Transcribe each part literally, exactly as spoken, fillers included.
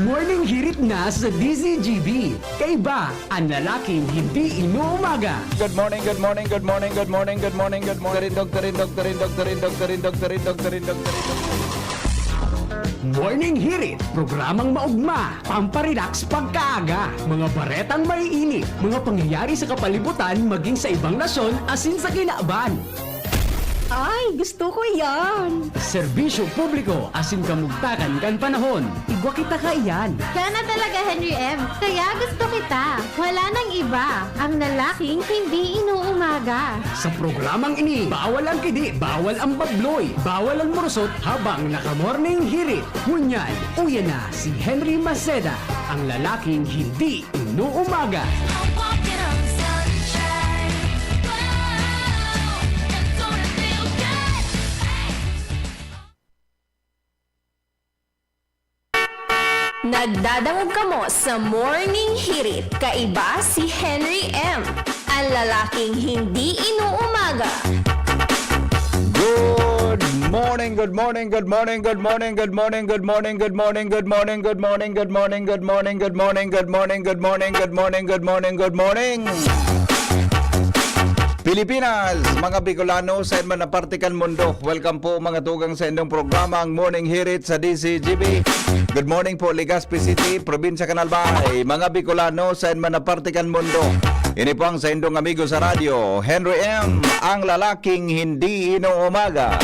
Morning hirit na sa D Z G B. Kaiba, ang lalaking hindi inuumaga. Good morning, good morning, good morning, good morning, good morning, good morning. Tarindog, tarindog, tarindog, tarindog, tarindog, tarindog, tarindog, tarindog. Morning Hirit, programang maugma, pamparelax pagkaaga, mga baretang maiinit, mga pangyayari sa kapalibutan maging sa ibang nasyon asin sa kinaban. Ay, gusto ko yan! Serbisyo publiko asin kamugtakan kan panahon. Igwa kita kaiyan. Kana talaga, Henry M. Kaya gusto kita. Wala nang iba. Ang lalaking hindi inuumaga. Sa programang ini, bawal ang kidi, bawal ang babloy, bawal ang murusot habang naka-morning hirit. Ngunyan, uya na si Henry Maceda, ang lalaking hindi inuumaga. Nagdadangog kamo sa Morning Hirit. Kaiba si Henry M, ang lalaking hindi inuumaga. Good morning, good morning, good morning, good morning, good morning, good morning, good morning, good morning, good morning, good morning, good morning, good morning, good morning, good morning, good morning, good morning, good morning. Pilipinas, mga Bicolano, sa man na parte kan mundo. Welcome po, mga tugang, sa indong programa, ang Morning Hirit sa D Z G B. Good morning po, Legazpi City, Probinsya kan Albay. Mga Bicolano, sa man na parte kan mundo. Ini po ang sa indong amigo sa radyo, Henry M, ang lalaking hindi inuumaga.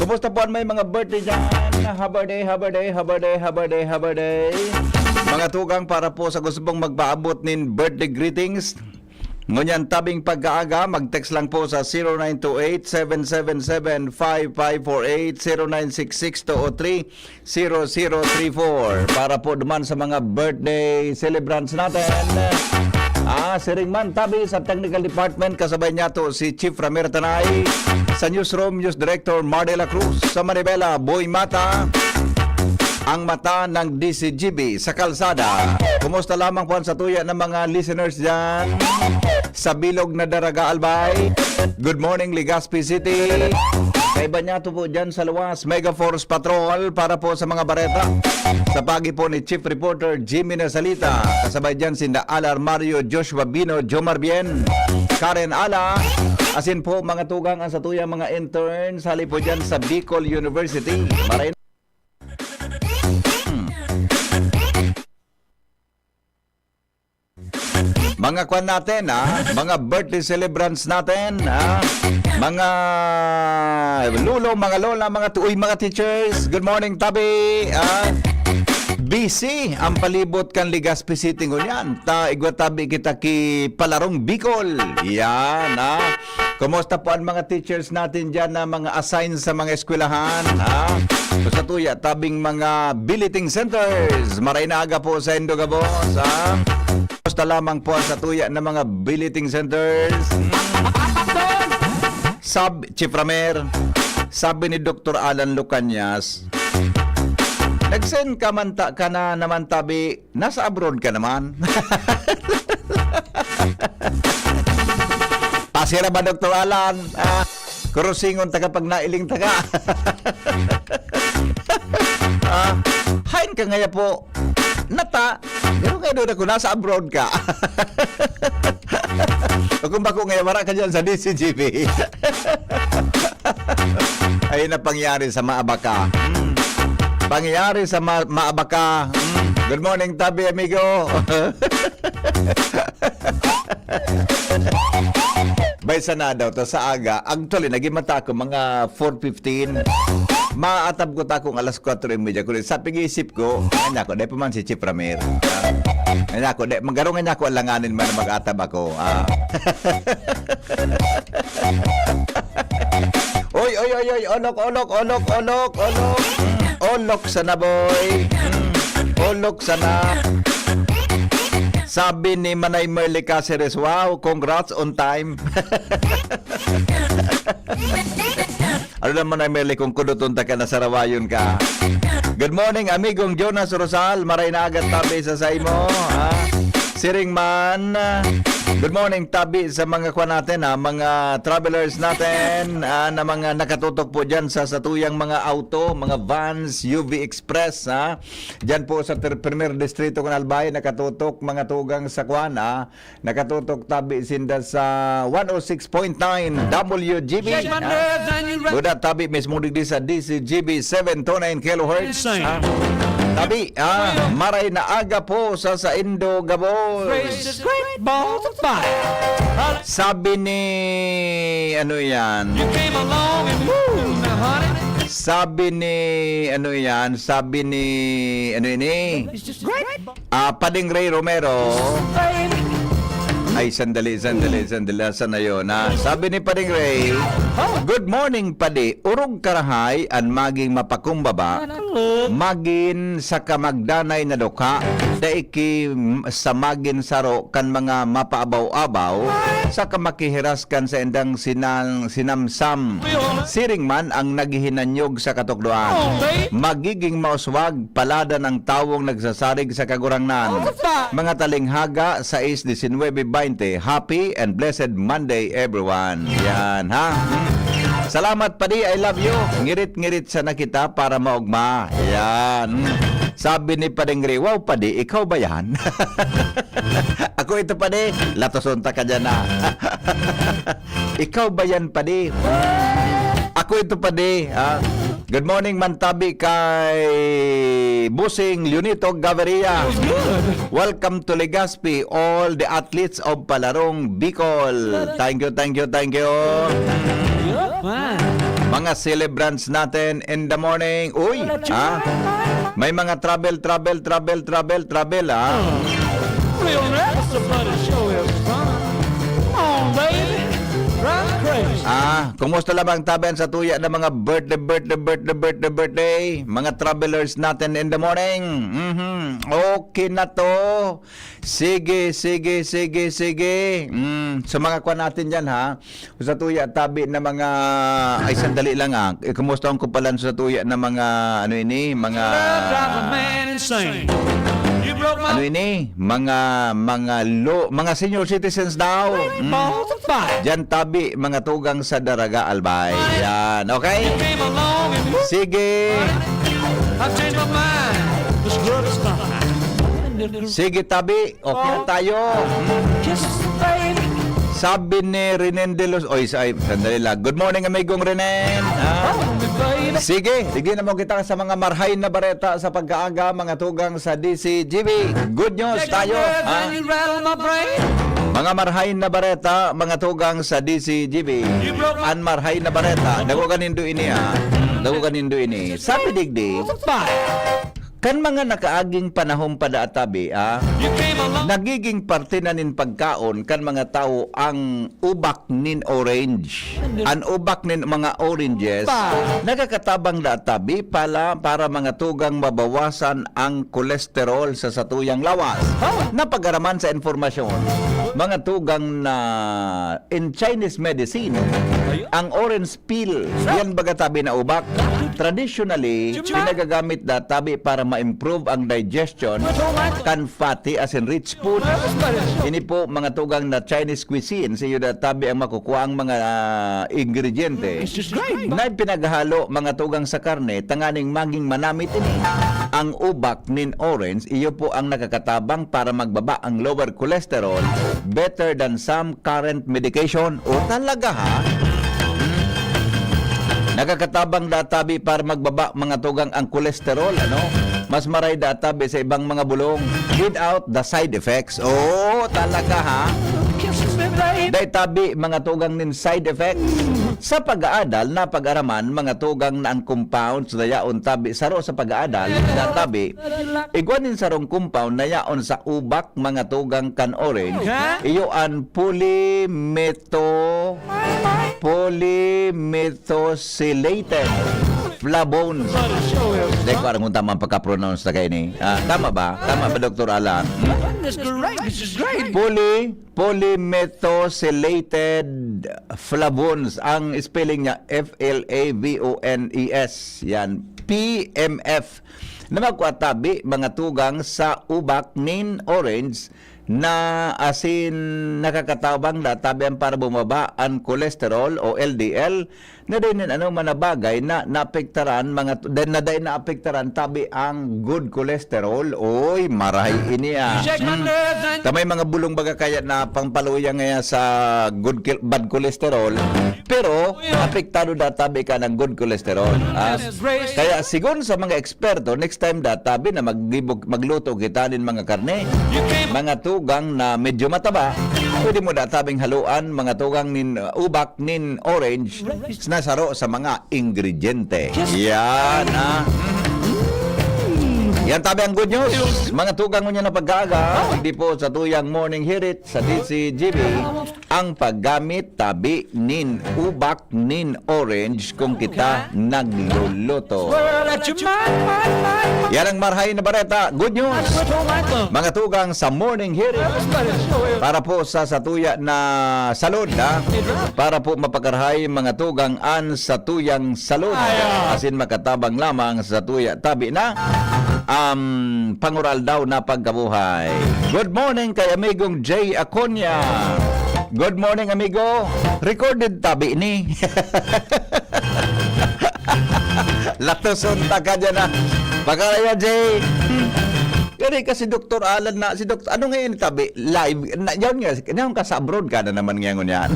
Kumusta po an may mga birthday dyan? Happy birthday, happy birthday, happy birthday, happy birthday, happy birthday. Mga tugang, para po sa gusto pong magpaabot nin birthday greetings, ngunyan tabing pagkaaga, mag-text lang po sa zero nine two eight, seven seven seven, five five four eight, zero nine six six, two oh three, zero zero three four. Para po duman sa mga birthday celebrants natin. Ah, siring man tabi sa technical department, kasabay niya to si Chief Ramir Tanay. Sa newsroom, News Director Mar de la Cruz. Sa Manibela, Boy Mata, ang mata ng D Z G B sa kalsada. Kumusta lamang po ang satuya ng mga listeners dyan sa bilog na Daraga, Albay? Good morning, Legazpi City. Kaiba niya to po dyan sa luwas, Mega Force Patrol para po sa mga bareta. Sa pagi po ni Chief Reporter Jimmy Nasalita. Kasabay dyan sinda Alar Mario, Joshua Bino, Jomar Bien, Karen Ala. Asin po, mga tugang, ang satuyang mga interns, hali po dyan sa Bicol University. Maray Mga kwan natin, ha? Mga birthday celebrants natin, ha? Mga lolo, mga lola, mga tuoy, mga teachers. Good morning, tabi, ha? Busy ang palibot kan Legazpi City ngunyan. Ta, igwa tabi kita ki Palarong Bicol. Yan, ha? Kumusta po ang mga teachers natin dyan na mga assign sa mga eskwelahan, ha? Kumusta tuya, tabing mga billeting centers? Maray na aga po sa indo gabos, ha? Kumusta lamang po sa tuya na mga billeting centers? Hmm? Sab, Chief Ramer, sabi ni Doktor Alan Lucanias, "Nag-send ka man ta, ka na naman tabi, nasa abroad ka naman." Pasira ba, Doktor Alan? Ah, kurusingon ta ka pag nailing ta ka. Ah, hain ka ngaya po? Nata, pero kayo doon ako, nasa abroad ka. O kung bako ngaya, wala ka dyan sa D C G B. Ayun na pangyari sa Maabaka. Mm. Pangyari sa Ma-, Maabaka. Mm. Good morning, tabi, amigo. Bay, sana daw to sa aga. Actually, naging mata ako mga four fifteen. Maatab ko ta akong alas kwatro y media. Kundi sa pag-iisip ko, nga niya ako, dahil pa man si Chief Ramir. Ah, nga niya ako, dahil magaro nga niya ako, alanganin man na mag-atab ako. Ah. Oy, oy, oy, oy, olok, olok, olok, olok, olok. Olok sana, boy. Olok sana. Sabi ni Manay Merly Caceres, "Wow, congrats on time." Ano naman, Manay Merly, kung kuduton ta ka na sarawayon ka? Good morning, amigong Jonas Rosal. Maray na agat tabi sa saimo, ha? Siring man, good morning, tabi sa mga kwan natin, ha, mga travelers natin, ah, na mga nakatutok po dyan sa satuyang mga auto, mga vans, U V Express, ha. Dyan po sa ter-, Primer Distrito, kan Albay, nakatutok, mga tugang sa kwan, ha. Nakatutok tabi sinda sa one oh six point nine W G B, Shake my ha? Nerves and you run Buda tabi mismo digdi sa D C G B seven two nine kilohertz, Insane. Ha? Tabi, ah, maray na aga po sa saindo gabos. Gracious, great balls of fire. Sabi ni, ano yan? You came along and woo, now, honey. Sabi ni, ano yan? Sabi ni, ano ini? It's just great. Ah, Pading Ray Romero. Ay, sandali, sandali, sandali. Asan na yun, ha? Sabi ni Pading Ray, "Good morning, Padi. Orog karahay an magin mapakumbaba, magin sa kamagdanay na dukha, dai ki m-, sa magin saro kan mga mapaabaw-abaw, sa kamakihiras kan saindang sinang-, sinamsam. Siring man ang naghihinanyog sa katukdoan. Magiging mauswag, paladan ang tawong nagsasarig sa Kagurangnan." Mga talinghaga, sais disinwebe baynte. Happy and blessed Monday, everyone. Yan, ha? Salamat, Padi. I love you. Ngirit-ngirit sana kita para maogma. Yan. Sabi ni Pading Ray, "Wow, Padi, ikaw ba yan?" "Ako ito, Padi." Latoson ta ka dyan, ha? "Ikaw ba yan, Padi?" "Ako ito, Padi." Ah, good morning man tabi kay Busing Leonito Gaviria. Welcome to Legazpi, all the athletes of Palarong Bicol. Thank you, thank you, thank you. Yup, man. Mga celebrants natin in the morning. Uy, ha? May mga travel, travel, travel, travel, travel, ha? We'll never somebody show his fun. Come on, baby. Drive crazy. Ah, kumusta lamang tabi an satuya na mga birthday, birthday, birthday, birthday, birthday? Mga travelers natin in the morning. Mhm. Okay na to. Sige, sige, sige, sige. Mm, sa mga kwan natin dyan, ha? Sa tuya tabi na mga, ay, sandali lang, ah. Eh, kumusta ang kumpalan sa tuya na mga, ano ini? Mga, Love drives a man insane. You broke my ano ini? Mga, mga lo-, mga senior citizens daw. Mm. Balls of fire. Diyan tabi, mga tugang sa Daraga, Albay. Yan, okay? You came along and Sige. I've changed my mind. This love is fine. Sige, tabi. Okay na tayo. Sabi ni Renen de los, oy, sa-, ay, sandali lang. Good morning, amigong Renen. Ah. Sige, sige na mo kita sa mga marhay na bareta sa pagkaaga, mga tugang sa D C G B. Good news tayo, ha? Mga marhay na bareta, mga tugang sa D C G B. An marhay na bareta, dago kanindo ini, ha? Dago kanindo ini. Sabi digdi, Kan mga nakaaging panahon pa daa tabi, ah, nagiging parte na nin pagkaon kan mga tawo ang ubak nin orange. An ubak nin mga oranges, nakakatabang daa tabi pala para mga tugang mabawasan ang kolesterol sa satuyang lawas. Napag-araman sa impormasyon, mga tugang na in Chinese medicine, ang orange peel, yan baga tabi na ubak. Traditionally, pinagagamit da tabi para ma-improve ang digestion kan fatty as in rich food. Ini po mga tugang na Chinese cuisine, sa iyo da tabi ang makukuha ang mga, ah, ingrediente na ipinaghalo mga tugang sa karne, tanganing maging manamit ini. Ang ubak nin orange, iyo po ang nakakatabang para magbaba ang lower cholesterol, better than some current medication. O talaga, ha? Hmm. Nakakatabang da tabi para magbaba mga tugang ang kolesterol, ano? Mas maray da tabi sa ibang mga bulong without the side effects. Oo, talaga, ha? Dai tabi mga tugang nin side effects. Sa pag-aadal, napag-araman mga tugang na ang compounds na yaon tabi saro sa pag-aadal, da tabi, igwa nin sarong compound na yaon sa ubak mga tugang kan orange, iyo an polymetho-, polymethoxylated flavones. Di ko aram kung tama ang pagka-pronounce na kaini. Ah, tama ba? Tama ba, Doktor Alan? Poly-, polymethoxylated flavones. Ang spelling niya, F L A V O N E S. Yan, P M F. Na magkwa tabi, mga tugang sa ubak nin orange, na asin nakakatabang na tabi an para bumaba an kolesterol o L D L, na dai nin ano man na bagay na naapektaran mga tu-, na dai naapektaran tabi ang good cholesterol. Oy, maray ini, ah. Check my Mm. nerves and Ta may mga bulong baga kaya na pangpaluya ngaya sa good kil-, bad cholesterol, pero apektado da tabi ka ng good cholesterol, ah. Kaya sigon sa mga eksperto, next time da tabi na maglibog, magluto kita nin mga karne, mga tugang na medyo mataba, pwede mo da tabing haluan, mga tugang nin, uh, ubak, nin orange, na saro sa mga ingrediente. Yan, ah. Yan tabi ang good news. Mga tugang, ngunyan na pag-aaga, hindi po sa tuyang morning hirit sa D C G B ang paggamit tabi nin ubak nin orange kung kita nagluluto. Yan ang marhay na bareta. Good news. Mga tugang sa morning hirit. Para po sa satuya na salud, ha? Para po mapakarhay mga tugang an satuyang salud. Asin makatabang lamang sa satuya tabi na, um, pangural daw na pagkabuhay. Good morning kay amigong Jay Aconia. Good morning, amigo. Recorded tabi ni. Latoson ta ka dyan, ah. Pakaraya, Jay. Kani ka si Doktor Alan na, si Doktor, ano ngayon tabi? Live. Na, yun nga, yun ka sa abroad ka na naman ngayon yan.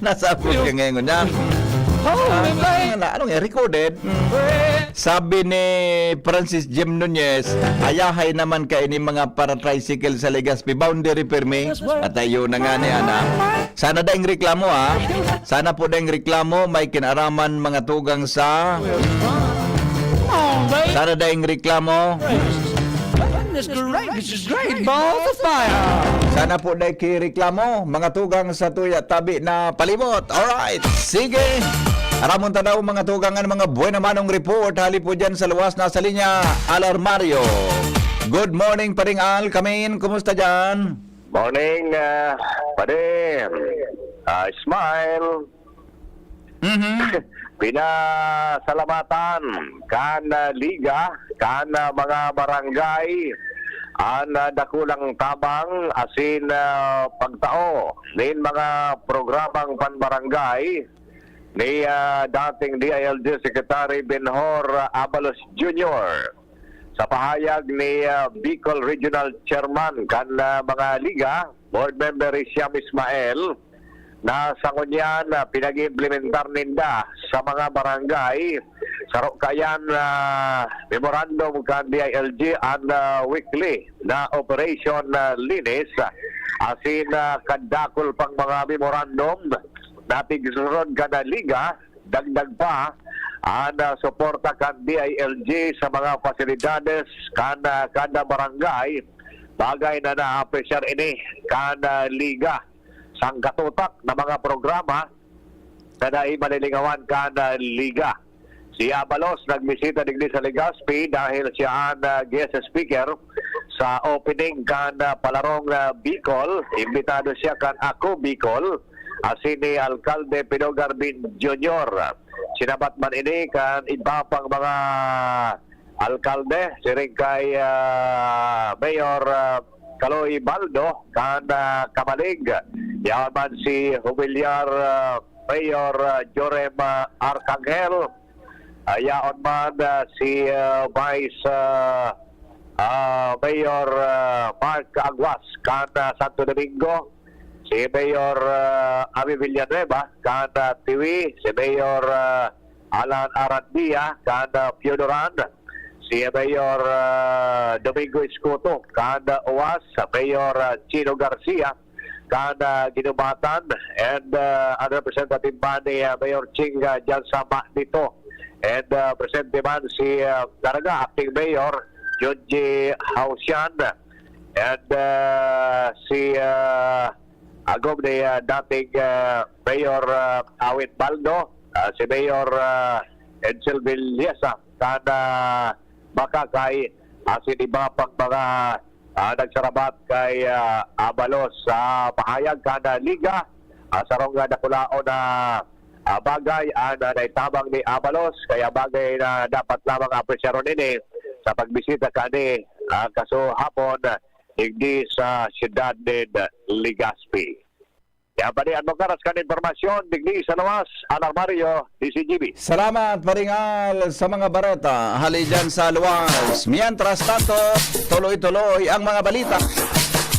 Nasa abroad ka ngayon yan. Oh, Ah, may may. ano nga, ano nga, recorded? Sabi ni Francis Jim Nunez, "Ayahay naman ka ini mga para-tricycle sa Legazpi, boundary permi." At ayun na nga ni, ana. Sana daing reklamo, ha? Sana po daing reklamo, may kinaraman mga tugang sa... Sana daing reklamo. Goodness gracious, great balls of fire! Sana po daing reklamo, mga tugang sa tuya tabi na palibot. Alright, sige. Aramon ta daw, mga tugang, an mga buena manong report hali po dyan sa luwas na sa linya, Al Armario. Good morning, Paring Al. Kamin, kumusta dyan? Morning, ah, pare. Ah, smile. Mhm. Pinasalamatan kan, ah, liga, kan, ah, mga barangay, an, ah, dakulang tabang asin, ah, pagtao nin mga programang panbarangay ni, ah, dating D I L G Secretary Benhur Abalos Junior. Sa pahayag ni, ah, Bicol Regional Chairman kan, ah, mga liga, Board Member Riciam Ismael, na sa ngunyan, ah, pinag-iimplementar ninda sa mga barangay, saro kayan, ah, memorandum kan D I L G an, ah, weekly na Operation, ah, Linis, asin, ah, kadakul pang mga memorandum na tigsunod kan liga, dagdag pa an, ah, suporta kan D I L G sa mga pasilidades kan, ah, kada barangay, bagay na naapresyar ini kan, ah, liga. Sangkatutak na mga programa na dai malilingawan kan, ah, liga. Si Abalos nagbisita digdi sa Legazpi dahil siya an, ah, guest speaker sa opening kan, ah, Palarong, ah, Bicol. Imbitado siya kan Ako Bicol, asin ni Alkalde Pino Garbin Junior. Sinabat man ini kan iba pang mga alkalde, siring kay, ah, Mayor, ah, Kaloy Baldo kan, ah, Camalig. Yaon man si Humillar, ah, Mayor, ah, Jorem, ah, Arcangel. Ah, yaon man, ah, si, ah, Vice, ah, ah, Mayor, ah, Mark Aguas kan, ah, Santo Domingo. Si Mayor, ah, Ami Villanueva kan, ah, Tiwi. Si Mayor, ah, Alan Arandia kan, ah, Pionoran. Si Mayor, ah, Domingo Escoto kan, ah, Oas. Mayor, ah, Chino Garcia kan, ah, Guinobatan, and, ah, an representative man ni, ah, Mayor Ching, ah, dyan sa Magdito. And, ah, presente man si, ah, talaga, acting mayor, Junji Hausian, and, ah, si, ah, agom ni, ah, dating, ah, Mayor, ah, Awit Baldo, ah, si Mayor, ah, Edsel Villesa, kan, ah, Makakay, asin iba pang mga ah, nagsarabat kay, ah, Abalos sa pahayag kan, ah, liga. Ah, sarong, ah, dakulaon na, ah, bagay an, ah, naitabang ni Abalos, kaya bagay na dapat lamang apresyaron ini sa pagbisita kani ah, kaso hapon, digdi sa siyudad nin Legazpi. Kaya pa ni Advocaras kan impormasyon, digdi sa luwas, Alarmario, D C G B. Salamat, Paringal, sa mga bareta hali dyan sa luwas. Mientras tanto, tuloy-tuloy ang mga balita.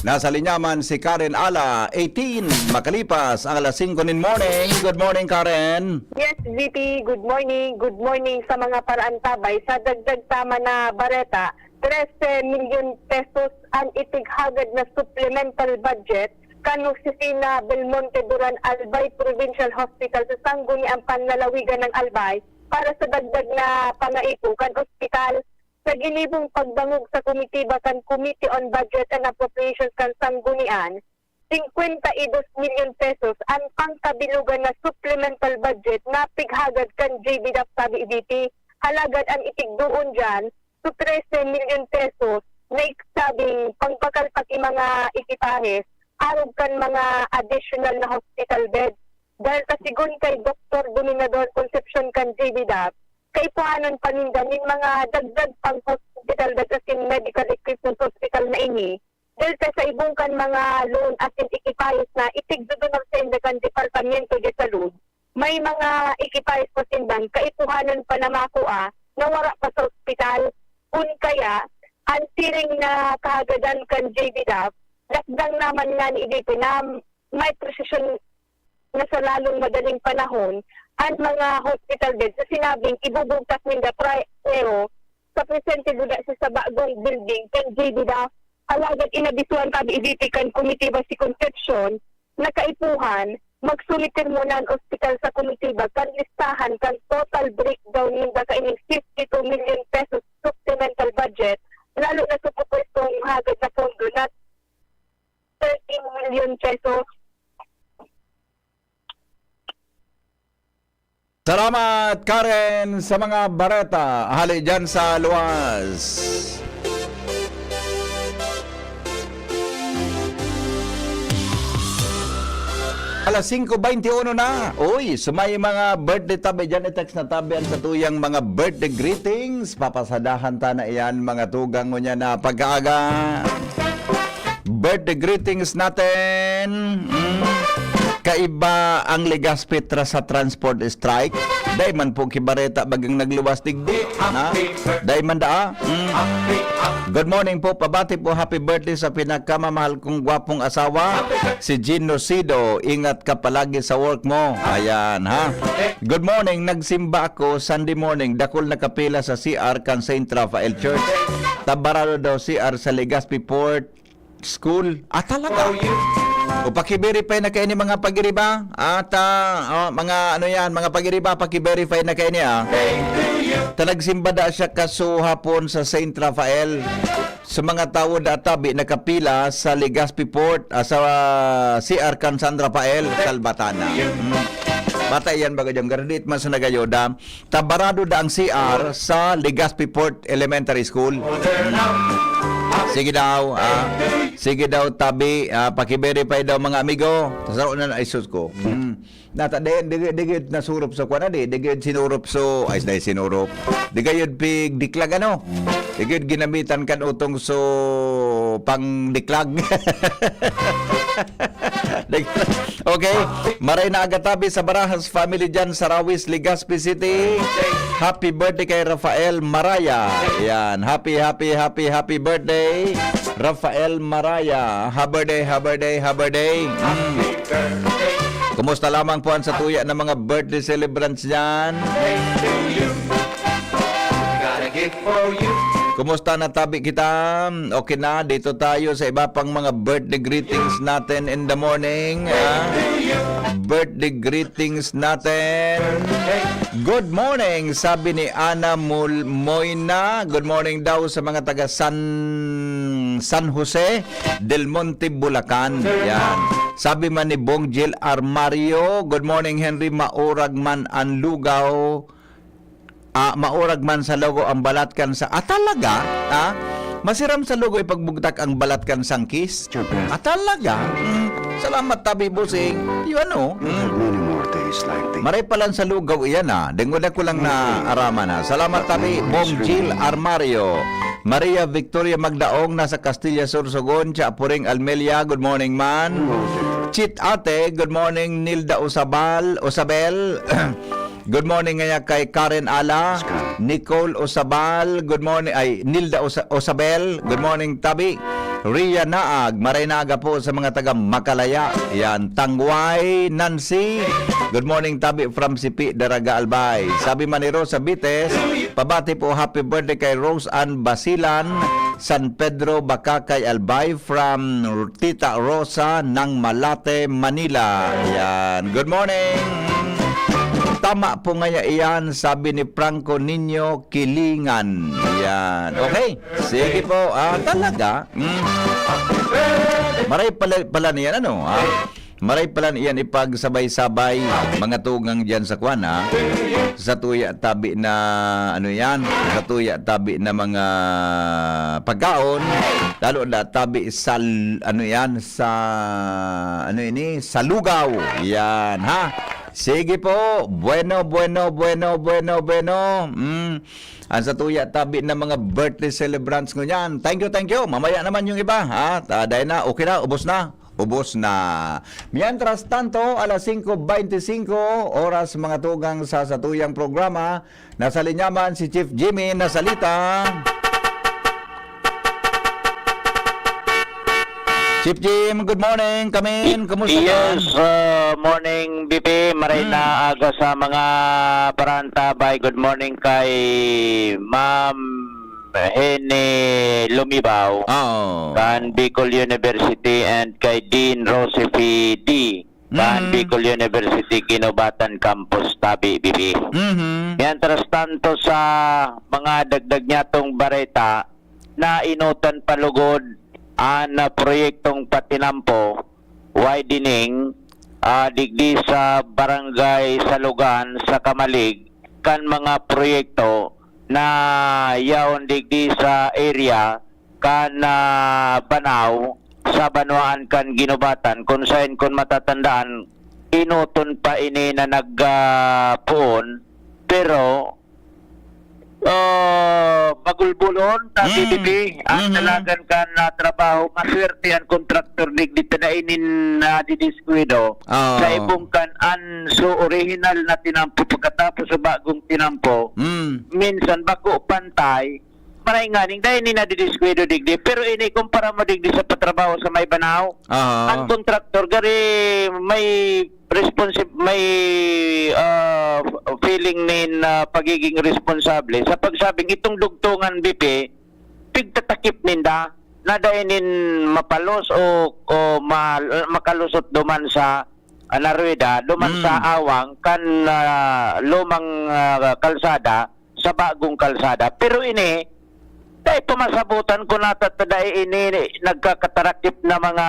Nasa linya man si Karen Ala, eighteen, makalipas ang alas singko nin morning. Good morning, Karen. Yes, V P, good morning. Good morning sa mga paraantabay. Sa dagdag tama na bareta, trese milyon pesos an ipighagad na supplemental budget kan Opisina Belmonte Duran Albay Provincial Hospital sa Sangguniang Panlalawigan ng Albay para sa dagdag na pangaipo kan ospital. Sa ginibong pagdangog sa komitiba kan Committee on Budget and Appropriations kan Sanggunian, singkwenta y dos milyon pesos an pangkabilugan na supplemental budget na pighagad kan J B DAP sabi iditi. Halagad an itigdoon diyan, su trese milyon pesos na iksabing pangpakalpak i mga ekipahes arog kan mga additional na hospital beds. Dahil ta sigon kay Doktor Dominador Concepcion kan J B DAP, kaipuhanon pa ninda nin mga dagdag pang hospital beds asin medical equipment sa hospital na ini. Dahil ta sa ibong kan mga loan asin ekipahes na itigdodonor sa inda kan Departamento de Salud, may mga ekipahes pa sindan kaipuhanon pa na makua na wara pa sa ospital. Kun kaya, an siring na kahagadan kan J B DAP, lakdang naman ngani idipon na may presisyon na sa lalong madaling panahon an mga hospital beds sa sinabing ibubugtak ninda primero sa presente duda sa, sa bagong building kan J B DAP. Alagad inabisuhan tabi iditi kan komitiba si Concepcion na kaipuhan magsumiter muna an ospital sa komitiba kan listahan kan total breakdown ninda kaining fifty-two million pesos supplemental budget, lalo na sa supupwestong hagad na pondo na thirteen million pesos. Salamat, Karen, sa mga bareta hali dyan sa luwas. Alas singko beintiuno na. Uy, so may mga birthday tabi dyan, i-text na tabi ang satuyang mga birthday greetings. Papasadahan ta na iyan, mga tugang, ngunyan na pagkaaga. Birthday greetings natin. Mm. Kaiba ang Legazpi tras sa transport strike. Dai man po kibareta bagang nagluwas digdi. Ha? Dai man daa. Mm. Good morning po. Pabati po, happy birthday sa pinakamamahal kong gwapong asawa, si Gino Sido. Ingat ka palagi sa work mo. Ayan, ha? Good morning. Nagsimba ako Sunday morning. Dakul nakapila sa C R kan Saint Raphael Church. Tabarado daw C R sa Legazpi Port School. Ah, talaga? O, paki-verify na kayo ni mga pag-iriba. At, ah, oh, mga ano yan, mga pag-iriba, paki-verify na kayo niya. Ta nagsimba da siya kaso hapon sa Saint Raphael. Sa mga tawo da tabi nakapila sa Legazpi Port, ah, sa, ah, C R kan San Rafael, Salvatana. Mm. Bata yan, baga dyan, gardit man sa nagayoda. Tabarado da ang C R sa Legazpi Port Elementary School. Sige daw, ah. Sige daw, tabi, ah, paki-verify daw, mga amigo. Tasaro na, ay, sus ko. Hmm. Nata, di, di, di, di, nasurop sa kwan, di, di, sinurop so, ay, di, sinurop. Di gayud pig diklag, ano? Di gayud ginamitan kan utong so, pang diklag. Okay. Maray na aga tabi sa Barajas family dyan sa Rawis, Legazpi City. Happy birthday kay Rafael Maraya. Yan. Happy, happy, happy, happy birthday, Rafael Maraya. Ha birthday, ha birthday, ha birthday. Mm. Kumusta lamang po ang satuya ng mga birthday celebrants dyan? Kumusta na tabi kita? Okay na, dito tayo sa iba pang mga birthday greetings natin in the morning. Ah. Birthday greetings natin. Good morning, sabi ni Ana Mul Moyna. Good morning daw sa mga taga San, San Jose del Monte, Bulacan. Yan. Sabi man ni Bong Jill Armario, "Good morning, Henry. Maurag man ang lugaw." Ah, maurag man sa lugaw ang balat kan sa, ah, talaga? Ah, masiram sa lugaw ipagbugtak ang balat kan sangkis? Ah, talaga? Mm. Salamat tabi, bossing. Yun, ano? Mm. Maray pa lang sa lugaw iyan, ah. Dengod ako lang na araman, ah. Salamat tabi, Bong Jill Armario. Maria Victoria Magdaong, nasa Castilla, Sorsogon, Cha Puring Almelia, good morning, man. Chit Ate, good morning. Nilda Usabal, Usabel, good morning ngaya kay Karen Ala. Nicole Usabal, good morning. Ay, Nilda Usa-, Usabel, good morning, Tabi. Ria Naag, maray na aga po sa mga taga Makalaya. Yan, Tangway, Nancy. Good morning, Tabi, from Sipi, Daraga, Albay. Sabi man ni Rosa Bites, pabati po, happy birthday kay Rose Ann Basilan, San Pedro, Bacacay, Albay, from Tita Rosa ng Malate, Manila. Yan. Good morning. Tama po ngaya iyan, sabi ni Franco Niño Kilingan. Yan. Okay. Sige po. Ah, talaga? Mm. Maray pala, pala niyan, ano? Ah, maray pala niyan ipagsabay-sabay, mga tugang diyan sa kwan, ha? Sa tuya tabi na, ano yan? Sa tuya tabi na mga pagkaon, lalo na tabi sa, ano yan? Sa, ano ini? Sa lugaw. Yan, ha? Sige po. Bueno, bueno, bueno, bueno, bueno. Mm. Ang sa tuya tabi na mga birthday celebrants ngunyan. Thank you, thank you. Mamaya naman yung iba, ha? Ta-, dahil na, okay na, ubos na. Ubos na. Mientras tanto, alas singko beintisinko, oras mga tugang sa satuyang programa. Nasa linya man si Chief Jimmy Nasalita. Chief Jim, good morning. Kamin, kumusta ka? Yes, uh, morning, B P. Maray Hmm. na aga sa mga parantabay. Good morning kay Ma'am Henny Lumibaw, Oo. kan Bicol University, and kay Dean Rosie P D, kan Mm. Bicol University, Guinobatan Campus, Tabi, B P. Mhm. Mientras tanto, sa mga dagdag niyatong bareta, na inutan pa lugod an, ah, proyektong patinampo, widening, ah, digdi sa Barangay Salugan sa Camalig, kan mga proyekto na yaon digdi sa area kan, ah, Banao, sa banwaan kan Guinobatan, kun saen, kun matatandaan, inuton pa ini na nag, ah, poon, pero, ah, magulbulon, ta, Mm. B P P, ang Mhm. dalagan kan, ah, trabaho, maswerte ang kontraktor digdi ta dai nin nadidiskuwido. Oo. Sa ibong kan an so orihinal na tinampo, pagkatapos sa bagong tinampo, Mm. minsan bako pantay, maray nganing dai nin nadidiskuwido digdi. Pero ini, kumpara mo digdi sa patrabaho sa may Banao, Oo. ang kontraktor gari may responsi-, may, ah, feeling nin, ah, pagiging responsable sa pagsabing itong dugtungan, B P, pigtatakip ninda na dai nin mapalos o, o ma-, makalusot duman sa, ah, na ruweda, duman sa Mm. awang kan, ah, lumang, ah, kalsada sa bagong kalsada. Pero ini, dai pa masabutan kun nata ta dai ini nagkakatarakip na mga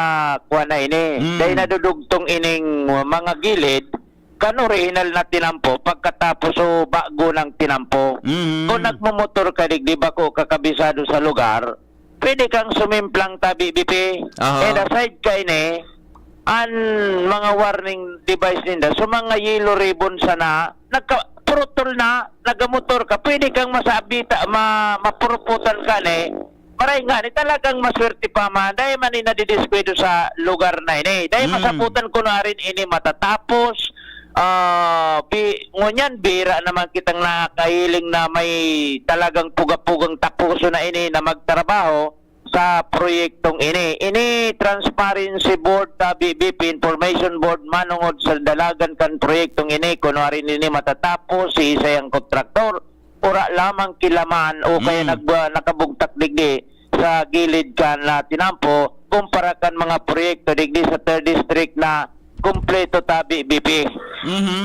kuwan na ini. Mm. Dai nadudugtong ining mga gilid kan orihinal na tinampo pagkatapos o bago nang tinampo. Mm. Kung nagmomotor ka digdi, bako ka kabisado sa lugar, pwede kang sumimplang tabi, B P. Aha. And aside kaini, an mga warning device ninda, so mga yellow ribbon sana, nagka-, purutol na, nagamotor ka, pwede kang masabita, ma-, mapuruputan ka ni. Maray nga ni, talagang maswerte pa man, dahil man ni nadidiskwento sa lugar na ini. Dahil Mm. masabutan ko na rin ini matatapos, ah, bi-, ngunyan, bira naman kitang nakahiling na may talagang puga-pugang tapuso na ini na magtrabaho sa proyektong ini. Ini Transparency Board, tabi, B P, Information Board, manongod sa dalagan kan proyektong ini, kunwari nini matatapos, si isa yang kontraktor, ura lamang kilaman o kaya Mm. nag-, ah, nakabugtak digdi sa gilid kan, ah, tinampo, kumpara kan mga proyekto digdi sa third district na kumpleto, tabi, B P. Mhm.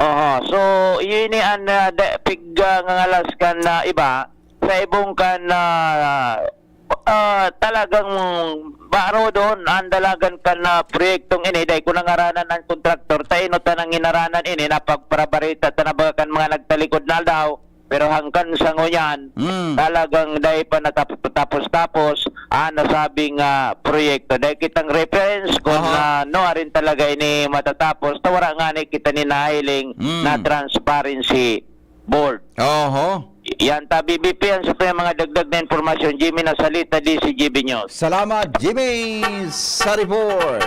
Oho. So, yun ni an, ah, da-, pig, ah, ngangalas kan, ah, iba, sa ibong kan, ah, ah, talagang baro doon ang dalagan kan, ah, proyektong ini. Dahil kung nangaranan ang kontraktor, ta ino ta nang inaranan ini na pagparabarita ta na baga kan mga nagtalikod na aldaw. Pero hangkan sa ngunyan, Mm. talagang dahil pa natap-, tapos-tapos ang nasabing, ah, proyekto. Dahil kitang reference kung, Aha. ah, no, arin talaga ini matatapos, ta wala nga ni kita ni nahiling Mm. na transparency board. Oho. Yan, tabi B P, yan sa mga dagdag na impormasyon. Jimmy Nasalita, D C G B News. Salamat, Jimmy, sa report.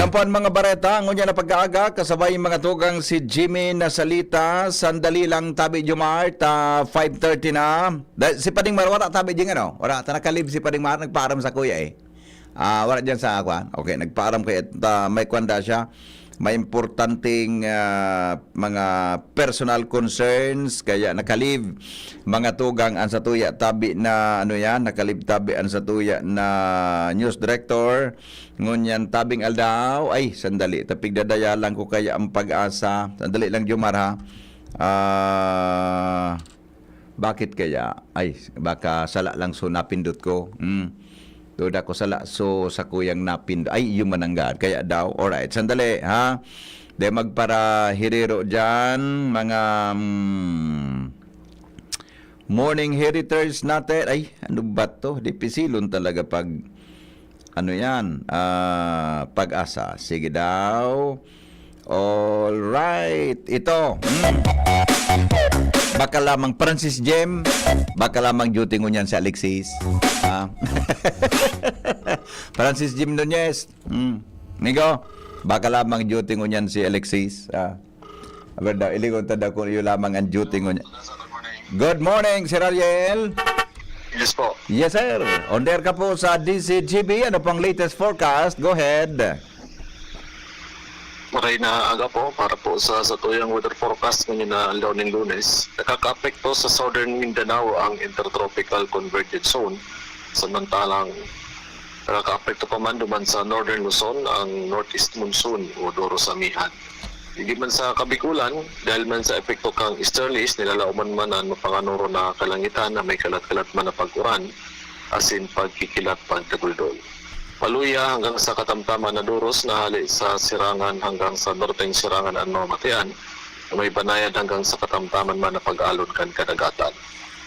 Yan po ang mga bareta. Ngunyan na pag-aaga, kasabay mga tugang si Jimmy Nasalita. Sandali lang, tabi Jomar, ta five thirty na. Da-, si Pading Mar, wala tabi dyan, ano? Wala, ta nakalib si Pading Mar, nagpaaram sa kuya eh. Ah, wala dyan sa kwan. Okay, nagpaaram kaya, ta, may kwanda siya. May importanteng, ah, mga personal concerns, kaya nakalib. Mga tugang, ang satuya, tabi na, ano yan, nakalib tabi ang satuya na news director. Ngunyan, tabing aldaw, ay, sandali, tapigdadaya lang ko kaya ang pag-asa. Sandali lang, Jomar, ha? Ah, bakit kaya? Ay, baka sala lang so napindot ko. Hmm. Duda ko sala so sa kuyang napindot. Ay, yung mananggaan. Kaya daw. Alright, sandali, ha? De magparahiriro dyan, mga, hmm, morning heriters natin. Ay, ano ba to? Dipisilon talaga pag, ano yan, ah, pag-asa. Sige daw. Alright. Ito. Hmm. Baka lamang Francis Jem. Baka lamang duty ngunyan si Alexis. Ah. Francis Jem Nunez. Hmm. Migo, baka lamang duty ngunyan si Alexis. Ah. Aber daw, ilingon ta daw kung iyo lamang ang duty ngunyan. Good morning, Sir Ariel. Yes po. Yes, sir. On air ka po sa D C G B. Ano pong latest forecast? Go ahead. Maray na aga po para po sa satuyang weather forecast ngayon na aldaw nin Lunes. Nakakaapekto sa Southern Mindanao ang Intertropical Convergence Zone. Samantalang nakakaapekto pa man duman sa Northern Luzon ang Northeast Monsoon o Doro sa Amihan. Hindi man sa Kabikulan, dahil man sa epekto kang easterlies, nilalaoman man an mapanganoro na kalangitan na may kalat-kalat man na pag-uran, asin pagkikilat pagkaduldol. Paluya hanggang sa katamtaman na doros na hali sa sirangan hanggang sa norteng sirangan an mamatian, na may banayad hanggang sa katamtaman man na pag-alon kan kadagatan.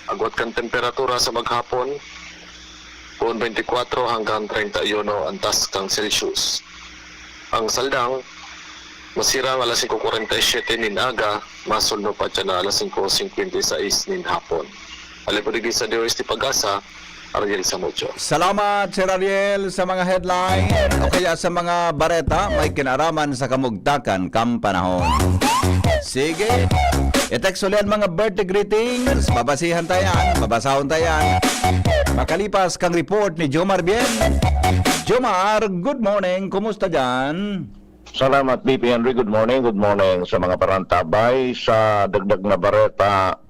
Agwat kan temperatura sa maghapon, poon twenty-four hanggang treinta y uno ang taas kan Celsius. Ang saldang, masirang alas singko kwarenta y siyete nin aga, masulno pa dyan na alas singko singkwenta y sais nin hapon. Alipod digdi sa D O S T Pag-asa, Ariel Samudio. Salamat, Sir Ariel, sa mga headline o kaya sa mga bareta may kinaraman sa kamugtakan kan panahon. Sige, i-text ulit ang mga birthday greetings. Babasihan ta yan, babasahon ta yan. Makalipas kang report ni Jomar Bien. Jomar, good morning. Kumusta dyan? Salamat, B P Henry. Good morning, good morning sa mga parantabay. Sa dagdag na bareta,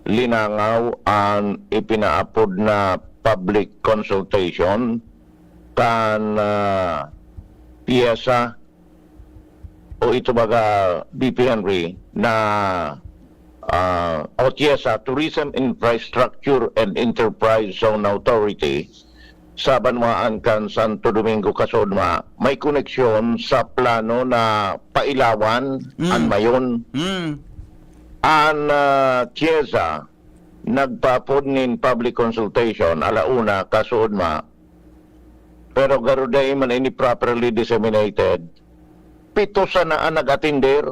linangaw an ipinaapod na public consultation kan, ah, pyesa o ito baga, B P Henry, na, ah, o pyesa, Tourism Infrastructure and Enterprise Zone Authority, sa banwaan kan Santo Domingo, Kasodma, may koneksyon sa plano na pailawan Mm. an Mayon. Mm. An, ah, pyesa nagpaapod nin public consultation, ala una, Kasodma, pero garo dai man ini properly disseminated. Pito sana an nag-atender.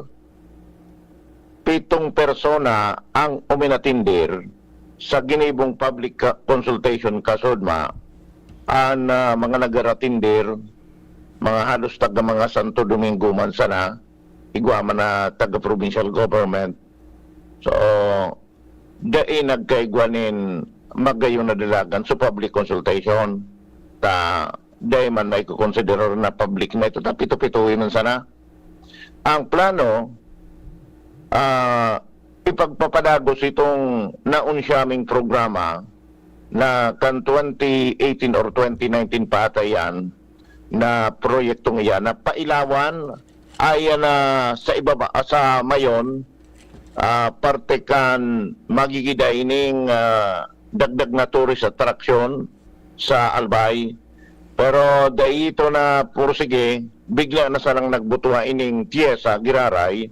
Pitong persona ang uminatindir sa ginibong public ka-, consultation, Kasodma. An, ah, mga nagaratindir, mga halos taga mga Santo Domingo man sana, igwa man na taga provincial government. So, dai nagkaigwa nin magayon na dalagan sa public consultation. Ta, dai man maikokonsiderar na public na ito, ta pito-pitohi man sana. Ang plano, ah, ipagpapadagos itong naunsyaming programa na kan twenty eighteen or twenty nineteen pa ata yan, na proyektong iyan na pailawan, ayan na sa ibaba, sa Mayon, ah, parte kan magigida ining, ah, dagdag na tourist attraction sa Albay. Pero dai ito na pursige, bigla na sanang nagbutua ining pyesa giraray,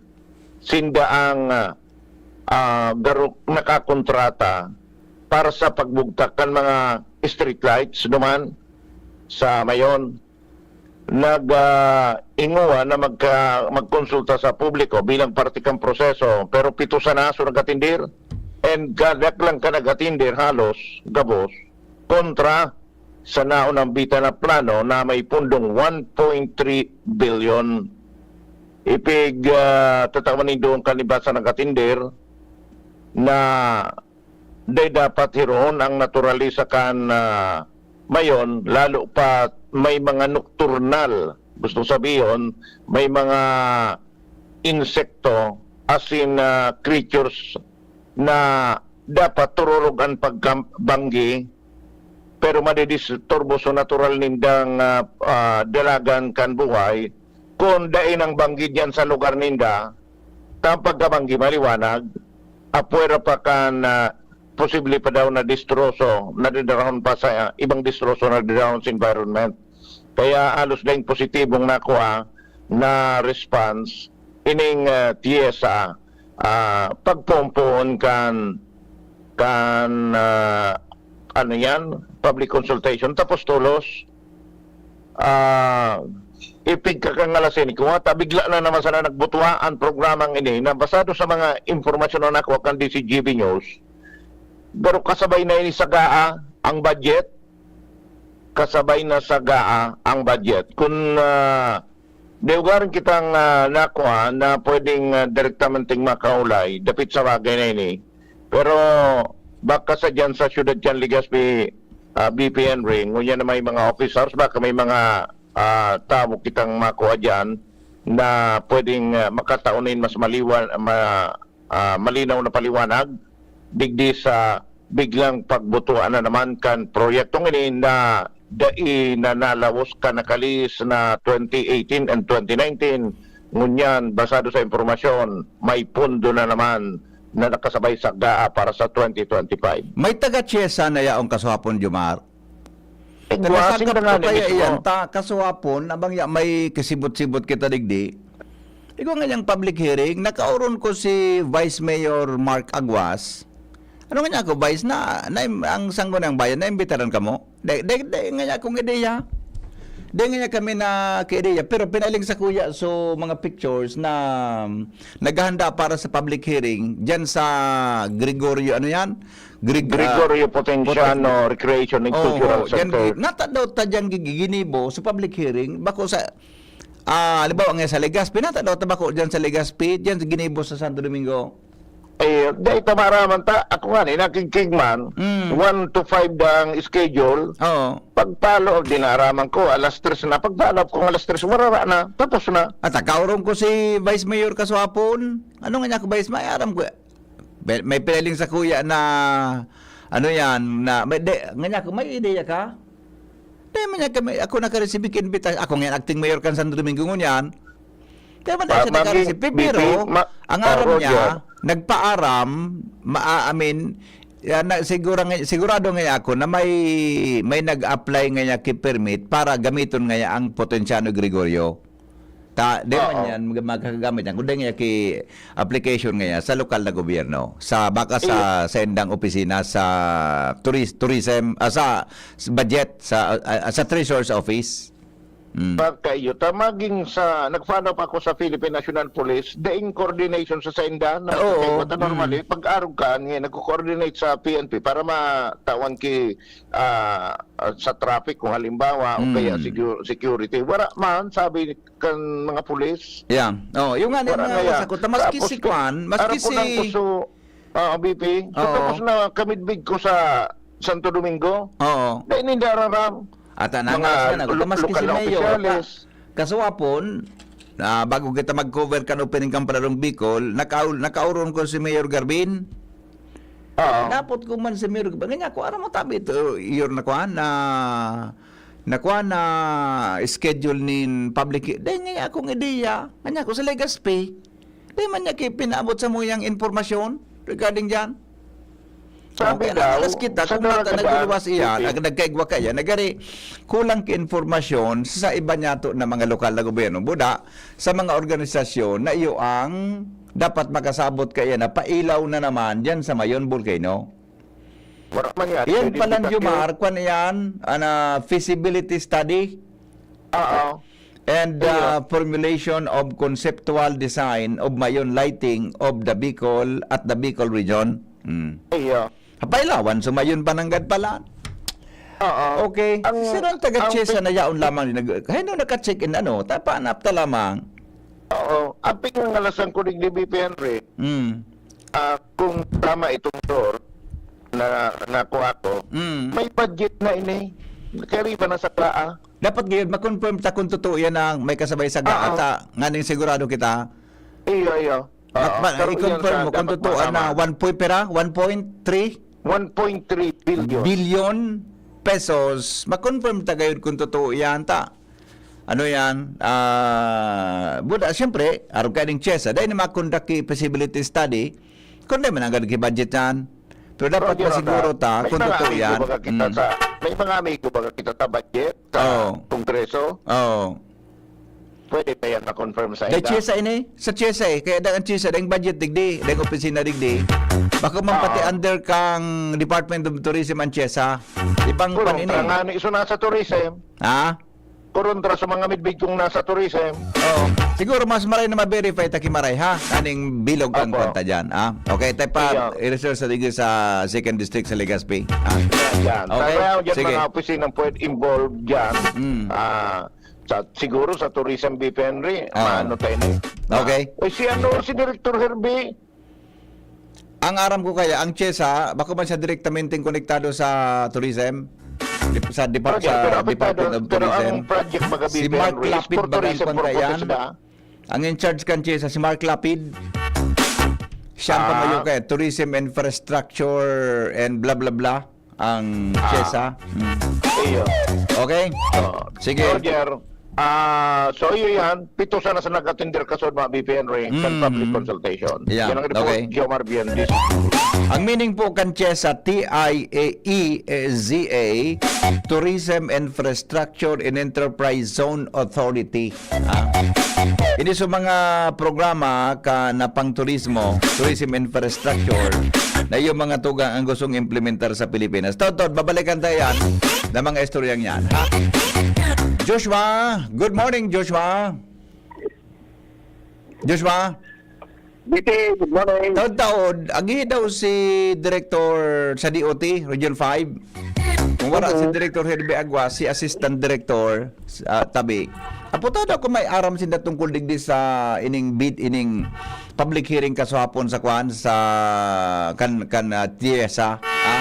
sinda ang, ah, ah, garo-, nakakontrata para sa pagbugtak kan mga streetlights duman sa Mayon. Nag, ah, inguwa na magka-, magkonsulta sa publiko bilang parte kan proseso, pero pito sana so nag-atindir, and ga-, daklang ka nag-atindir halos gabos kontra sa naunang bita na plano na may pundong one point three billion. Ipig, ah, tatawan nindong kan iba sa nag-atindir na dai dapat hiroon ang naturalesa kan, ah, Mayon, lalo pa may mga nocturnal, gustong sabihon, may mga insekto, as in, ah, creatures na dapat tururog an pagkabanggi, pero madidisturbo so natural nindang, ah, ah, dalagan kan buhay. Kun dai nang banggi diyan sa lugar ninda, ta ang pagkabanggi maliwanag, apwera pa kan, ah, posible pa daw na destroso, nadidarahon pa sa, ah, ibang destroso na nadidarahon sa environment. Kaya halos daing positibong nakuha na response ining, ah, TIESA, ah, pagpompoon kan, kan, ah, ano yan, public consultation. Tapos tolos, ah, ipigkakangalasin ko, ta bigla na naman sana nagbutua ang programang ini na basado sa mga impormasyon na nakuha kan D C G B News. Pero kasabay na ini sa GAA ang budget, kasabay na sa GAA ang budget. Kung, ah, di ugaring kitang, ah, nakuha na pwedeng, ah, direktamente makaulay dapit sa bagay na ini. Pero baka sa diyan sa siyudad diyan, Legazpi, ah, B P Henry, ngunyan na may mga officers, baka may mga, ah, tawo kitang makuha diyan na pwedeng, ah, makataon nin mas maliwan-, ma-, ah, malinaw na paliwanag digdi sa biglang pagbutuan na naman kan proyektong ini na dai na nalawos kan nakalihis na twenty eighteen and twenty nineteen. Ngunyan, basado sa impormasyon, may pondo na naman na nakasabay sa GAA para sa twenty twenty-five. May taga-TIESA na yaong kasuhapon, Jomar. Eh, Taga guwasing sangkap na nga ko ni kaya mismo. Iyan, ta, kasuhapon, abang ya, may kasibot-sibot kita digdi. Igwa nga niyang public hearing, nakaoron ko si Vice Mayor Mark Aguas. Ano nga niya ako, Vice, na, na ang Sangguniang Bayan, naimbitaran kamo? Dai, dai, dai nga niya akong ideya. Dai nga niya kami na kaideya, pero pinailing sa kuya, so, mga pictures na, um, naghahanda para sa public hearing, dyan sa Gregorio, ano yan? Grig-, ah, Gregorio Potenciano Poten-, Recreation and oo, Cultural yan, Center. Nata daw ta dyan gi-, ginibo sa public hearing, bako sa, ah, halimbawa nga sa Legazpi, nata daw ta bako dyan sa Legazpi, dyan ginibo sa Santo Domingo. Eh, dai ta maaraman ta, ako nga ni, nakigkig man, Mm. one to five dang schedule. Oo. Pag-follow up, di naaraman ko, alas tres na. Pag-follow up ko, alas tres, marara na. Tapos na. At nakaurong ko si Vice Mayor kasuhapon. Ano nga niya ako, Vice? May aram ko. Pe-, may piling sa kuya na, ano yan, na, may, de, nga niya ako, may ideya ka? Dai man niya kami, ako nakareceive ki imbita-, ako ngayon, acting mayor kan Santo Domingo ngunyan. Dai man Pa-, siya magi-, nakareceive. Pero, bibi-, ma-, ang oh, aram niya, Roger. Nagpaaram, ma-, I mean, ya, na, sigura nga, sigurado nga ako na may, may nag-apply nga niya ki permit para gamiton nga niya ang Potenciano Gregorio. Ta, di man Ah, oo. Yan mag-, magkakagamit yan. Kundi nga ki application nga yan sa lokal na gobyerno. Sa, baka sa, Eh. Sa indang opisina, sa turis-, tourism, ah, sa, sa budget, sa, ah, ah, sa treasurer's office. Mm. Pagkaiyo, ta maging sa, nag-follow up ako sa Philippine National Police, daing coordination sa sainda, no? Oo. Kaya wata Mm. normally, pag-arog ka, nga nagko-coordinate sa P N P para matawan ki, ah, ah, sa traffic, kung halimbawa, o kaya Mm. secu-, security. Wala man, sabi kan mga pulis. Yeah. Oh, yung nga, Wala yung nga, nga yan. Sa ko, ta maski Tapos si ka-, Kwan, maski arap ko lang si ko so, ah, B P, so Oo. Tapos na kamidbig ko sa Santo Domingo, Oo. Dai ninda araram. At ang Mga angas na, lo-, ta maski lokal si na Mayor, opisyales. Ka-, kasuwapon, na bago kita mag-cover kan opening kan Palarong Bicol, nakaul-, nakauron ko si Mayor Garbin. Oo. Napot ko man si Mayor Garbin. Nga ako, aram mo, tabi ito, Yor, na kuan, na, na kuan, na schedule nin public, dai nga akong ideya. Nga ako sa Legazpi. Dai man niya ki-, pinaabot sa muyang impormasyon regarding diyan. Sabi Okay, daw, alas kita, sa kung mata nagkadaan, nagluwas iyan, sige. Ag-, nagkaigwa ka iyan, nagari, kulang ki impormasyon sa iba niya to na mga lokal na gobyerno. Buda, sa mga organisasyon na iyo ang dapat makasabot ka iyan na pailaw na naman diyan sa Mayon Volcano. Wala man yan. Iyan Pwede palang di ka Jomar, kwan iyan, ana, feasibility study Oo. and Iyo. uh, formulation of conceptual design of Mayon lighting of the Bicol at the Bicol region. Hmm. Iyo. Hapailawan, so Mayon pa nanggad pala. Oo. Okay. Ang, Sino ang taga ang Chesa pi- na yaon lamang? Nag-, kaya nung naka-check in, ano, tapanap ta lamang. Oo. Ang pingangalasan ko digdi, B P Henry, Hmm. ah, kung tama itong tour na nakuha ko, Mm. may budget na ini. Kaya riba na sa kaa. Dapat ngayon, ma-confirm ta kung totoo yan ang may kasabay sa Oo. gaata. Nganing sigurado kita. Iyo, iyo. At Oo. ma-, Pero i-confirm iyon mo sa kung dapat totoo na malaman. one point pera, one point three One point three billion. billion pesos. Ma-confirm ta gayud kung totoo yan, ta. Ano yan? Ah, buda, siyempre, arog ka ning Chesa. Dahil na ma-conduct ki feasibility study, kung di man agad ki-budget yan. Pero dapat Roger, masiguro Roger. ta May kung mga totoo amigo yan. baga kita Mm. sa, may mga amigo baga kita sa budget, sa Oo. Kongreso. Oo. Pwede pa yan ma-confirm sa Dahil ila. Chesa ini, sa Chesa eh. Kaya dahil ang Chesa, dahil budget digdi, dahil opisina digdi. Baka man pati Oo. under kang Department of Tourism ang Chesa. Ibang Kurong pan ini. Trangani, iso na sa tourism. Ha? Kurong tra sa mga midbid kung nasa tourism. Oo. Siguro mas maray na ma-verify ta ki maray, ha? Aning bilog ang Opo. kwenta dyan, ha? Okay, tayo pa, Iya. i-research sa digdi sa second district sa Legazpi, ha? Yan. Okay, Kaya dyan sige. mga opisinang pwede involved dyan. Mm. Ah, sa, siguro sa tourism, B P Henry, Oo. maano tayo na. Okay. O si ano, si Director Herbie, Ang aram ko kaya, ang Chesa, bako man siya direktamenteng konektado sa tourism? Dep-, sa depart-, Project, sa pero apektado, Department of pero ang Tourism. project baga Si B P Mark Henry is Lapid for baga ang tourism kwan purposes kaya. na. Ang in charge kan Chesa, si Mark Lapid. Siya ang Ah. pangayo kaya, tourism infrastructure and blah, blah, blah. Ang Ah. Chesa. Mm. Iyo. Okay? Oh. Sige. Roger, ah, so iyo yan, pito sana sa nag-attender kaso mga B P N rin, sa Mm. public consultation. Yeah. Yan ang report, Okay. Jomar Biandis. Ang meaning po kan Chesa, T I A E Z A, Tourism Infrastructure and Enterprise Zone Authority. Ah. Ini sa mga programa ka na pang-turismo, tourism infrastructure, na iyo mga tugang ang gustong implementar sa Pilipinas. Taod-taod, babalikan tayo yan na mga istoryang yan. Ha? Joshua, good morning, Joshua. Joshua? B T, good morning. Taod-taod, agi daw si Director sa D O T, Region five. Kung wala si Mhm. Director Herbe Agua, si Assistant Director, ah, tabi. Apo, taod ako may aram sinda tungkol digdi sa ining bid, ining public hearing kasuhapon sa kwan, sa kan, kan, ah, Tiesa, ha?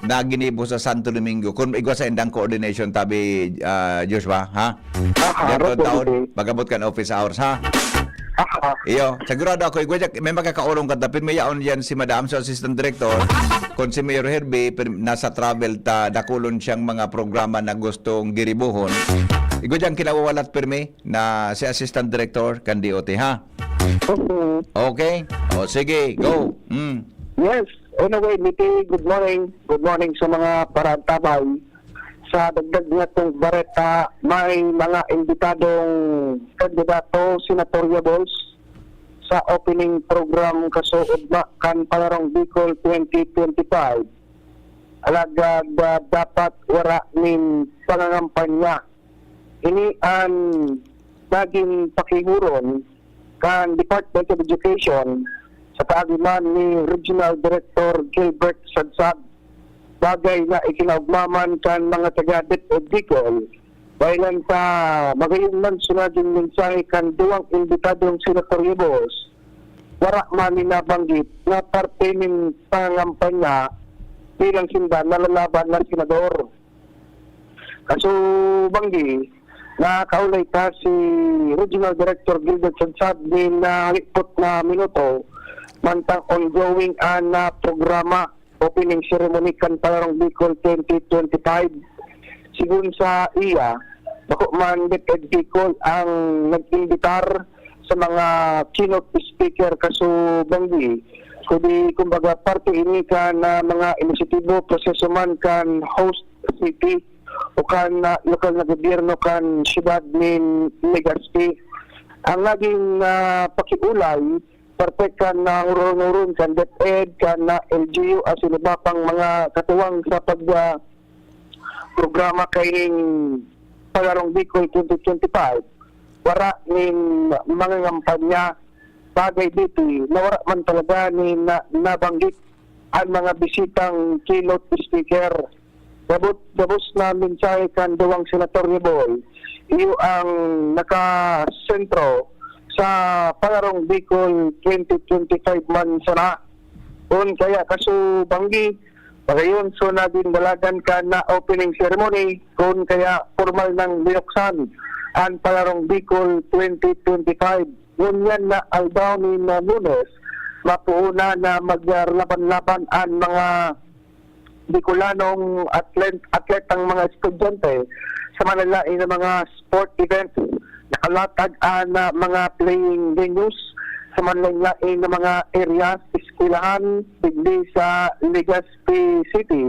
Na ginibo sa Santo Domingo. Kung igwa sa indang coordination, tabi, ah, Joshua, ha? Aha, Yan, Rodel, taon-taon, hindi. Mag-abot kan office hours, ha? Aha. Iyo, sigurado ako, igwa dyan, may makakaurong ka, tapin may yaon yan si Madam, so Assistant Director. Kung si Mayor Herbie, pir-, nasa travel ta, dakulon siyang mga programa na gustong giribuhon. Igwa dyan, kinawawalat pirmi na si Assistant Director kan D O T, ha? Mhm. Okay? O, sige, go. Mm. Yes. Anyway, B T, good morning. Good morning sa mga paraantabay. Sa dagdag niyatong bareta, may mga imbitadong kandidato, senatoriables, sa opening program kasuodma kan Panarong Bicol twenty twenty-five. Alagad, ah, dapat wara nin pangangampanya. Ini an nagin pakihuron kan Department of Education sa kaagi man ni Regional Director Gilbert Sadsad, bagay na ikinaugma man kan mga taga DepEd Bicol. Dahilan sa magayon man sa nagin mensahe kan duwang imbitadong senatoriables, wara man ni nabanggit na parte nin pangangampanya bilang sinda nalalaban na senador. Kaso banggi, nakaulay ta si Regional Director Gilbert Sadsad nin nalipot na minuto, mantang ongoing an, ah, programa, opening ceremony kan Panarong Bicol twenty twenty-five. Sigon sa iya, bako man DepEd Bicol ang nag-imbitar sa mga keynote speaker kaso banggi, kundi kumbaga parte ini kan, ah, mga inisyatibo, proseso man kan host city o kan, ah, lokal na gobyerno kan siyudad nin Legazpi. Ang naging, ah, pakiulay parte kan, ah, huron-huron kan DepEd, kan, ah, L G U, asin iba pang mga katuwang sa pag, ah, programa kaining Palarong Bicol twenty twenty-five, wara nin mangangampanya. Bagay dito, eh, na wara man talaga nin na, nabanggit an mga bisitang keynote speaker. Gabos, gabos na mensahe kan duwang senator ni Boy, iyo ang nakasentro sa Palarong Bicol twenty twenty-five man sana. Kun kaya kaso banggi, pagayon so naging dalagan kan na opening ceremony, kun kaya formal nang binuksan an Palarong Bicol twenty twenty-five. Ngunyan na aldaw nin Lunes, mapuuna na maglalaban-laban an mga Bicolanong atlet-, atletang mga estudyante sa manlaen na mga sport event. Nakalatag an, ah, mga playing venues sa manlaen na mga areas, eskwelahan, digdi sa Legazpi City,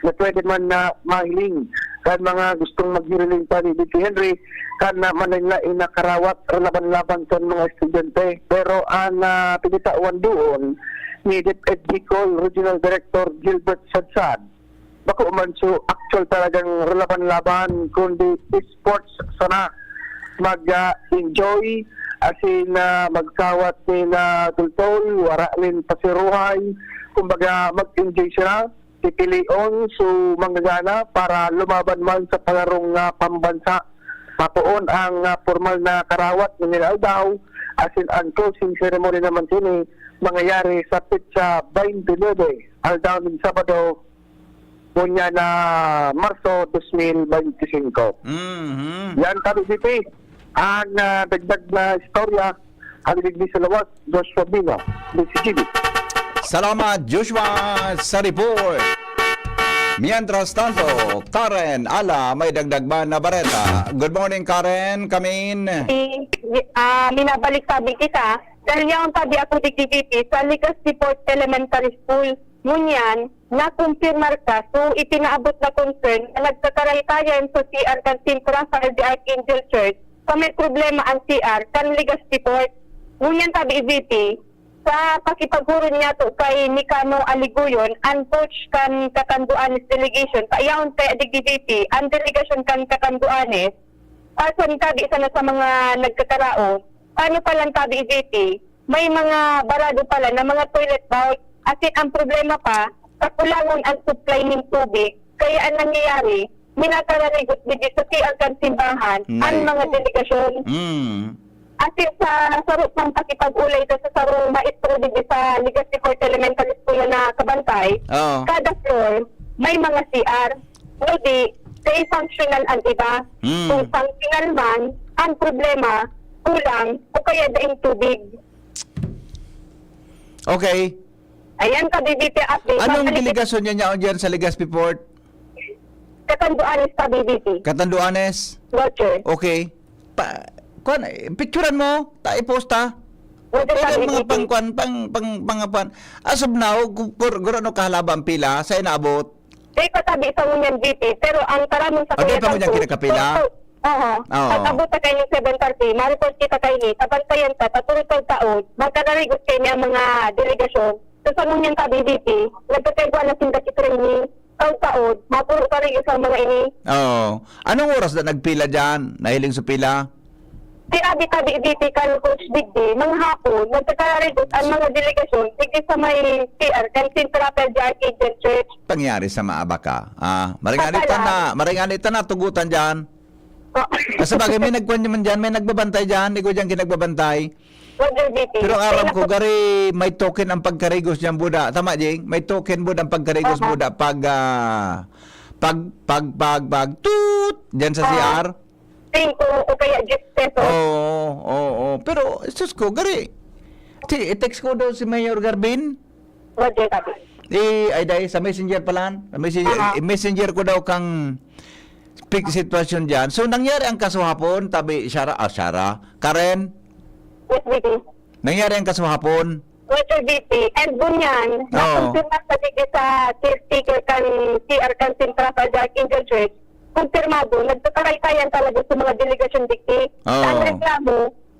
na pwede man na mahiling kan mga gustong maghiriling pa ni Vicky Henry kan, ah, manlaen na karawat o laban-laban kan mga estudyante. Pero an, ah, pinitawan doon ni DepEd Bicol Regional Director Gilbert Sadsad, bako man so actual talagang laban-laban, kundi sports sana. Mag, ah, enjoy, asin, ah, magsawat nin, ah, tultol, wara nin pasiruhay. Kumbaga, mag-enjoy sila. Pipilion so manggagana para lumaban man sa palarong, ah, pambansa. Mapoon ang, ah, pormal na karawat nin aldaw, asin ang closing ceremony naman kini mangyayari sa petsa twenty-nine, aldaw nin Sabado, ngunyan na Marso dos mil benti singko. Mhm. Yan kami, G P. Ang, ah, dagdag na istorya, hali digdi sa lawas, Joshua Bino, D C G B. Salamat, Joshua, sa report. Mientras tanto, Karen Ala, may dagdag man na bareta. Good morning, Karen. Kamin. Si, ah, minabalik sabi kita, dahil yaon sabi ako digdi, G P, sa Legazpi Port Elementary School. Ngunyan, nakumpirmar ka, so ipinaabot na concern na nagkakaraykayan sa C R kan Saint Raphael the Archangel Church sa may problema ang C R kan Legazpi Port. Ngunyan sabi ni V P, sa pakipaghuron niyato kay Nicano Aligoyon, an coach kan Catanduanes delegation, payaon kay adig ni V P, ang delegasyon kan Catanduanes, pasan kabi sana sa mga nagkakaraos, paano palan kabi ni V P, may mga barado pala na mga toilet bowl. Asin ang problema pa, kakulangan ang supply nin tubig. Kaya ang nangyayari, minakararigot digdi sa C R kan simbahan ang Nay. mga delegasyon. Mm. Asin sa saro pang pakipag-ulay ta sa sarong maestro digdi sa Legazpi Port Elementary School na kabantay, Oo. kada floor may mga C R. Kundi, kay functional ang iba. Mm. Kung functional man, ang problema, kulang o kaya daing tubig. Okay. Ayan ka, B B T update. Anong Mabalik delegasyon niya niya dyan sa Legazpi Port? Catanduanes pa, B B T. Catanduanes? Roger. Okay. Pa, kuwan, eh, picturean mo, ta, i-post ta. Roger Pero ka, ang mga B B T. pangkuwan, pang, pang, mga pan. As of now, gu-, gur-, gurano kahalaba ang pila sa inaabot? Di pa tabi sa ngunyan, B P, pero ang taramon sa Ano kuya pa ngunyan Tangko, kinakapila? so, so, oho. Oo. Pag-abot ta kaini seven thirty, ma-report kita kaini, tabantayan ta, tatulog taod, magkakarigot kaini ang mga delegasyon. So, sa ngunyan tabi, B P, nagkakaigwa na sinda si training, taod-taod, mapuro pa rin isang mga ini. Oo. Anong oras na nagpila dyan? Nahiling sa pila? Sinabi ta, B B T kan Coach Digdi, mga hapon, nagkakarigot ang mga delegasyon, digdi sa may C R, kan Saint Raphael the Archangel Church. Pangyari sa maaba ka. Ah, maringan Pagkala. ito na, maringan ito na, tugutan dyan. Oh. Ah, sa bagay, may nagkuhan naman dyan, may nagbabantay dyan, ikaw dyan kinagbabantay. Roger, B P. Pero ang aram Kaya ko, po gari, may token ang pagkarigos dyan, Buda. Tama, Jing? May token, Buda, ang pagkarigos, Aha. Buda. Pag, ah, pag, pag, pag, pag, toot! Dyan sa Aha. C R. Singko o kaya diyes pesos. Oo, oo, oo. Pero, sus ko, gari. Si, i-text ko daw si Mayor Garbin. Roger, Papi. Eh, ay, dai, sa messenger pala. Sa messenger, Aha. i-messenger ko daw kang pig sitwasyon dyan. So, nangyari ang kaso hapon, tabi, Shara, ah, Shara. Karen? Yes, B P. Nangyari ang kaso hapon? Roger, B P. And ngunyan, Oo. nakumpirma sa digdi sa caretaker kan C R kan Central Pajac Angel Church, kumpirmado, nagkakaraykayan talaga sa mga delegasyon digdi. Oo. Ang reklamo,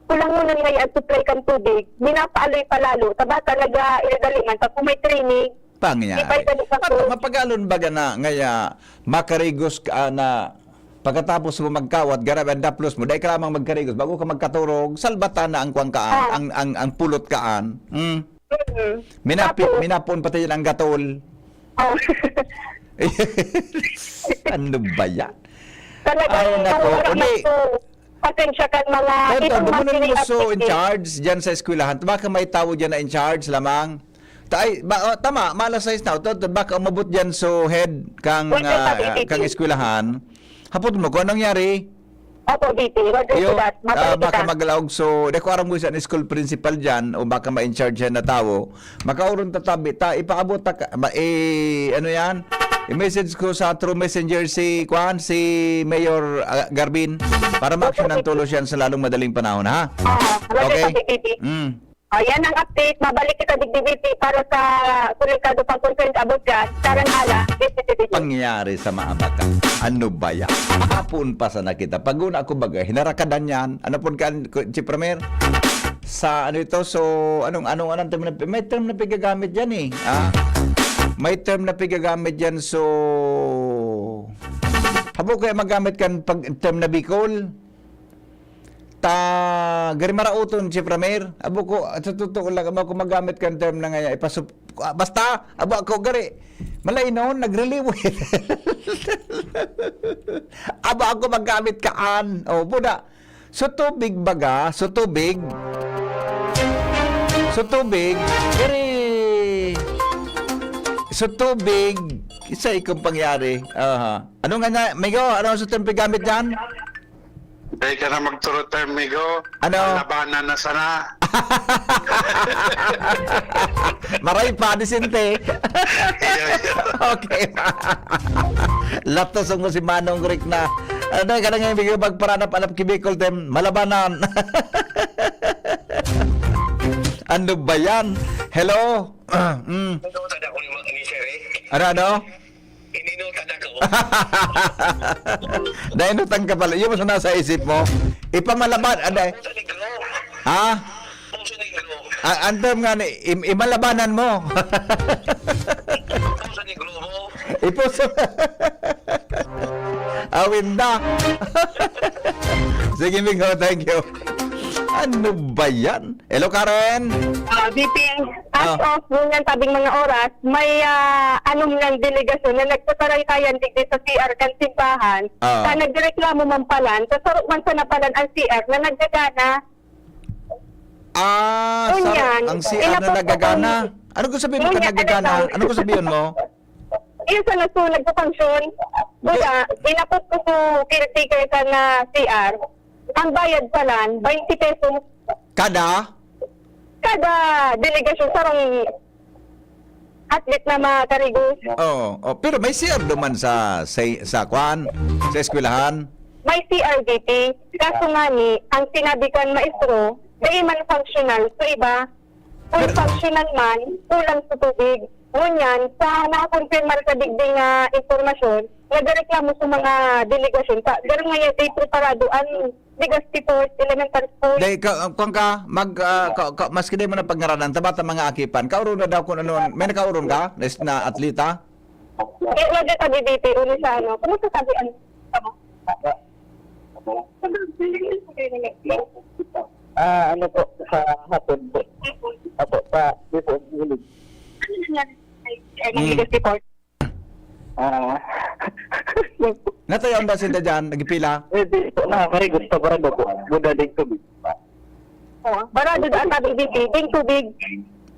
kulangonan ngaya ang supply kan tubig, minapaaloy pa lalo. Tabata naga-, inadali man, pag kung may training, Pangyari. Di pa ito At nagkakapos. Mapagalon baga na ngaya, makarigos ka na pagkatapos mo magkawat, garabi ang daplos mo, dai ka lamang magkarigos, bago ka magkaturog, salbatan na ang kwang kaan, Ah. ang, ang, ang pulot kaan. Mm. Mm. Minapi-, Tapos minapoon pati yan ang gatol. Oh. Ano ba yan? Talagang Ay, nako. Wala Uli. man po. Pasensya ka, mga Eto, itong mga dumunong mo so in activities. Charge dyan sa eskwelahan. Baka may tao dyan na in charge lamang. Ta-, ay, ba, oh, tama, malas sais na. Ito, ito, baka umabot dyan so head kang, Pwede ah, sa B P P. kang eskwelahan. Hapot mo kung anong nangyari. Opo, B P. Roger Iyo, po that. ah, Mabalik baka kita. maglaog so, di ko aram kung saan school principal dyan o baka ma-in charge yan na tao. Makauron ta tabi, ta, ipaabot ta ka, ma-, eh, ano yan? I-message ko sa through messenger si, kwan, si Mayor, ah, Garbin para ma-action ng tulos yan sa lalong madaling panahon, ha? Ah, Roger Okay? sa B P P. Mm. Ah, yan ang update. Mabalik kita digdi B P para sa sulikado pang concern about dyan. Karan ala, B P P. Pangyayari sa maabakan. Ano ba yan? Hapon pa sana kita. Pag una ako baga, hinarakadan yan. Ano po ka, Chief Premier? Sa ano ito? So, anong, anong, anong term na, may term na pigagamit dyan eh. Ah, may term na pigagamit dyan. So, habo kaya magamit kan pag term na Bicol? Ta, gari marauton, Chief Ramir. Abo ko, sa totoo lang, abo ko magamit kan term na ngaya, ipasup-, ah, basta, abo ako, gari, malainon, nagreliwit. Abo ako magamit kaan. O, buda. So, tubig baga, so, tubig. So, tubig, gari, so, tubig, isa ikong pangyari. Aha. Ano nga na, Migo? Ano sa term pigamit dyan? Dai ka na magturot, Term Migo. Ano? Labanan na sana. Maray pa, disente. Iyo, iyo. Okay. Latos mo si Manong Rick na. Ano, ka na ngayon, Migo, magparanap-anap ki Bicol, Tem. Malabanan. Ano ba yan? Hello? Mm. Ano, ano? Ininota na ko. Nainutan ka pala. Yun ang nasa isip mo. Ipamalaban. Ano, eh? Sa negro. Ha? Puso negro. Ah, ang term nga ni, im-, imalabanan mo. Puso negro mo. Ipuso. Awinda. Sige, Migo. Thank you. Ano ba yan? Hello, Karen. Ah, B P, as Ah. of ngunyan tabing mga oras, may, ah, anom nang delegasyon na nagsasarantayan digdi sa C R kan simbahan. Ah. Sa nagreklamo man palan, sa sarong man sa napalan ang C R na nagagana. Ah, sa Ngunyan, ang C R na inapos nagagana. ang Ano ko sabihin mo ka Ngunyan, nagagana? ano Ano ko sabihin mo? Iyo sa nagsunod sa function, kuya, inapot ko sa caretaker sa na C R. Ang bayad palan, twenty pesos. Kada? Kada delegasyon, sarong atlet na makarigos. Oo, oh, pero may C R duman sa, sa, sa kwan, sa eskwelahan. May C R D T. Kaso nga ni, ang sinabi kan maestro, dai man functional. So iba, kung Pero functional man, kulang sa tubig. Ngunyan, sa nakakonfirmar sa digdi nga impormasyon, nagreklamo sa mga delegasyon. Sa, garo nga yan, di preparado ang Legazpi Port, Elementary School. Dai, ka, kung ka, mag, ah, ka, ka, maski di mo na pagngaranan, tabata mga akipan, kauro na daw kung ano, may nakauron ka, na, na atleta? Eh, wala ka B B T, uni sa ano. Kumusta sabi ang Ah, ano po, sa hapon po. Apo, sa before, hilig. Ano nangyari sa ano, Mm. Legazpi Port? Ah. Natayaon ba sila dyan? Nagpila? Eh, di po, na, may gusto ba, ano po? Buda din tubig. Oh, barado daan sa B B T, ding tubig.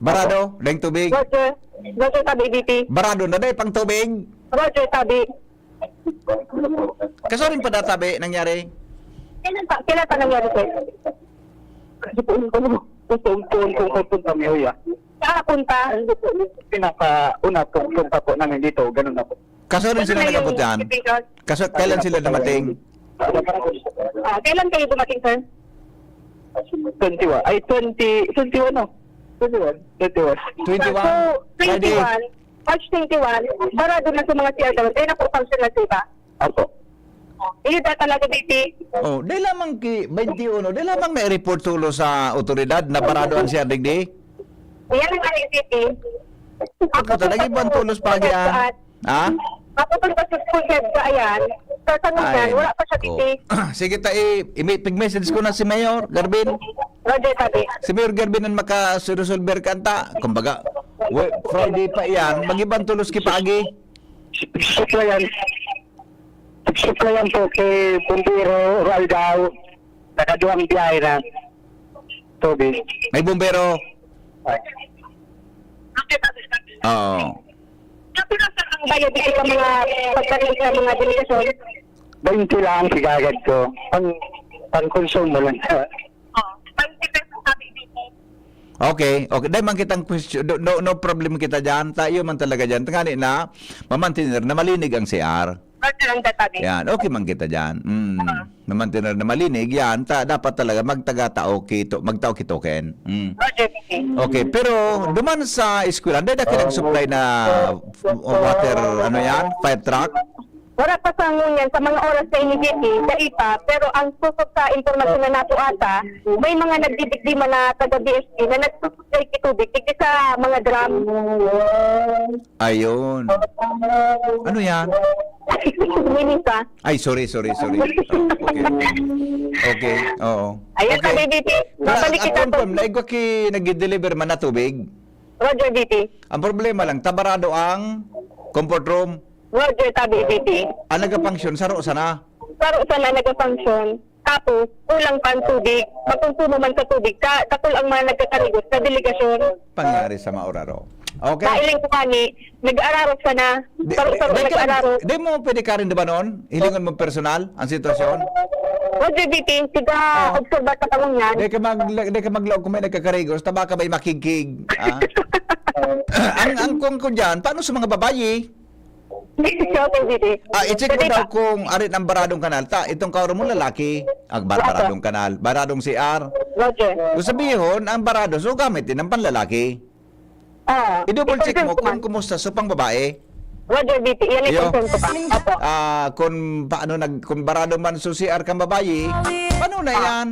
Barado? Ding tubig? Roger. Roger sa B B T. Barado na dai pang tubig? Roger, tabi. Kaso rin pa databi nangyari? Kailan pa, kailan pa nangyari, sir? Kasi po, ano, gusto ko, kung, kung punta mo, ya. Kahapon pa. Ano po, pinaka-una, pagpunta po namin dito, ganun na po. Kaso rin Ano sila na yung nagabot yan? Speaker? Kaso, kailan sila dumating? Ah, kailan kayo dumating, sir? Twenty-one. Ay, twenty, twenty-one, no? Twenty-one. Twenty-one. Twenty-one? So, Friday. twenty-one, March twenty-one, barado na sa mga C R daw. Kaya na po function na sa iba. Apo. Iyo da talaga, B P. Oh, di lamang ki twenty-one, di lamang na-report tulo sa otoridad na barado ang C R digdi? Yan ang ano, B P. Ako talaga, ibang tulos pa yan. Ha? Ako pag sa school head sa ayan, sa tanong Ay, yan, wala pa siya, nako. B P. Sige, ta, i-, i-, pig-message ko na si Mayor Garvin. Roger, sabi. Si Mayor Garvin ang makaresolver kanta. Kumbaga, we-, Friday pa yan, mag-ibang tulos ki paagi. Supply yan. Supply yan po kay Bumbero, Roaldao. Nakaduhang biyahe na. Tubig. May bumbero. Ay. Oo. Ang bayad ay ang mga pagkain sa mga delegasyon. Twenty lang, sigagad ko. Pang, pang konsumo lang. Oh, twenty pesos sabi dito. Okay, okay. Dahil man kitang question, no, no, no problem kita dyan. Tayo man talaga dyan. Tangani na, mamantener na malinig ang C R. Basta lang data, B P. Yan, okay man kita dyan. Mm. Ah. Mamantener na malinig, yan. Ta, dapat talaga magtaga-tao kito, magtao kitoken. Mm. Roger, B P. Okay, pero duman sa eskwela, dahil na kinag-supply na f-, water, ano yan? Fire truck? Wala pa sa ngunyan, sa mga oras na ini, B P, dai pa. Pero ang kusog sa impormasyon na nato ata, may mga nagdidikdima na taga B S P na nagsusupply ki tubig, digdi sa mga drum. Ayun. Ano yan? Minisa. Ay, sorry, sorry, sorry. Oh, okay. Okay, oo. Ayan, okay. Sabi, B P, Pero, babalik at kita one to point, naigwa ki nagde-deliver man na tubig. Roger, B P. Ang problema lang, tabarado ang comfort room. Roger, sabi, B P. Ang nagafunction, saro sana. Saro sana nagafunction. Tapos, kulang pa ang tubig. Magkonsumo man sa tubig. Sa, sa kul ang mga nagkakarigos sa delegasyon. Pangyari sa mauraro. Okay? Sa ilang kumani, nag-aararo sana. Di, Saro-saro di, di ka mag-, nag-aararo. Di mo pwede ka rin, di ba, noon? Hilingon mo personal ang sitwasyon? Roger, B P, siga Ah. obserbar ka pa ngunyan. Di ka mag-, di ka maglaog kung may nagkakarigos, taba ka ba'y makigkig? Ah? Ang, ang kuwan ko dyan, paano sa mga babayi? Okay, B P. Ah, i-check mo Pwede daw ba? kung arin ang baradong kanal. Ta, itong kauro mo lalaki, ang bar-, Opo. baradong kanal, baradong C R. Roger. Kung sabihon, ang barado, so gamit din ang panlalaki. Ah, I-double check i-confirm mo ko, kung ma'am. kumusta sa pang babae. Roger, B P. Yan ang Iyo. concern ko pa. Opo. Ah, kung paano nag-, kung barado man sa C R kang babae, paano na Ah. yan?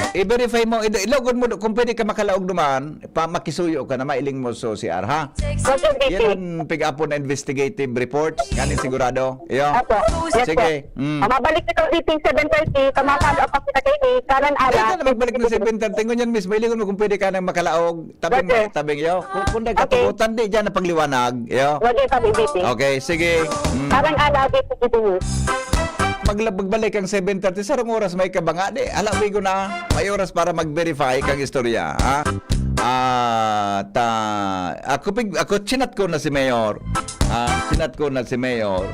I-verify mo, i-, ilogod mo, kung pwede ka makalaog duman, pa, makisuyo ka na, mailing mo sa C R, ha? Roger, B P. Yan ang pig-apo na investigative report. Yan ang sigurado. Iyo. Opo. Yes, Sige. po. Mm. Ah, mabalik ito, B P, seven thirty. Kamakalo pa kita kay ni Karen Ala. Kaya na magbalik ng seven thirty. Ngunyan mismo, ilingon mo kung pwede ka nang makalaog. Tabing, Roger. tabing, iyo. Kung, kung Okay. nagkatugutan, di dyan na pagliwanag. Iyo. Roger, sabi, B P. Okay, sige. Mm. Karen Ala, B P G B News. Magla-, magbalik ang seven thirty, sarong oras may kabanga, di, hala, wigo na, may oras para mag-verify kang istorya, ha? Ah, ta-, ako pig-, ako, chinat ko na si Mayor. Ah, chinat ko na si Mayor.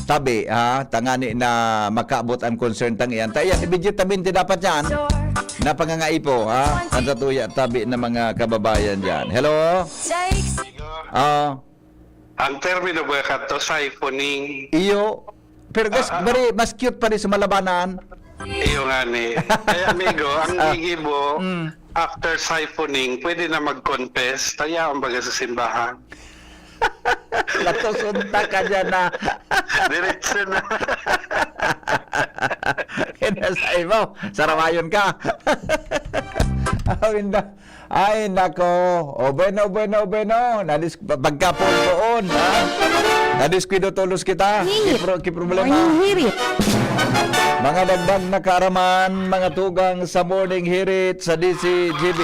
Tabi, ha? Tangani na makaabot ang concern tang iyan. Ta iyan, immediatamente dapat yan. Napangangaipo, ha? Ang tatuya, tabi ng mga kababayan dyan. Hello? Ah, Ang termino ba kadto, siphoning? Iyo. Pero gas, Ah, ah. bari, mas cute pa rin sa malabanan. Iyo nga ni. Ay, amigo, ang Ah. gigibo, Mm. after siphoning, pwede na mag-confess. Kaya ang baga sa simbahan. Nasusunta ka dyan na. Diretso na. Kinasay mo. Sarawayon ka. Awin na. Ay, nako. O, bueno, bueno, bueno. Nadis-, pagkapoon-poon, ha? Nadiskuido tolos kita. Ki pro-, ki problema. Morning Hirit. Mga dagdag na kaaraman, mga tugang sa Morning Hirit sa D C G B.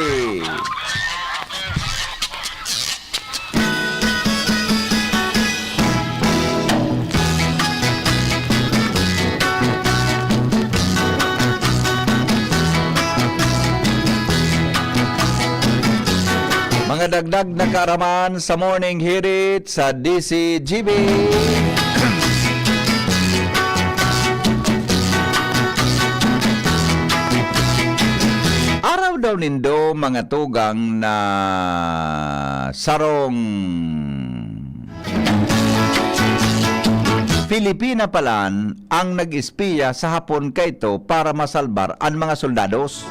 Mga dagdag na kaaraman sa Morning Hirit sa D C G B. Araw daw nindo, mga tugang, na sarong Filipina palan ang nag-espiya sa Hapon kaito para masalbar an mga soldados.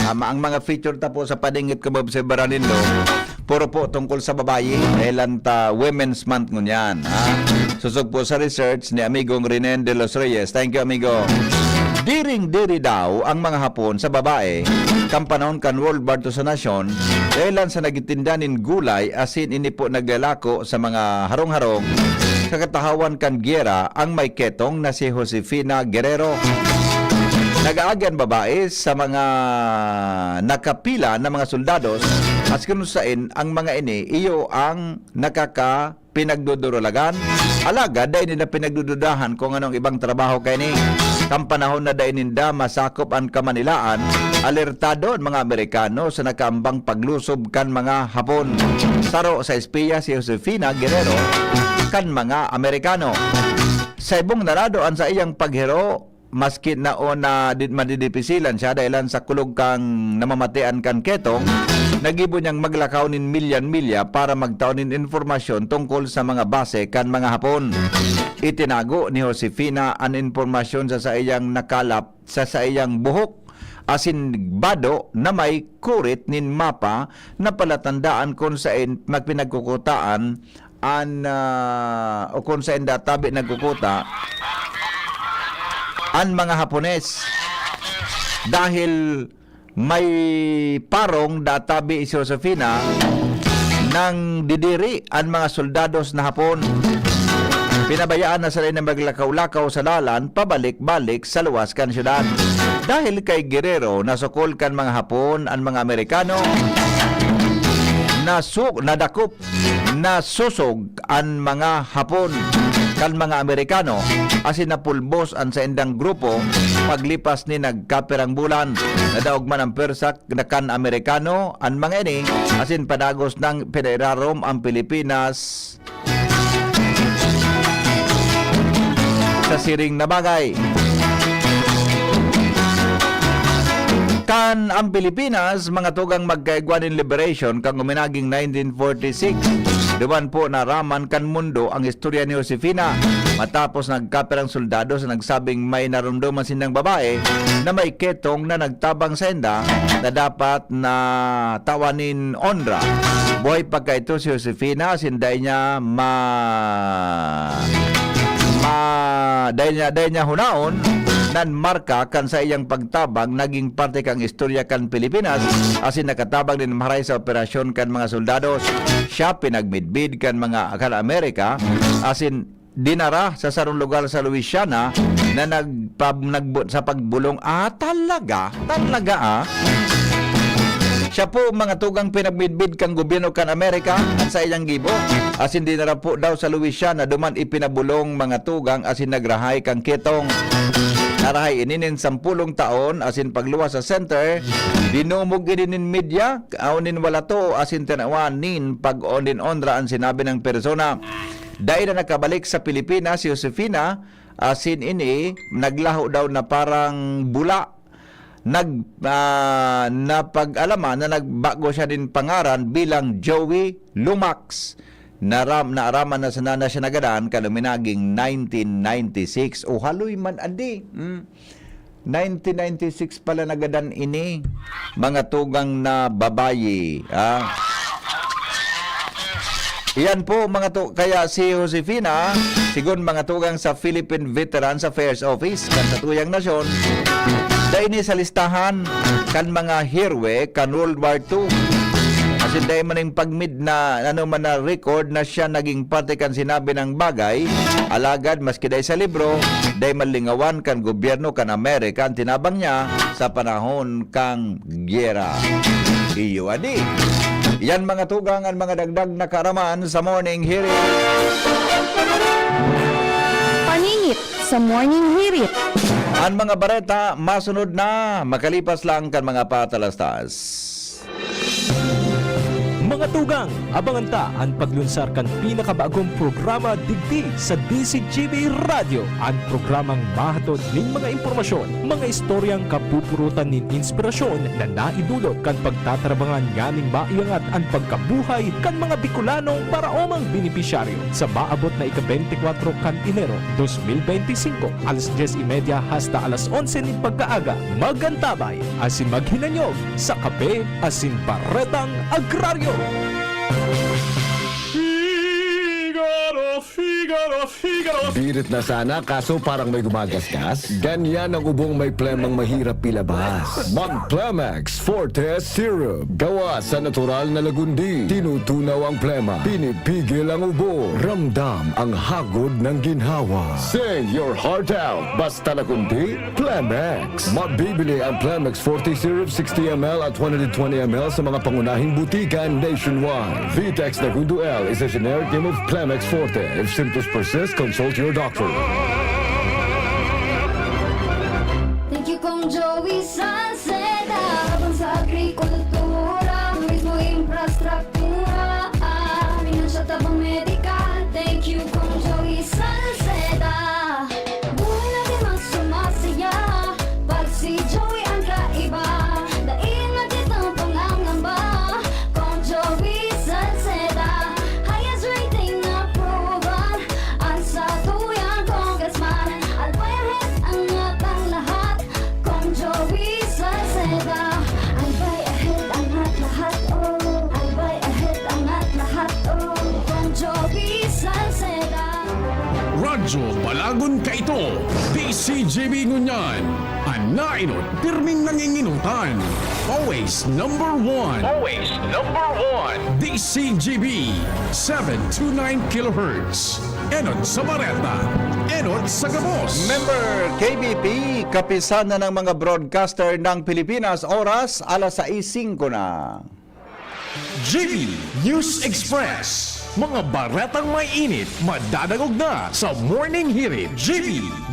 Tama, ang mga feature ta po sa paningit ko, maobserbaran nindo, puro po tungkol sa babayi, dahil ta Women's Month ngunyan, ha? Sosog po sa research ni amigong Renen de los Reyes. Thank you, amigo. Diring-diri daw ang mga Hapon sa babae kan panahon kan World War two sa nasyon, dahilan sa nagtitinda nin gulay asin ini po naglalako sa mga harong-harong sa katahawan kan gyera ang may ketong na si Josefina Guerrero. Nag-aagi an babae sa mga nakapila na mga soldados, asin kun saen ang mga ini iyo ang nakaka pinagdudurulagan, alagad dai ninda pinagdududahan kung anong ibang trabaho kaini. Kan panahon na dai ninda masakop an Kamanilaan, alertado an mga Amerikano sa nakaambang paglusob kan mga Hapon. Saro sa espiya si Josefina Guerrero kan mga Amerikano. Sa ibong narado an saiyang paghiro, maski naon na di-, madidipisilan siya dahilan sa kulog kan namamatean kan ketong, nagibo niyang maglakaw nin milyan-milya para magtao nin impormasyon tungkol sa mga base kan mga Hapon. Itinago ni Josefina an impormasyon sa saiyang nakalap sa saiyang buhok asin bado na may kurit nin mapa na palatandaan kun saen magpinagkukutaan an, ah, o kun saen databi nagkukuta an mga Hapones. Dahil may parong databi si Josefina nang didiri an mga soldados na Hapon. Pinabayaan na sila na maglakaw-lakaw sa dalan pabalik-balik sa luwas kan syudad. Dahil kay Guerrero, nasukol kan mga Hapon an mga Amerikano, nasu-, nadakop, nasosog an mga Hapon kan mga Amerikano, asin napulbos an saindang grupo. Paglipas ni nagkapirang bulan, nadaog man ang pwersa na kan Amerikano an mga ini, asin padagos nang pinairarom ang Pilipinas sa siring na bagay. Kan ang Pilipinas, mga tugang, magkaigwa nin liberation kan uminaging nineteen forty-six. Duman po naraman kan mundo ang istorya ni Josefina, matapos nagkapirang soldado sa nagsabing may naromdoman sindang babae na may ketong na nagtabang sainda na dapat na tawan nin onra. Buhay pa kaito si Josefina, asin dai niya ma-, ma-, dai niya, dai niya hunaon nan marka kan saiyang pagtabang naging parte kan istorya kan Pilipinas, asin nakatabang nin maray sa operasyon kan mga soldados. Siya pinagmidbid kan mga, kan Amerika, asin dinara sa sarong lugar sa Louisiana na nagpa-, nagbu-, sa pagbulong. Ah, talaga? Talaga, ah? Siya po, mga tugang, pinagmidbid kan gobyerno kan Amerika at sa iyang gibo. Asin dinara po daw sa Louisiana, duman ipinabulong, mga tugang, asin nagrahay kan ketong. Narahay ini nin sampulong taon, asin pagluwas sa center, dinumog ini nin media, aw nin wala to, asin tinawan nin pag-onin onra an sinabi ng persona. Dai na nakabalik sa Pilipinas si Josefina, asin ini naglaho daw na parang bula. Nag-, ah, napag-alaman na nagbago siya nin pangaran bilang Joey Lumax. Naram-, naaraman na sana na siya nagadan kan uminaging nineteen ninety-six. O haloy man, adi. Hmm. Nineteen ninety-six pala nagadan ini, mga tugang na babayi, ha? Iyan po, mga tu-, kaya si Josefina, sigon mga tugang sa Philippine Veterans Affairs Office kan satuyang nasyon, dai ini sa listahan kan mga heroe kan World War Two. Asin dai man ning pagmid na ano man na record na siya naging parte kan sinabi nang bagay, alagad maski dai sa libro, dai malingawan kan gobyerno kan Amerika an tinabang niya sa panahon kan gyera. Iyo adi. Yan, mga tugang, an mga dagdag na kaaraman sa Morning Hirit. Paninit sa Morning Hirit. An mga bareta masunod na makalipas lang kan mga patalastas. Mga tugang, abangan ta an paglunsar kan pinakabagong programa digdi sa D Z G B Radyo, an programang mahatod nin mga impormasyon, mga istoryang kapupurutan nin inspirasyon na naidulot kan pagtatarabangan nganing maiangat an pagkabuhay kan mga Bicolanong paraomang benepisyaryo. Sa maabot na ika-beintikwatro kan Enero, dos mil beintisinko, alas dyes y media hasta alas onse nin pagkaaga, magantabay asin maghinanyog sa Kape asin Baretang Agraryo. Figaro, Figaro. Birit na sana, kaso parang may gumagasgas. Ganyan ang ubong may plemang mahirap ilabas. Mag Plemex Forte Syrup. Gawa sa natural na lagundi. Tinutunaw ang plema. Pinipigil ang ubo. Ramdam ang hagod ng ginhawa. Sing your heart out. Basta lagundi, Plemex. Mabibili ang Plemex Forte Syrup sixty M L at one hundred twenty M L sa mga pangunahing butika nationwide. Vitex Nagundo L is a generic name of Plemex Forte. If symptoms persist, consult your doctor. Thank you, Kong Joey Salceda. Habang sa agrikultura, turismo, infrastruktura, ah, financial tabang medikal. Thank you, Kong Joey Salceda. Buhay natin mas sumasaya pag si Joey ang kaiba. Dai na kitang pangangamba, Kong Joey Salceda. Highest rating na proven, ang satuyang congressman. Albay ahead, angat ang lahat, Kong Joey Salceda. Albay ahead, angat lahat, oh. Albay ahead, angat lahat, oh. Kong Joey Salceda. Radyo Balagon kaito, D C G B ngunyan. An nainot, pirming nanginginutan. Always number one. Always number one. D C G B, seven two nine kilohertz. Enot sa Bareta, enot sa gabos. Member K B P, Kapisanan ng mga Broadcaster ng Pilipinas, oras alas sais singko na. G B News Express. Mga baretang may init, madadangog na sa Morning Hirit. G B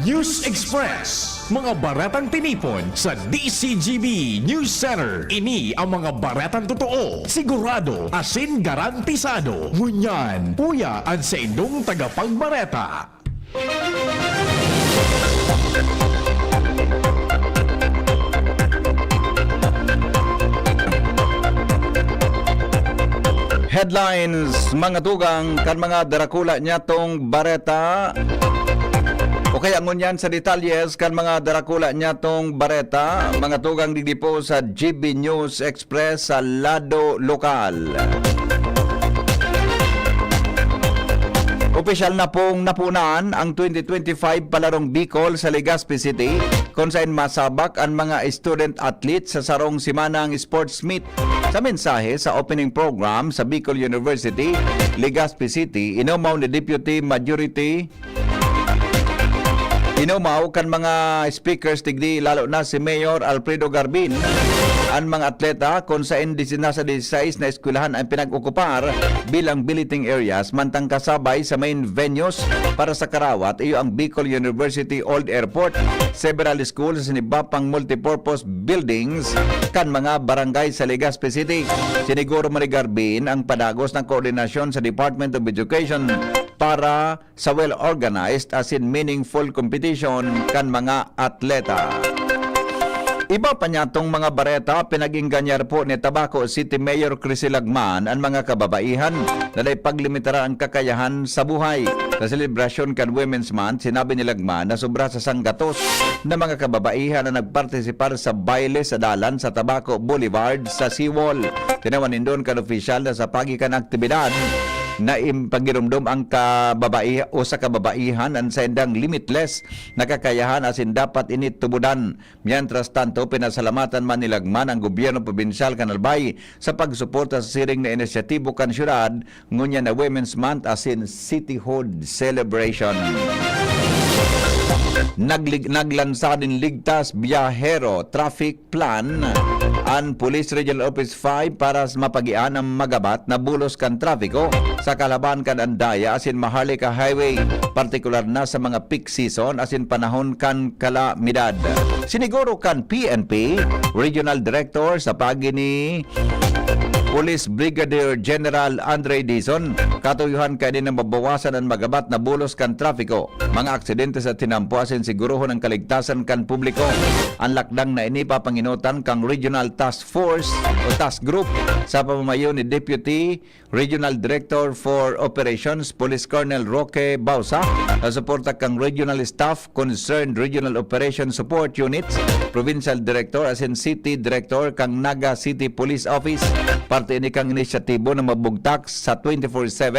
News Express. Mga baretang tinipon sa D C G B News Center. Ini ang mga baretang totoo, sigurado, asin garantisado. Ngunyan, uya an saindong tagapagbareta. Headlines, mga tugang kan mga darakula nyatong bareta. O kaya ngunyan sa detalyes kan mga darakula nyatong bareta, mga tugang digdi po sa G B News Express sa lado lokal. Opisyal na pong napunan ang twenty twenty-five Palarong Bicol sa Legazpi City, kung saan masabak ang mga student athletes sa sarong semanang sports meet. Sa mensahe sa opening program sa Bicol University, Legazpi City, inumaw ni Deputy Majority Inumaw kan mga speakers digdi, lalo na si Mayor Alfredo Garbin, an mga atleta kun saen disinas sa disisais na eskwelahan ang pinag-okupar bilang billeting areas, mantang kasabay sa main venues para sa karawat iyo ang Bicol University Old Airport, several schools asin iba pang multipurpose buildings kan mga barangay sa Legazpi City. Siniguro man ni Garbin ang padagos na koordinasyon sa Department of Education para sa well-organized asin meaningful competition kan mga atleta. Iba pa niyatong mga bareta, pinag-ingganyar po ni Tabaco City Mayor Chrissy Lagman an mga kababaihan na dai paglimitaran ang kakayahan sa buhay. Sa selebrasyon kan Women's Month, sinabi ni Lagman na sobra sa sanggatos na mga kababaihan na nagpartisipar sa bayle sa dalan sa Tabaco Boulevard sa Seawall. Tinawan nindon kan opisyal na sa pagi kan aktibidad na im-, pagiromdom ang kababai-, o sa kababaihan an saindang limitless na kakayahan asin dapat ini tubodan. Mientras tanto, pinasalamatan man ni Lagman ang gobyerno probinsyal kan Albay sa pagsuporta sa siring na inisyatibo kan syudad ngunyan na Women's Month asin Cityhood Celebration. Naglig-, naglansa nin ligtas biyahero traffic plan an Police Regional Office five para sa mapagian ang magabat na bulos kan trapiko sa kalaban kan Andaya asin Maharlika Highway, partikular na sa mga peak season asin panahon kan kalamidad. Siniguro kan P N P Regional Director sa pagi ni Police Brigadier General Andre Dizon, katuyohan kaini na mabawasan an magabat na bulos kan trapiko, mga aksidente sa tinampo asin sigurohon ang kaligtasan kan publiko. An lakdang na ini papangenotan kan Regional Task Force o Task Group sa pamamayo ni Deputy Regional Director for Operations, Police Colonel Roque Bausa, sa suporta kan Regional Staff, Concerned Regional Operation Support Units, Provincial Director asin City Director kan Naga City Police Office. Parte ini kan inisyatibo na mabugtak sa twenty-four seven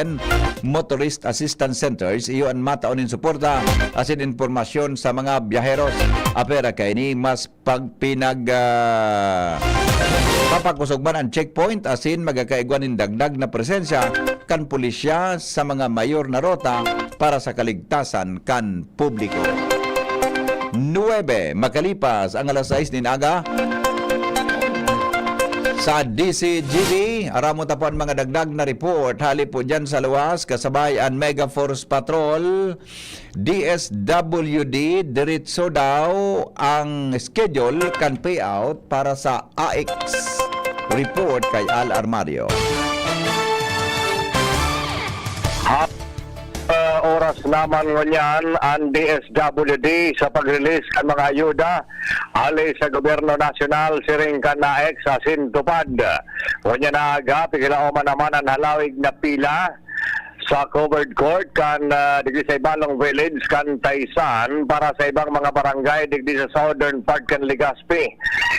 Motorist Assistance Centers, iyo an matao nin suporta asin impormasyon sa mga biyaheros. Apera kaini mas pagpinag, ah, papakosog man an checkpoint asin magkakaigwa nin dagdag na presensya kan pulisya sa mga mayor na rota para sa kaligtasan kan publiko. Nuebe makalipas ang alas sais nin aga, sa D C G B, aramon ta po an mga dagdag na report hali po diyan sa luwas, kasabay an Mega Force Patrol, D S W D, diretso daw ang schedule kan payout para sa A X. Report kay Al Armario. Ah, oras naman ngunyan an D S W D sa pag-release kan mga ayuda hali sa gobyerno nasyonal siring kan A X asin TUPAD. Ngunyan na aga, pikilaoman naman an halawig na pila sa covered court kan, ah, digdi sa Ibalong Village kan Taysan para sa ibang mga barangay digdi sa southern part kan Legazpi.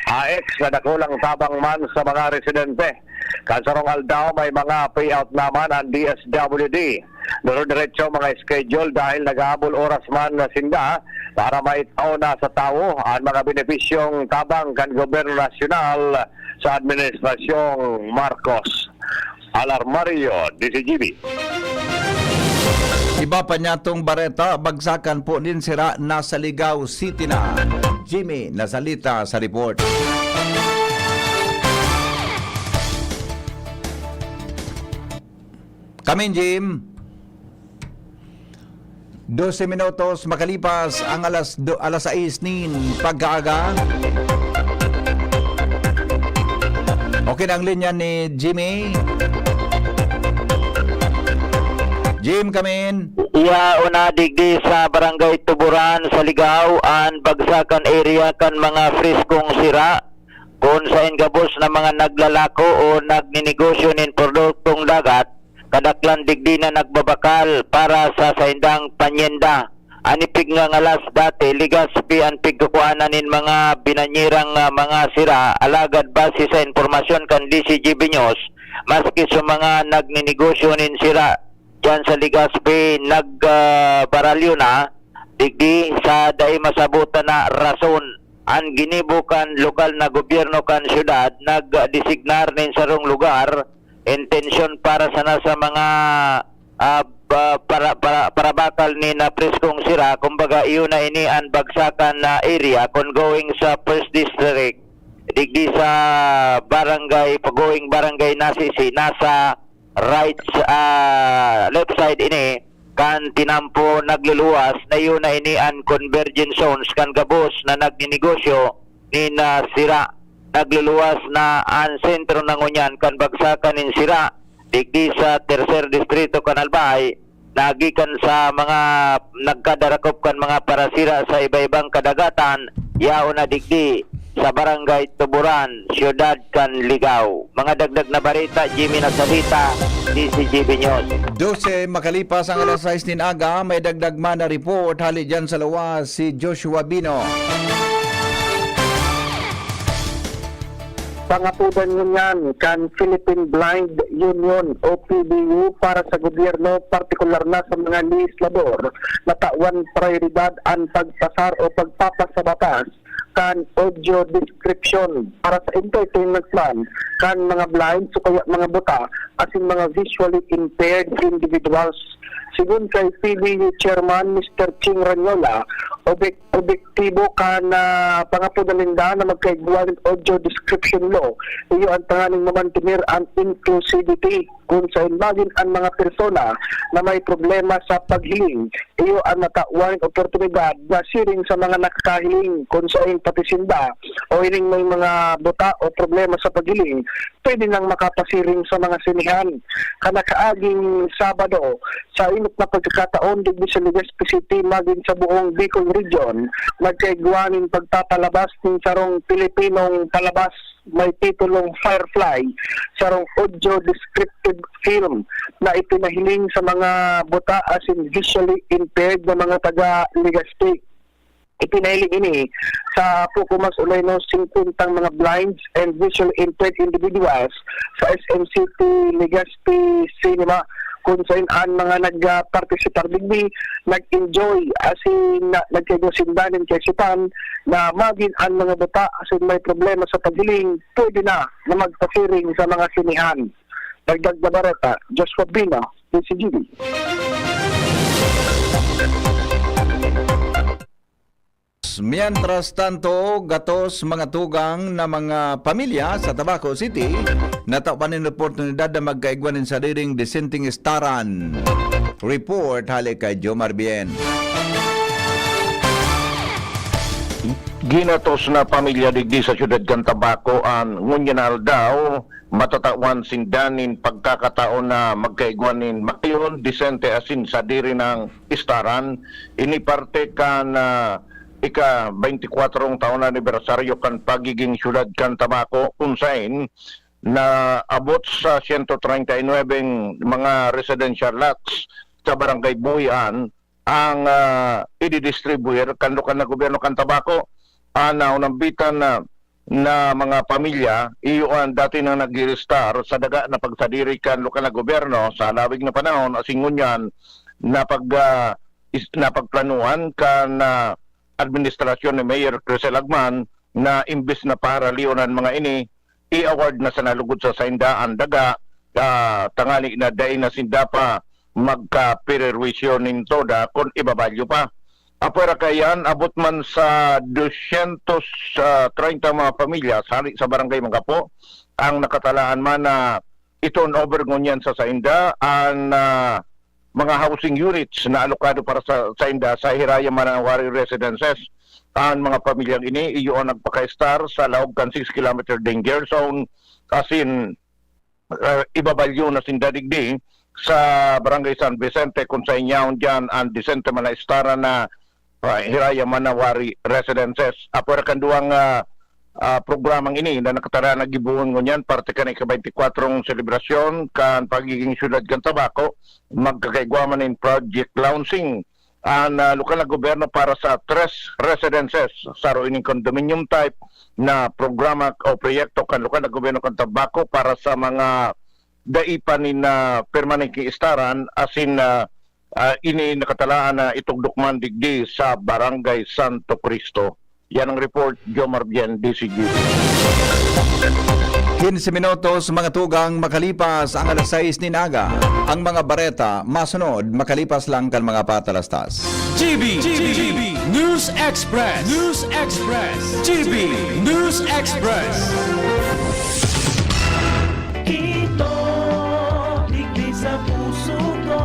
A X na dakulang tabang man sa mga residente. Kan sarong aldaw, may mga payout naman an D S W D. Dire-diretso mga schedule dahil nag-aabol oras man na sinda para maitao na sa tawo an mga benepisyong tabang kan gobyerno nasyonal sa Administrasyong Marcos. Al Armario, D C G B. Iba pa niyatong bareta, bagsakan po nin sira nasa Ligao City na. Jimmy Nasalita sa report. Kamin, Jim. Dose minutos makalipas ang alas do-, alas sais nin pagkaaga. Okay na ang linya ni Jimmy. Jim, kamin. Iya, una digdi sa Barangay Tuburan sa Ligao, an bagsakan area kan mga preskong sira. Kun saen gabos na mga naglalako o nagninegosyo nin produktong dagat, kadaklan digdi na nagbabakal para sa saindang panyenda. An ipig nga ngalas dati, Legazpi an pigkukuanan nin mga binanyerang, ah, mga sira, alagad base sa impormasyon kan D C G B News, maski sa mga nagninegosyo nin sira diyan sa Legazpi, nag, ah, baralyo na, digdi sa dai masabotan na rason. An ginibo kan lokal na gobyerno kan syudad nagdesignar nin sarong lugar, intensyon para sana sa mga, ah, ba-, para, para, parabakal nin preskong sira, kumbaga, iyo na ini an bagsakan na area kun going sa First District, digdi sa barangay, going barangay Nasisi, nasa right, ah, left side ini kan tinampo nagluluwas na iyo na ini an convergence zones kan gabos na nagninegosyo nin, ah, sira. Nagluluwas na an sentro na ngunyan kan bagsakan nin sira digdi sa Tercer Distrito kan Albay, nagikan sa mga nagkadarakop kan mga parasira sa iba-ibang kadagatan, yaon na digdi sa Barangay Tuburan, Siyudad kan Ligao. Mga dagdag na bareta, Jimmy Nasalita, D C G B News. Dose makalipas ang alas sais nin aga, may dagdag man na report hali diyan sa luwas si Joshua Bino. Pangapodan ngunyan kan Philippine Blind Union o P B U para sa gobyerno, partikular na sa mga lehislador, na tawan prayoridad an pagpasar o pagpapasa batas kan audio description para sa entertainment plan kan mga blind o kaya mga buta asin mga visually impaired individuals. Sigon kay P B U Chairman Mister Ching Ranyola, obek-, obektibo kan, ah, pangapodan ninda na magkaigwa nin audio description law, iyo an tanganing mamantener an inclusivity, kun saen magin an mga persona na may problema sa paghiling, iyo an matawan nin oportunidad na siring sa mga nakakahiling, kun saen pati sinda o ining may mga buta o problema sa paghiling, pwede nang makapasiring sa mga sinehan. Kan nakaaging Sabado, sa inot na pagkakataon digdi sa Legazpi City magin sa buong Bicol Region, nagkaigwa nin pagpapalabas nin sarong Pilipinong palabas may titulong Firefly, sarong audio descriptive film na ipinahiling sa mga buta asin visually impaired na mga taga Legazpi. Ipinahiling ini sa poko mas o menos singkwentang mga blinds and visually impaired individuals sa S M City Legazpi Cinema. Kun saen an mga nag-, ah, partisipar digdi nag-enjoy asin na, nagkaigwa sinda nin kaisipan na magin an mga buta asin may problema sa paghiling, pwede na na magpasiring sa mga sinehan. Dagdag na bareta, Joshua Bino, D C G B. Mientras tanto, gatos mga tugang na mga pamilya sa Tabaco City natawan nin oportunidad na magkaigwa nin sadiring disenteng istaran. Report hale kay Jomar Bien. Ginatos na pamilya digdi sa siyudad kan Tabaco an ngunyan na aldaw, matatawan sinda nin pagkakataon na magkaigwa nin mayon, disente asin sadiri nang istaran. Ini parte kan, ah, ika-baynti kwatro taon na anibersaryo kan pagiging siyudad kan Tabaco, kun saen naabot sa siyento treinta y nuebe mga residential lots sa Barangay Buhian ang, ah, ididistribuir kan lokal na gobyerno kan Tabaco. An naunambitan na, na mga pamilya, iyo an dati na nag-i-estar sa daga na pagsadiri kan lokal na gobyerno sa halawig na panahon, asin ngunyan napag-, ah, is-, napagplanuhan kan, ah, administrasyon ni Mayor Crisel Agman na imbes na paharalion an mga ini, i-award na sana lugod sa sainda an daga, ah, tanganing na dai na sinda pa magkaperwisyo nin toda kun ibabalyo pa. Apwera kaiyan, abot man sa dosyentos treinta mga pamilya sa, sa Barangay Magapo ang nakatalaan man na i-turn over ngunyan sa sainda an, ah, mga housing units na alokado para sa, sainda sa Hiraya Manawari Residences. An mga pamilyang ini, iyo an nagpaka-estar sa laog kan six kilometer danger zone, asin, ah, ibabalyo na sinda digdi sa Barangay San Vicente, kun saen yaon diyan an disente man na estaran na, ah, Hiraya Manawari Residences. Apwera kan duwang, ah, ah, programang ini na nakatalaan na gibohon ngunyan, parte kan ika-baynti kwatro selebrasyon kan pagiging siyudad kan Tabaco, magkakaigwa man nin project launching an, ah, lokal na gobyerno para sa tres residences, saro ining condominium type na programa o proyekto kan lokal na gobyerno kan Tabaco para sa mga dai pa nin, ah, permanenteng istaran, asin, ah, ah, ini nakatalaan na itugdok man digdi sa Barangay Santo Cristo. Yan ang report, Jomar Bien, D C G. Quince minutos, mga tugang, makalipas ang alas sais nin aga. Ang mga bareta masunod makalipas lang kan mga patalastas. G B, G B, News Express, News Express, G B, News Express. Kito, digdi sa puso ko,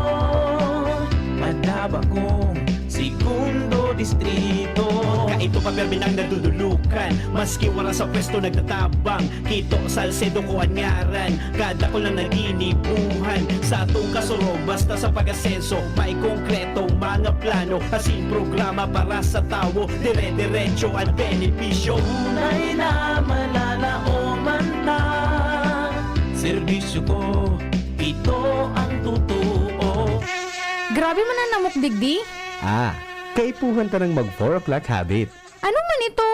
madaba kong segundo distrito. Kaito pa, permi nang nadudulukan, maski wala sa pwesto nagtatabang. Kito, Salcedo ko an ngaran, kadakul na naginibuhan. Sa atong kasurog, basta sa pag-asenso, may konkretong mga plano, asin programa para sa tawo, dire-diretso an benepisyo. Tunay na mananaoman ta, serbisyo ko, ito ang totoo. Grabe man an namok digdi. Ah, kaipuhan ta nang mag four o'clock habit. Ano man ito?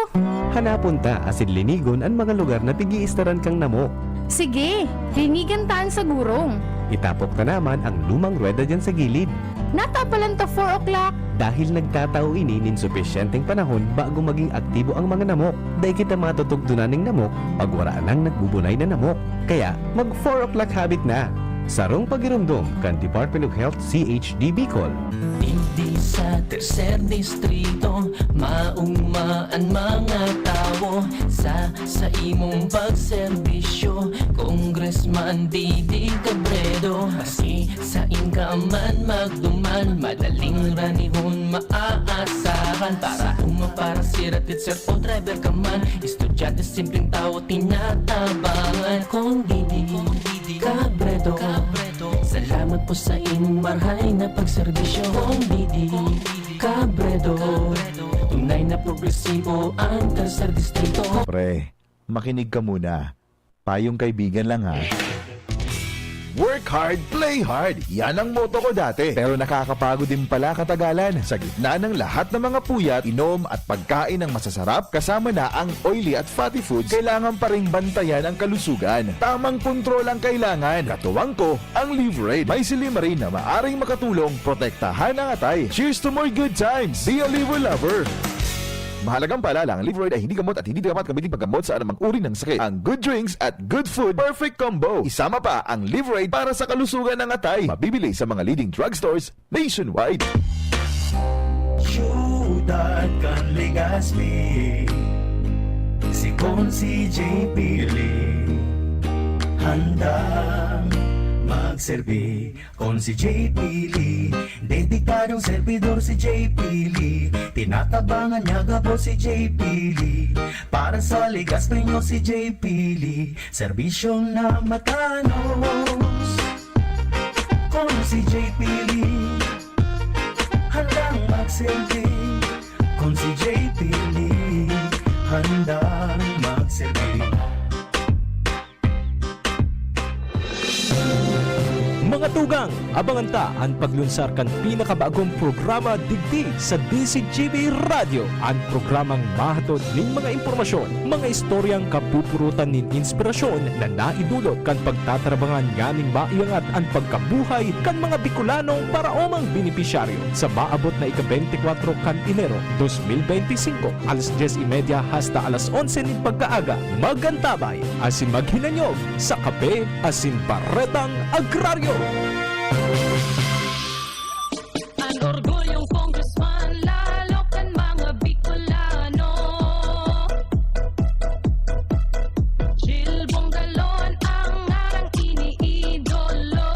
Hanapon ta asin linigon an mga lugar na pig-iistaran kang namok. Sige, linigan ta an sagurong. Itapok ta naman ang lumang ruweda diyan sa gilid. Natapalan ta four o'clock. Dahil nagtatao ini nin supisyenteng panahon bago maging aktibo ang mga namok. Dai kita matutugdonan ning namok pag wara nang nagbubunay na namok. Kaya, mag four o'clock habit na. Sarong pagiromdom kan Department of Health, C H D Bicol. Digdi sa Tercer Distrito, maogma an mga tawo sa, sa imong pagserbisyo. Congressman Didi Cabredo, maski saen ka man magduman, madaling ranihon maaasahan. Para uma, para sira, teacher o driver ka man, estudyante, simpleng tawo, tinatabangan. Kong Didi Cabredo, salamat po sa imong marhay na pagserbisyo. Kong Didi Cabredo, tunay na progresibo ang Tercer Distrito. Pre, makinig ka muna. Payong kaibigan lang, ha. Work hard, play hard. Yan ang motto ko dati. Pero nakakapagod din pala katagalan. Sa gitna ng lahat ng mga puyat, inom at pagkain ng masasarap, kasama na ang oily at fatty foods, kailangan pa ring bantayan ang kalusugan. Tamang kontrol ang kailangan. Katuwang ko, ang Livraid. May silymarin na maaring makatulong protektahan ang atay. Cheers to more good times! Be a Liver Lover! Mahalagang paalala, ang Livraid ay hindi gamot at hindi dapat gamitin paggamot sa anumang uri ng sakit. Ang good drinks at good food, perfect combo. Isama pa ang Livraid para sa kalusugan ng atay. Mabibili sa mga leading drugstores nationwide. Siyudad kan Legazpi, si Consi J P Lee, handang magserbi. Consi J P Lee, dedikadong servidor si J P Lee. Tinatabangan niya gabos si J P Lee. Para sa Legazpeño si J P Lee, serbisyong na matanos. Consi J P Lee, handang magserbi. Consi J P Lee, handang magserbi. Mga tugang, abangan ta an paglunsar kan pinakabagong programa digdi sa D Z G B Radyo, an programang mahatod nin mga impormasyon, mga istoryang kapupurutan nin inspirasyon na naidulot kan pagtatarabangan nganing maiangat an pagkabuhay kan mga Bicolanong paraomang benepisyaryo. Sa maabot na ika-beintikwatro kan Enero, dos mil beintisinko, alas dyes y media hasta alas onse nin pagkaaga, magantabay asin maghinanyog sa Kape asin Baretang Agraryo. An orgulyong congressman, lalo kan mga Bicolano. Chil Bongalon ang ngarang iniidolo.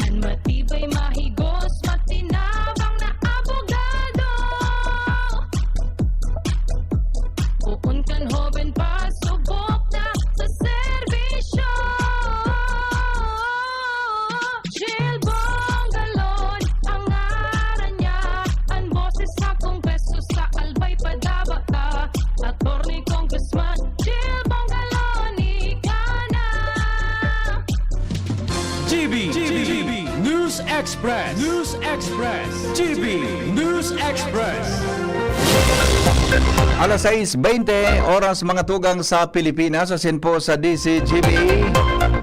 An matibay, mahigos, matinabang na abogado. Poon kan hoben pa, subok na sa serbisyo. Chil Bongalon ang ngaran niya, an boses sa Kongreso sa Albay padaba ka. Attorney Congressman Chil Bongalon, ika na. G B, G B, News Express, News Express, G B News Express. Alas sais bente, oras mga tugang sa Pilipinas, asin po sa D Z G B,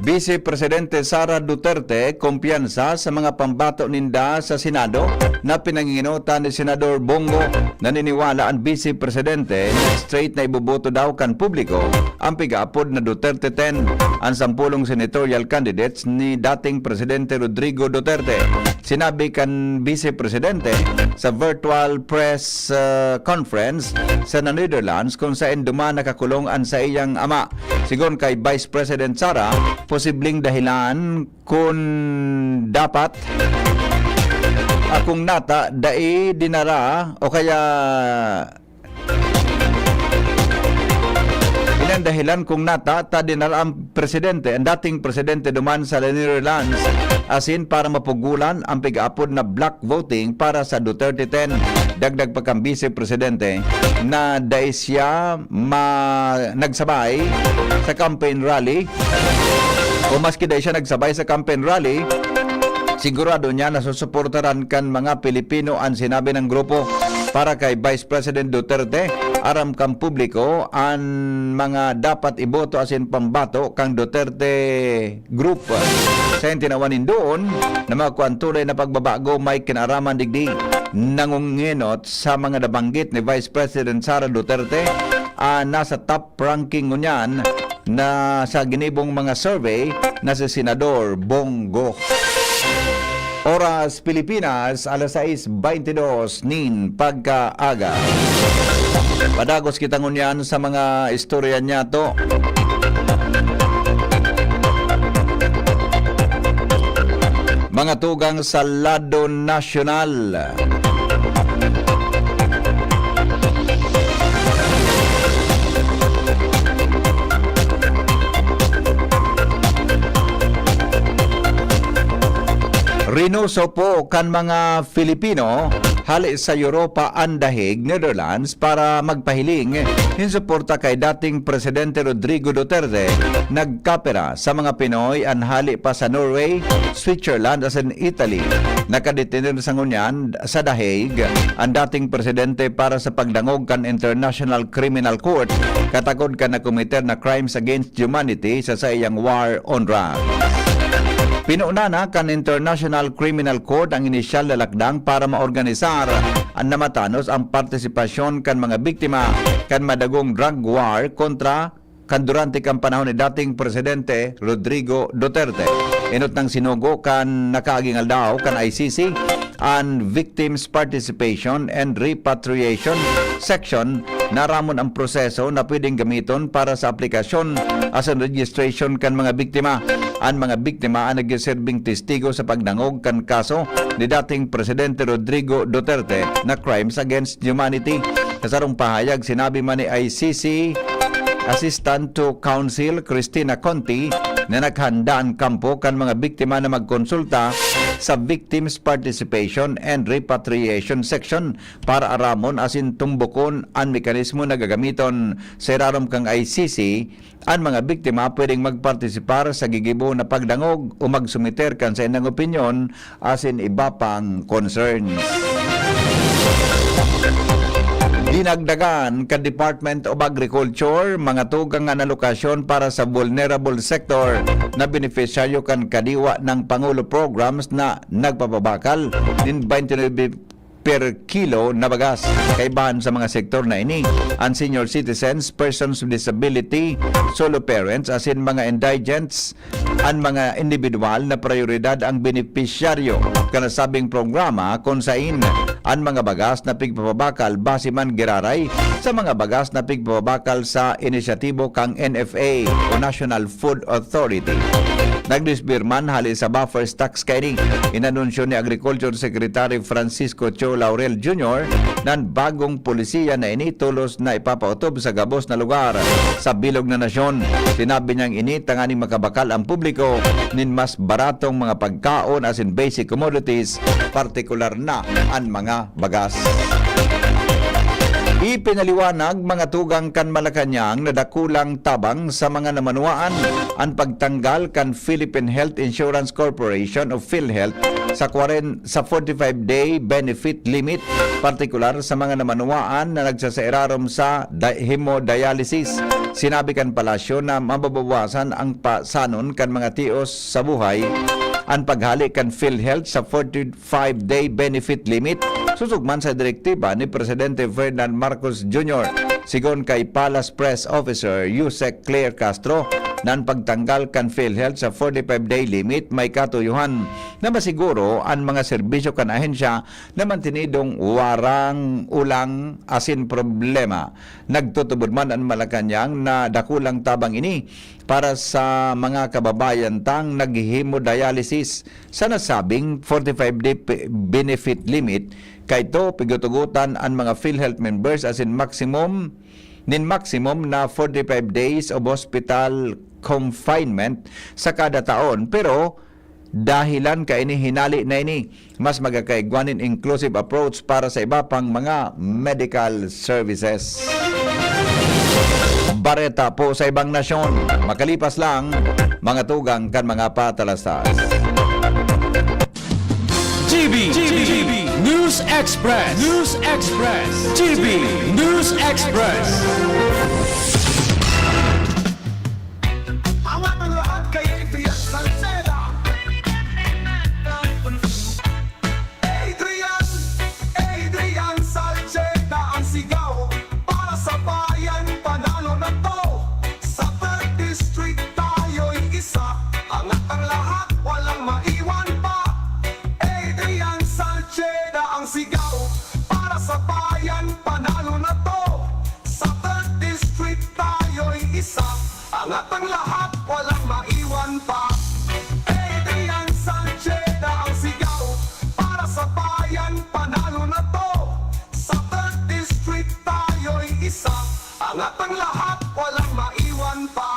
Vice Presidente Sara Duterte, kumpiyansa sa mga pambato ninda sa Senado na pinanginginotan ni Senador Bongo. Naniniwala an Vice Presidente na straight na iboboto daw kan publiko ang pigaapod na Duterte ten, an sampolong senatorial candidates ni dating Presidente Rodrigo Duterte. Sinabi kan Vice Presidente sa virtual press, ah, conference sa Netherlands kung saen duman nakakulong an saiyang ama. Sigon kay Vice President Sara, posibleng dahilan kun dapat, ah, kung nata, dai dinara o kaya iyan dahilan kung nata ta dinara ang presidente, ang dating presidente duman sa Netherlands, asin para mapugolan ang pigaapod na block voting para sa Duterte ten. Dagdag pa kan Vice Presidente na dai siya ma-, nagsabay sa campaign rally, o maski dai siya nagsabay sa campaign rally, sigurado niya na susuportaran kan mga Pilipino an sinabi ng grupo. Para kay Vice President Duterte, aram kan publiko an mga dapat iboto asin pambato kan Duterte Group. Sa tinawan nindoon na magkuan tunay na pagbabago may kinaraman digdi. Nangungenot sa mga nabanggit ni Vice President Sara Duterte, ah, nasa top ranking ngunyan na sa ginibong mga survey na si Senador Bongo. Oras Pilipinas, alas sais beintidos nin pagkaaga. Padagos kita ngunyan sa mga istorya niyato. Mga tugang sa lado nasyonal. Rinoso po kan mga Filipino hali sa Europa an The Hague, Netherlands, para magpahiling nin suporta kay dating Presidente Rodrigo Duterte. Nagkapira sa mga Pinoy an hali pa sa Norway, Switzerland asin Italy. Nakadetener sa ngunyan sa The Hague an dating presidente para sa pagdangog kan International Criminal Court, katakod kan nakomiter na crimes against humanity sa saiyang war on drugs. Pinuna na kan International Criminal Court ang inisyal na lakdang para maorganisar an namatanos ang partisipasyon kan mga biktima kan madagong drug war kontra kan durante kan panahon ni dating Presidente Rodrigo Duterte. Enot nang sinugo kan nakaaging aldaw kan I C C an Victims Participation and Repatriation Section na aramon ang proseso na pwedeng gamiton para sa aplikasyon asin registration kan mga biktima. An mga biktima an nagsiserbing testigo sa pagdangog kan kaso ni dating Presidente Rodrigo Duterte na crimes against humanity. Sa sarong pahayag, sinabi man ni I C C Assistant to Counsel Christina Conti na naghanda an kampo kan mga biktima na magkonsulta sa Victims Participation and Repatriation Section para aramon asin tumbokon an mekanismo na gagamiton. Sa irarom kan I C C, an mga biktima pwedeng magpartisipar sa gigibo na pagdangog o magsumiter kan saindang opinyon asin iba pang concerns. Dinagdagan kan Department of Agriculture mga tugang na alokasyon para sa vulnerable sector na benepisyaryo kan Kadiwa ng Pangulo programs na nagpapabakal nin twenty-nine per kilo na bagas. Kaibahan sa mga sektor na ini, an senior citizens, persons with disability, solo parents, asin mga indigents, an mga individual na prayoridad ang benepisyaryo kan nasabing programa, kun sain an mga bagas na pigpapabakal base man giraray sa mga bagas na pigpapabakal sa inisyatibo kan N F A o National Food Authority. Nagdisbirman hali sa buffer stocks kaini. Inanunsyo ni Agriculture Secretary Francisco Cho Laurel Junior na an bagong polisiya na ini tolos na ipapaotob sa gabos na lugar sa bilog na nasyon. Sinabi niyang ini tanganing makabakal ang publiko nin mas baratong mga pagkaon asin basic commodities, partikular na an mga bagas. Ipinaliwanag mga tugang kan Malacañang na dakulang tabang sa mga namanuwaan an pagtanggal kan Philippine Health Insurance Corporation o PhilHealth sa kwaren-, sa forty-five day benefit limit, partikular sa mga namanuwaan na nagsasairarom sa di-, hemodialysis. Sinabi kan palasyo na mababawasan ang pasanon kan mga tios sa buhay an paghale kan PhilHealth sa forty-five day benefit limit, susog man sa direktiba ni Presidente Ferdinand Marcos Junior. Sigon kay Palace Press Officer Usec Claire Castro, na an pagtanggal kan PhilHealth sa forty-five day limit may katuyohan na masiguro an mga serbisyo kan ahensya na mantinidong warang ulang asin problema. Nagtutubod man an Malacañang na dakulang tabang ini para sa mga kababayan tang nag-hemodialysis. Sa nasabing forty-five day pe-, benefit limit, kaito pigutugutan an mga PhilHealth members asin maximum, nin maximum na forty-five days of hospital confinement sa kada taon. Pero dahilan kaini hinali na ini, mas magkakaigwa nin inclusive approach para sa iba pang mga medical services. Bareta po sa ibang nasyon. Makalipas lang, mga tugang kan mga patalastas. G B, G B, News Express, News Express, G B News Express. Ang ating lahat kay Adrian Salceda. Adrian, Adrian Salceda ang sigaw para sa bayan, panalo na to. Sa third District tayo'y isa, angat ang lahat, walang maiwan pa. Adrian Salceda ang sigaw para sa bayan, panalo na to. Sa third District tayo'y isa, angat ang lahat, walang maiwan pa. Adrian Salceda ang sigaw para sa bayan, panalo na to. Sa third District tayo'y isa, angat ang lahat, walang maiwan pa.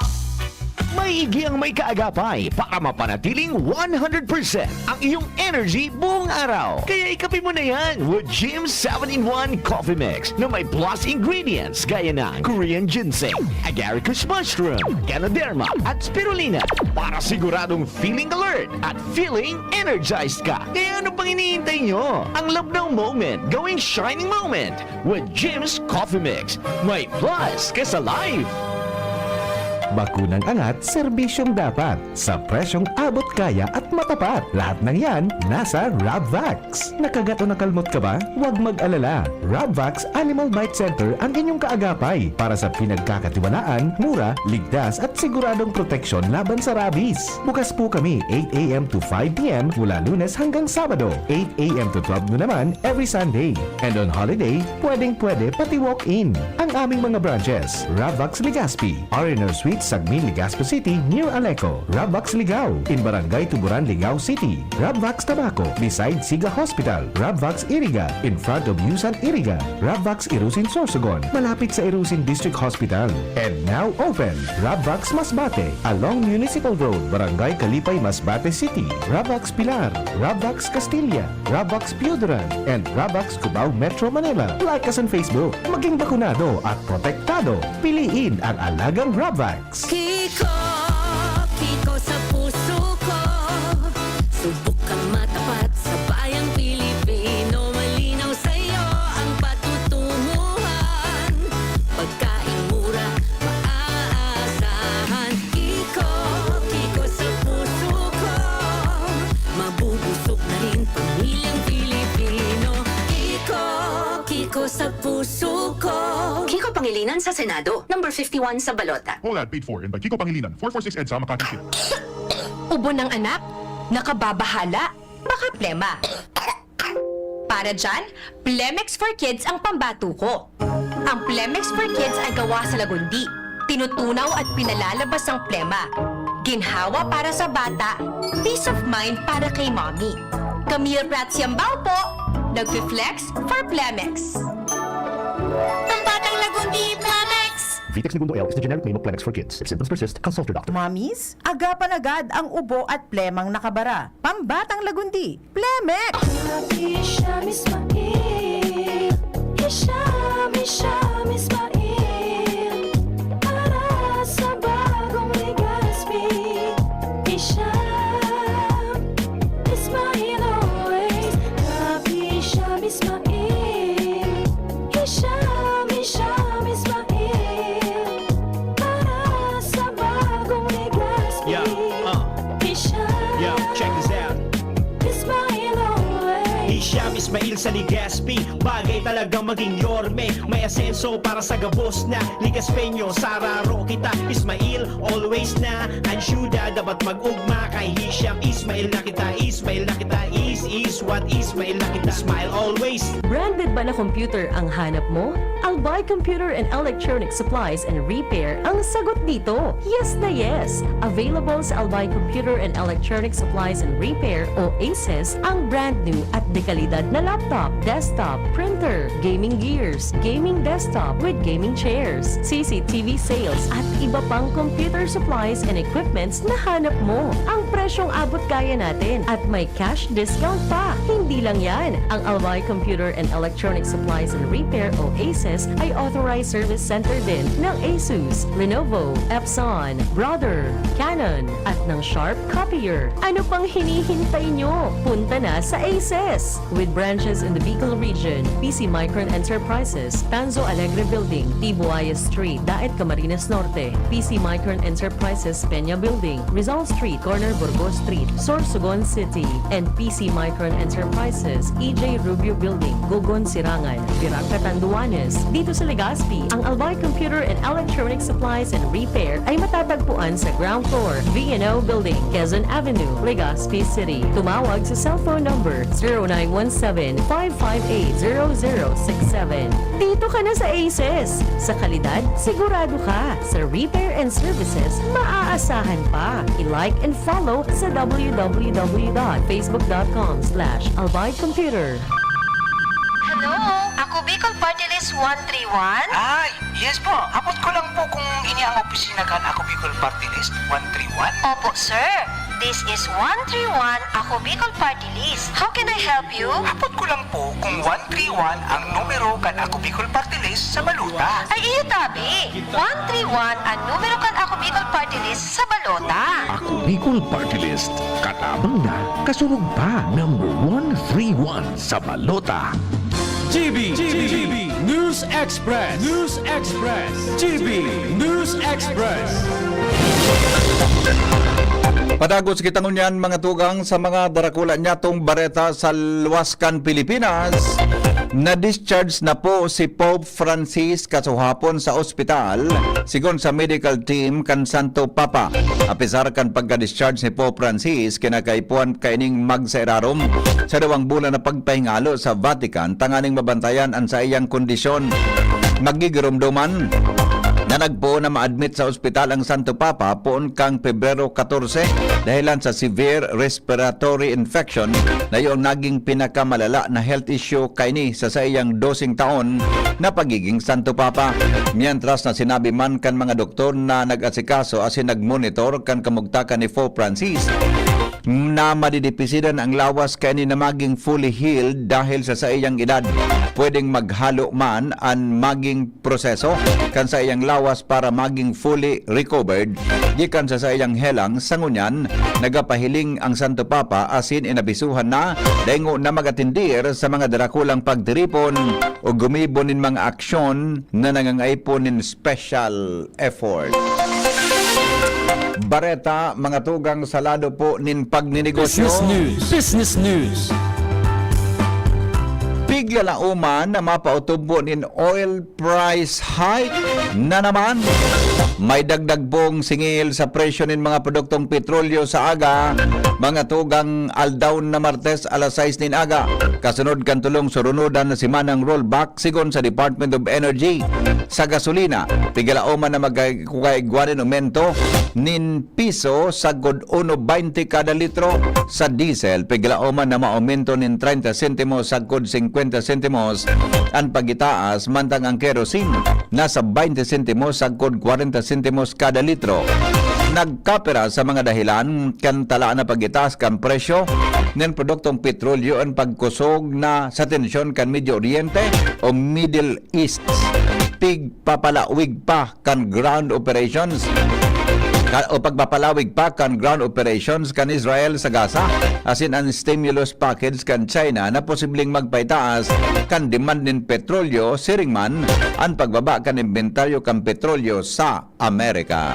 Maigi ang may kaagapay para mapanatiling one hundred percent ang iyong energy buong araw. Kaya ikape mo na yan with Jim seven-in-one Coffee Mix na may plus ingredients gaya ng Korean ginseng, agaricus mushroom, ganoderma, at spirulina para siguradong feeling alert at feeling energized ka. Kaya ano pang hinihintay nyo? Ang Labnaw Moment, gawing shining moment with Jim's Coffee Mix. May plus ka sa life! Bakunang angat, serbisyong dapat, sa presyong abot kaya at matapat. Lahat ng yan, nasa Rabvax. Nakagat o nakalmot ka ba? Huwag mag-alala. Rabvax Animal Bite Center ang inyong kaagapay para sa pinagkakatiwalaan, mura, ligtas at siguradong proteksyon laban sa rabies. Bukas po kami eight a m to five p m mula Lunes hanggang Sabado, eight a m to twelve noon naman every Sunday. And on holiday, pwedeng-pwede pati walk-in. Ang aming mga branches, Rabvax Legazpi, R and R Suite, Sagmin, Legazpi City, near Aleco. Rabvax Ligao, in Barangay Tuburan, Ligao City. Rabvax Tabaco, beside Siga Hospital. Rabvax Iriga, in front of Yusan Iriga. Rabvax Irusin Sorsogon, malapit sa Irusin District Hospital. And now open, Rabvax Masbate, along Municipal Road, Barangay Kalipay, Masbate City. Rabvax Pilar, Rabvax Castilla, Rabvax Pioduran, and Rabvax Cubao, Metro Manila. Like us on Facebook. Maging bakunado at protektado. Piliin ang alagang Rabvax. Kiko, Kiko sa puso ko. Subok kang matapat sa bayang Pilipino. Malinaw sa'yo ang patutunguhan. Pagkaing mura, maaasahan. Kiko, Kiko sa puso ko. Mabubusog na rin pamilyang Pilipino. Kiko, Kiko sa puso ko. Kiko Pangilinan sa Senado, number fifty-one sa balota. Whole ad paid for and by Kiko Pangilinan, four four six EDSA Makati City. Ubo ng anak? Nakababahala? Baka plema. Para dyan, Plemex for Kids ang pambato ko. Ang Plemex for Kids ay gawa sa lagundi. Tinutunaw at pinalalabas ang plema. Ginhawa para sa bata, peace of mind para kay mommy. Camille Prats Yambao po, nagfi-flex for Plemex. Pambatang lagundi, Plemex! Vitex Negundo L is the generic name of Plemex for kids. If symptoms persist, consult your doctor. Mommies, agapan agad ang ubo at plemang nakabara. Pambatang lagundi, Plemex! Hisham Ismail Hisham, Hisham Ismail Para sa bagong Legazpi Hisham Ismail always Love Hisham Ismail Hisham, Hisham Ismail Para sa bagong Legazpi Yeah, uh, Hisham yo, check this out. Ismail always Hisham Ismail sa Legazpi. Bagay talaga maging yorme. May asenso para sa gabos na Legazpeño. Sararo kita, Ismail, always na. Ayuda, dapat mag-ugma kay Hisham. Ismail na kita, Ismail na kita. Is, is what Ismail na kita. Smile always. Branded ba na computer ang hanap mo? Albay Computer and Electronic Supplies and Repair ang sagot dito. Yes na yes! Available sa Albay Computer and Electronic Supplies and Repair o ACES ang brand new at dekalidad na laptop, desktop, printer, gaming gears, gaming desktop with gaming chairs, C C T V sales at iba pang computer supplies and equipments na hanap mo. Ang presyong abot kaya natin at may cash discount pa. Hindi lang yan, ang Albay Computer and Electronic Supplies and Repair o ACES ay authorized service center din ng Asus, Lenovo, Epson, Brother, Canon, at ng Sharp Copier. Ano pang hinihintay nyo? Punta na sa ACES! With branches in the Bicol region, P C Micron Enterprises, Tanzo Alegre Building, Tibuaya Street, Daet, Camarines Norte, P C Micron Enterprises, Peña Building, Rizal Street, corner Burgos Street, Sorsogon City, and P C Micron Enterprises, E J Rubio Building, Gogon, Sirangan, Virac, Catanduanes. Dito sa Legazpi, ang Albay Computer and Electronic Supplies and Repair ay matatagpuan sa ground floor, V and O Building, Quezon Avenue, Legazpi City. Tumawag sa cellphone number zero nine one seven, five five eight, zero zero six seven. Dito ka na sa ACES! Sa kalidad, sigurado ka. Sa repair and services, maaasahan pa. I-like and follow sa w w w dot facebook dot com slash albay computer. Hello! Ako Bicol Party List one three one? Ay, Po, hapot ko lang po kung ini ang opisina kan Ako Bicol Party List, one three one. Opo, sir. This is one three one Ako Bicol Party List. How can I help you? Hapot ko lang po kung one three one ang numero kan Ako Bicol Party List sa balota. Ay, iyo tabi. One three one ang numero kan Ako Bicol Party List sa balota. Ako Bicol Party List. Katabang na, kasurog pa. Number one three one sa balota. G B, G B, News Express, News Express, G B, News Express. Padagos kita ngunyan, mga tugang, sa mga darakula niyatong bareta sa luwas kan Pilipinas. Na-discharge na po si Pope Francis kasuhapon sa ospital, sigon sa medical team kan Santo Papa. Apisar kan pagka-discharge ni Pope Francis, kinakaipuhan kaining magsairarom sa duwang bulan na pagpahingalo sa Vatican tanganing mabantayan an saiyang kondisyon. Magigiromdoman na nagpoon na ma-admit sa ospital ang Santo Papa poon kan Pebrero katorse dahilan sa severe respiratory infection na iyo ang naging pinakamalala na health issue kaini sa saiyang doseng taon na pagiging Santo Papa. Mientras na sinabi man kan mga doktor na nag-asikaso asin nagmonitor kan kamugtakan ni Pope Francis, na madidipisidan ang lawas kaini na maging fully healed dahil sa saiyang edad. Pwedeng maghalo man an maging proseso kan saiyang lawas para maging fully recovered gikan sa saiyang helang. Sa ngunyan, nagapahiling ang Santo Papa asin inabisuhan na daingo na mag-atendir sa mga darakulang pagtiripon o gumibo nin mga aksyon na nangangaipo nin special effort. Bareta, mga tugang, sa lado po nin pagninegosyo. Business News, Business News. Piglalaoman na mapaotob po nin oil price hike na naman. May dagdag pong singil sa presyo nin mga produktong petrolyo sa aga, mga tugang, aldaw na Martes alas sais nin aga. Kasunod kan tulong surunodan na semanang rollback, sigon sa Department of Energy. Sa gasolina, piglalaoman na magkaigwa nin aumento nin piso sagkod uno baynte kada litro. Sa diesel, piglalaoman na maaumento nin treinta sentimos sagkod singkwenta sentimos an pagitaas, mantang ang kerosene nasa baynte sentimos sagkod kwarenta sentimos kada litro. Nagkapira sa mga dahilan kan tala na pagitaas kan presyo nin produktong petrolyo an pagkusog na sa tensyon kan Medio Oriente o Middle East. Pigpapalawig pa kan ground operations ka, o pagpapalawig pa kan ground operations kan Israel sa Gaza, asin an stimulus package kan China na posibleng magpaitaas kan demand nin petrolyo, siring man an pagbaba kan imbentaryo kan petrolyo sa Amerika.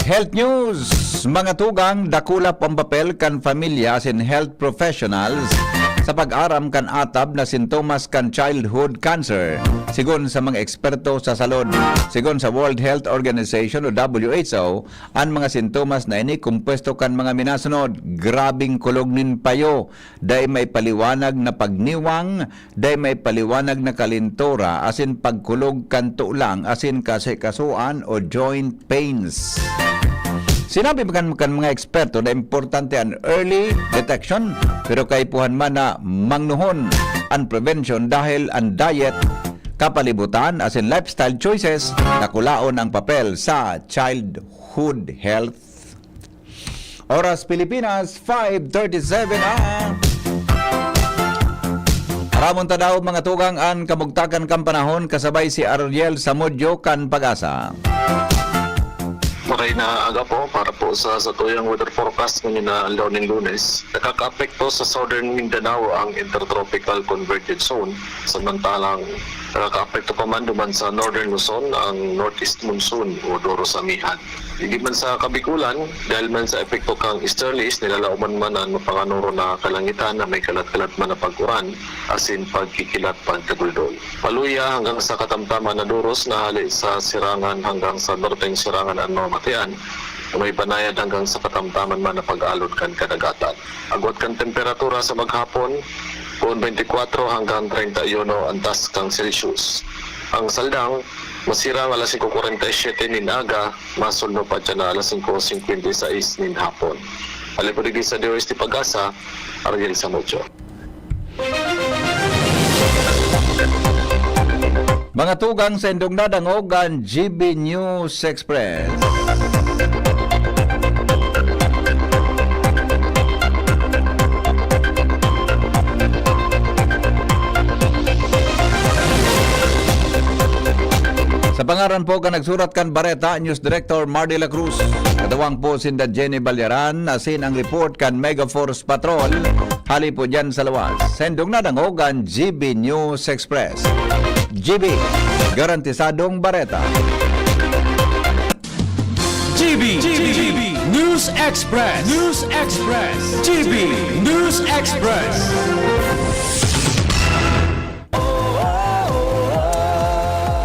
Health News, mga tugang, dakula po an papel kan pamilya asin health professionals sa pag-aram kan atab na sintomas kan childhood cancer, sigon sa mga eksperto sa salud. Sigon sa World Health Organization o W H O, an mga sintomas na ini kompuesto kan mga minasunod: grabing kulog nin payo, dai maipaliwanag na pagniwang, dai maipaliwanag na kalintura, asin pagkulog kan tulang asin kasikasuan o joint pains. Sinabi pa kan, kan mga eksperto na importante an early detection, pero kaipuhan man na mangnuhon an prevention dahil an diet, kapalibutan, asin lifestyle choices, dakulaon ang papel sa childhood health. Oras Pilipinas, five thirty-seven na. Aramon ta daw, mga tugang, an kamugtakan kan panahon kasabay si Ariel Samudyo kan Pag-asa. Maray na aga po para po sa satuyang weather forecast ngayon na aldaw nin Lunes. Nakakaapekto sa Southern Mindanao ang Intertropical Convergence Zone, samantalang nakakaapekto pa man duman sa Northern Luzon ang Northeast Monsoon o Doro sa Amihan. Digdi man sa Kabikulan, dahil man sa epekto kan easterlies, nilalaoman man an mapanganoro na kalangitan na may kalat-kalat man na pag-uran asin pagkikilat pagkaduldol. Paluya hanggang sa katamtaman na doros na hale sa sirangan hanggang sa norteng sirangan an mamamatean, na may banayad hanggang sa katamtaman man na pag-alon kan kadagatan. Agwat kan temperatura sa maghapon, poon twenty-four hanggang treinta y uno an taas kan Celsius. Ang saldang, masirang alas singko kwarenta y siyete nin aga, masulno pa dyan na alas singko singkwenta y sais nin hapon. Hali po digdi sa D O S T Pag-asa, Ariel Samucho. Mga tugang, sa indong nadangog an G B News Express. Sa pangaran po kan nagsurat kan bareta, News Director Mardy La Cruz. Katawang po sinda Jenny Balyaran, asin ang report kan Megaforce Patrol. Hali po dyan sa luwas. Sa indong nadangog an G B News Express. G B, garantisadong bareta. G B, G B News Express, News Express, G B News Express.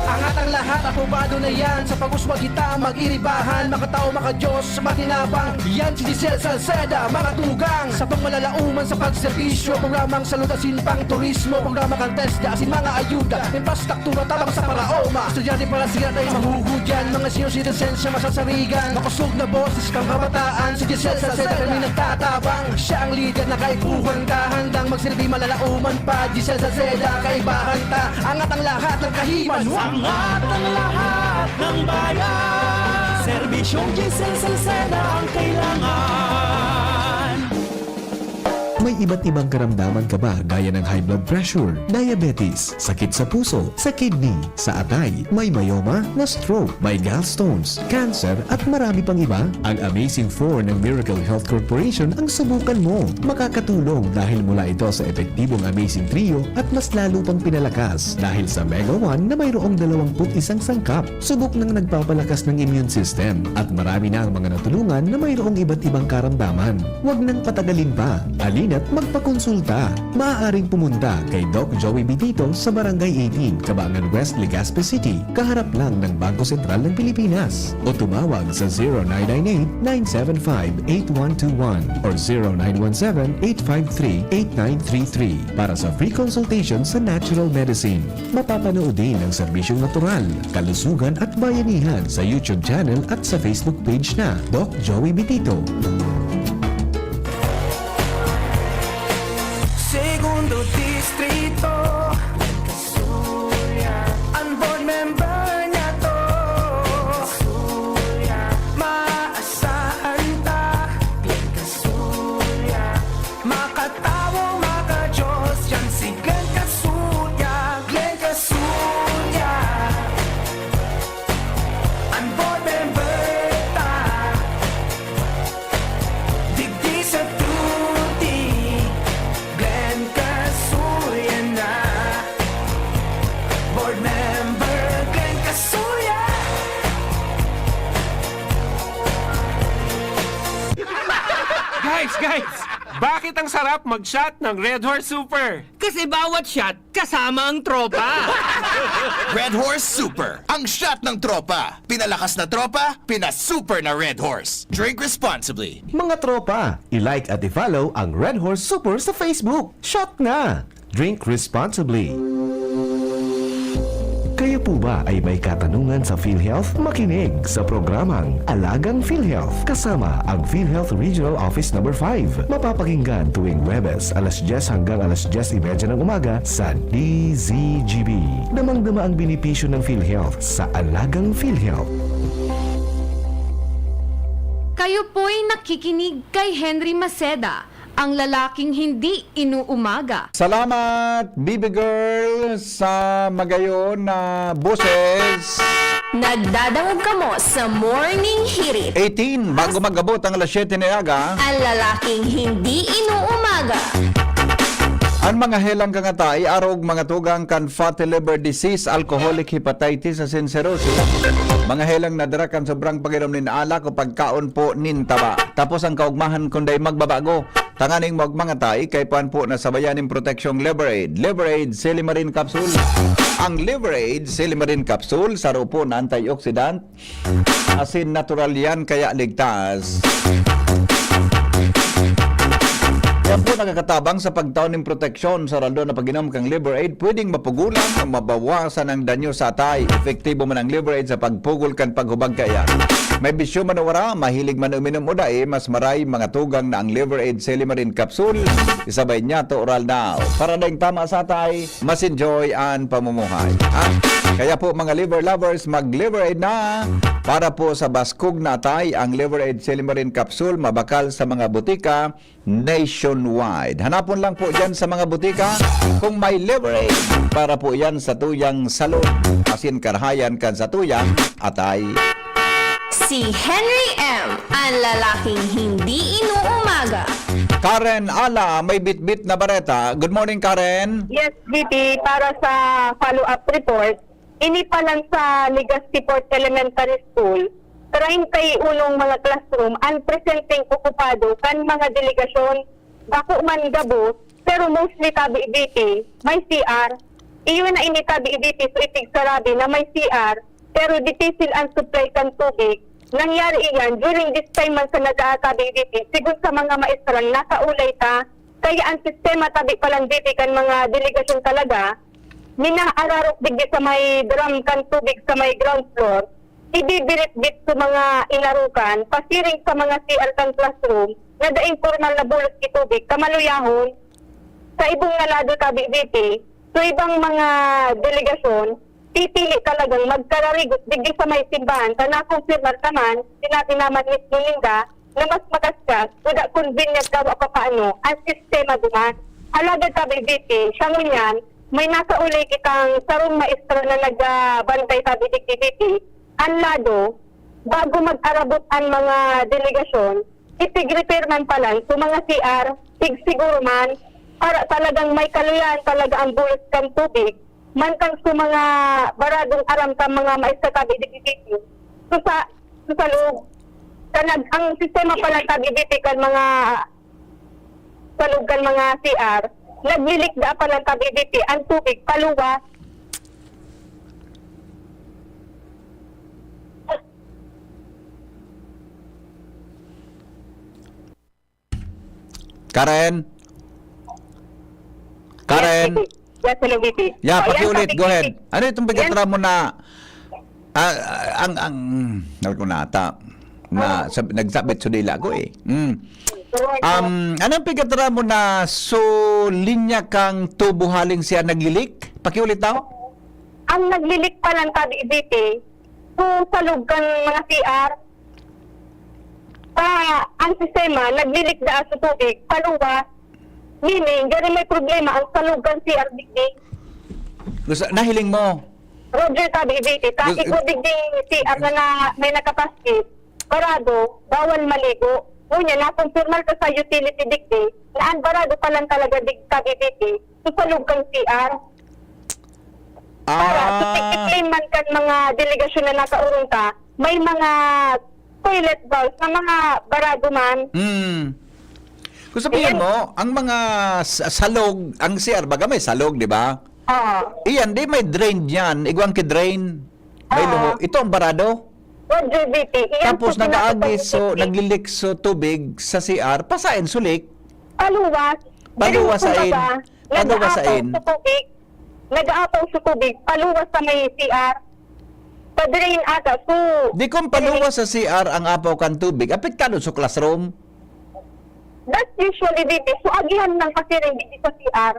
Angat ang lahat, apobado na yan. Sa pag-uswag kita, mag-iribahan. Makatao, makadiyos, makinabang. Yan si Giselle Salceda, mga tugang. Sa pangmalalauman sa pagserbisyo, programang salud asin pang turismo, programa kan TESDA asin mga ayuda, infrastruktura tabang sa paraoma. Estudyante para siya tayo mahuhudyan, mga senior citizens siya masasarigan. Makosog na boses kang kabataan, si Giselle Salceda kami nagtatabang. Siya ang lider na kaipuhan ka, handang magsilbi malalauman pa. Giselle Salceda, kaibahan ta, angat ang lahat ng kahiman. Angat ang lahat ng bayan. Serbisyong Giselle Salceda ang kailangan. May iba't ibang karamdaman ka ba, gaya ng high blood pressure, diabetes, sakit sa puso, sa kidney, sa atay, may myoma, na-stroke, may gallstones, cancer, at marami pang iba? Ang Amazing Four ng Miracle Health Corporation ang subukan mo. Makakatulong dahil mula ito sa epektibong Amazing Trio at mas lalo pang pinalakas dahil sa Mega One na mayroong dalawampu't isang sangkap. Subok nang nagpapalakas ng immune system at marami na ang mga natulungan na mayroong iba't ibang karamdaman. Huwag nang patagalin pa. Halina't magpakonsulta. Maaaring pumunta kay Doc Joey Bitito sa Barangay eighteen, Cabangan West, Legazpi City, kaharap lang ng Bangko Sentral ng Pilipinas. O tumawag sa zero nine nine eight, nine seven five, eight one two one or zero nine one seven, eight five three, eight nine three three para sa free consultation sa natural medicine. Mapapanood din ang serbisyong natural, kalusugan at bayanihan sa YouTube channel at sa Facebook page na Doc Joey Bitito. Segundo Distrito, an board member niyato, maasahan ta, makatawo, makadiyos, yan si Glenn Casulla, Glenn Casulla. An board member ta, digdi sa tuti, Glenn Casulla na. Board member, Glenn Casulla. Guys, guys! Bakit ang sarap mag-shot ng Red Horse Super? Kasi bawat shot, kasama ang tropa. Red Horse Super, ang shot ng tropa. Pinalakas na tropa, pinasuper na Red Horse. Drink responsibly. Mga tropa, i-like at i-follow ang Red Horse Super sa Facebook. Shot na! Drink responsibly. Kayo po ba ay may katanungan sa PhilHealth? Makinig sa programang Alagang PhilHealth kasama ang PhilHealth Regional Office Number five. Mapapakinggan tuwing Huwebes, alas dyes hanggang alas dyes y media ng umaga sa D Z G B. Damang-dama ang benepisyo ng PhilHealth sa Alagang PhilHealth. Kayo po'y nakikinig kay Henry Maceda, ang lalaking hindi inuumaga. Salamat, Bibi Girl, sa magayon na boses. Nagdadangog kamo sa Morning Hirit. Eighteen, bago mag-abot ang alas siyete na aga. Ang lalaking hindi inuumaga. Ang mga helang kangata, iarog mga tugang kan fatty liver disease, alcoholic hepatitis, asin cirrhosis. Mga helang nadara kan sobrang pag-inom nin alak o pagkaon po nin taba. Tapos ang kaugmahan kunday magbabago. Tanganing magmangatay, kaipuhan po na sabayan nin proteksyong Liver Aid. Liver Aid Silimarin Capsule. Ang Liver Aid Silimarin Capsule, saro po na antioxidant, asin natural yan, kaya ligtas. Yan po nakakatabang sa pagtao nin proteksyon sa raldo na pag-inom kang Liver Aid. Pwedeng mapugulan o mabawasan ang danyo sa atay. Epektibo man ang Liver Aid sa pagpugol kan paghubag kaya. May bisyo man o wara, mahilig man uminom o dai, mas maray mga tugang na ang Liver Aid Silimarin Capsule. Isabay niya to oral daw. Para daing tama sa atay, mas enjoy ang pamumuhay. Ha? Kaya po, mga liver lovers, mag-Liver Aid na para po sa baskog na atay. Ang Liver Aid Silimarin Capsule, mabakal sa mga botika nationwide. Hanapon lang po dyan sa mga botika kung may Liver Aid para po yan sa tuyang salud, asin karahayan kan sa tuyang atay. Si Henry M, ang lalaking hindi inuumaga. Karen Ala, may bitbit na bareta. Good morning, Karen. Yes, V P, para sa follow-up report, ini pa lang sa Legazpi Port Elementary School, treinta y unong mga classroom ang presenteng okupado kan mga delegasyon, bako man gabos, pero mostly tabi V P, may C R. Iyo na ini tabi V P, so ipigsarabi na may C R, pero dipisil ang supply kan tubig. Nangyari iyan during this time man sa nag-aatabi V P, sigon sa mga maestra, nakaulay ta, kaya ang sistema tabi palan V P kan mga delegasyon talaga, minaararok digdi sa may drum kan tubig sa may ground floor, ibibiritbit sa mga inarokan, pasiring sa mga C R kan classroom, na daing pormal na bulos ki tubig, kamaluyahon, sa ibong na lado tabi V P, so ibang mga delegasyon, pipili talagang magkararigot digdi sa may simbahan, ta nakumpirmar ta man, sinabi naman mismo ninda, na mas makaskas, kuda kun binyag kawa papaano, ang sistema duman. Alagad tabi V P, siya ngunyan, may nakauli kitang sarong maestra na nagbantay tabi digdi V P, ang lado, bago mag-arabot ang mga delegasyon, ipig-repair man palan sa mga C R, tig siguro man, para talagang may kaluyan talaga ang bulos kan tubig, mantang sa mga baradong aram kan mga maestra tabi digdi V P. So sa, sa salog, kanag, ang sistema palan tabi V P kan mga salog kan mga C R, naglilikda palan tabi V P ang tubig paluwas. Karen? Karen? Yes, hello, V P. Yeah, Oh, yan, pakiulit. sabi Go ko, ahead. V P. Ano itong pagkatra Yan. mo na, ah, ang, ang, ano ko na ata, na sab- nagsabit sa dila ko eh. Mm. Um, anong pagkatra mo na so linya kang tubo haling siya naglilik? Pakiulit daw? Ang naglilik palan tabi V P, so salog kan mga C R, pa, ang sistema, naglilikda sa tubig, paluwas, meaning, gani may problema ang salog kan C R digdi. Gusto, nahiling mo? Roger tabi V P, ta Gus- igwa digdi C R na, na may nakapaskit, barado, bawal maligo. Ngunyan, nakumpirmar ka sa utility digdi, na ang barado palan talaga dig tabi V P, so salog kan C R. Para Ah, i-claim man kan mga delegasyon na nakaurong ta, may mga toilet bowls na mga barado man. Mm. Kung sabihin Ayan. mo, ang mga sa- salog, ang C R baga may salog, di ba? Oo. Iyan, di may drain yan. Igwang ki drain. May Oo. luho. Ito ang barado. Roger V P, iyan Tapos po nag-aagi, pinapatubig so sa tubig. Naglilik so tubig sa C R, pasain sulik. Paluwas. Paluwas Ganun, sain. kumbaga, Paluwas nag-aapaw sain. Sa tubig. Nag-aapaw sa tubig. Paluwas sa may C R. Pa-drain ata. So, Di kung paluwas sa C R ang apaw kan tubig, apektado sa classroom. That's usually, V P. So, agihan ng pasiring dito sa C R.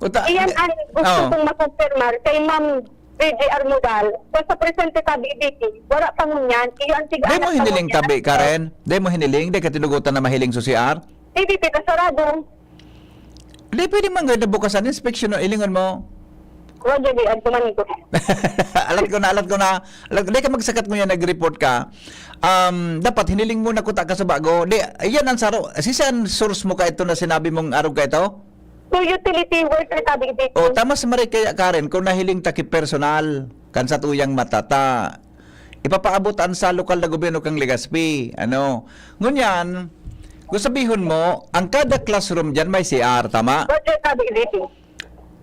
Uta, Iyan ang gusto oh. Kong makumpirmar kay Ma'am V J R Modal. Kung sa presente tabi, V P, wala pa ngunyan. Iyo ang tiga Di mo hiniling tabi, Karen? Di mo hiniling? Di ka tinugutan na mahiling sa C R? Hindi, V P, kasarado. Di pwede man ganda bukasan, inspeksyon no, ilingon mo. Roger, di, agtuman ko. Alat ko na, alat ko na. Alat, di ka magsakat mo yan, nag-report ka. Um, dapat hiniling mo na kuta ka sa bago. Di, yan ang saro. Si saan source mo ka ito na sinabi mong arog ka ito? So, utility worker tabi, V P. O, tamas maray kaya, Karen, kung nahiling ta ki personal, kan sa tuyang matata. Ipapaabot an sa lokal na gobyerno kang Legazpi. Ano? Ngunyan, kung sabihon mo, ang kada classroom dyan may C R, tama? Roger, tabi, V P.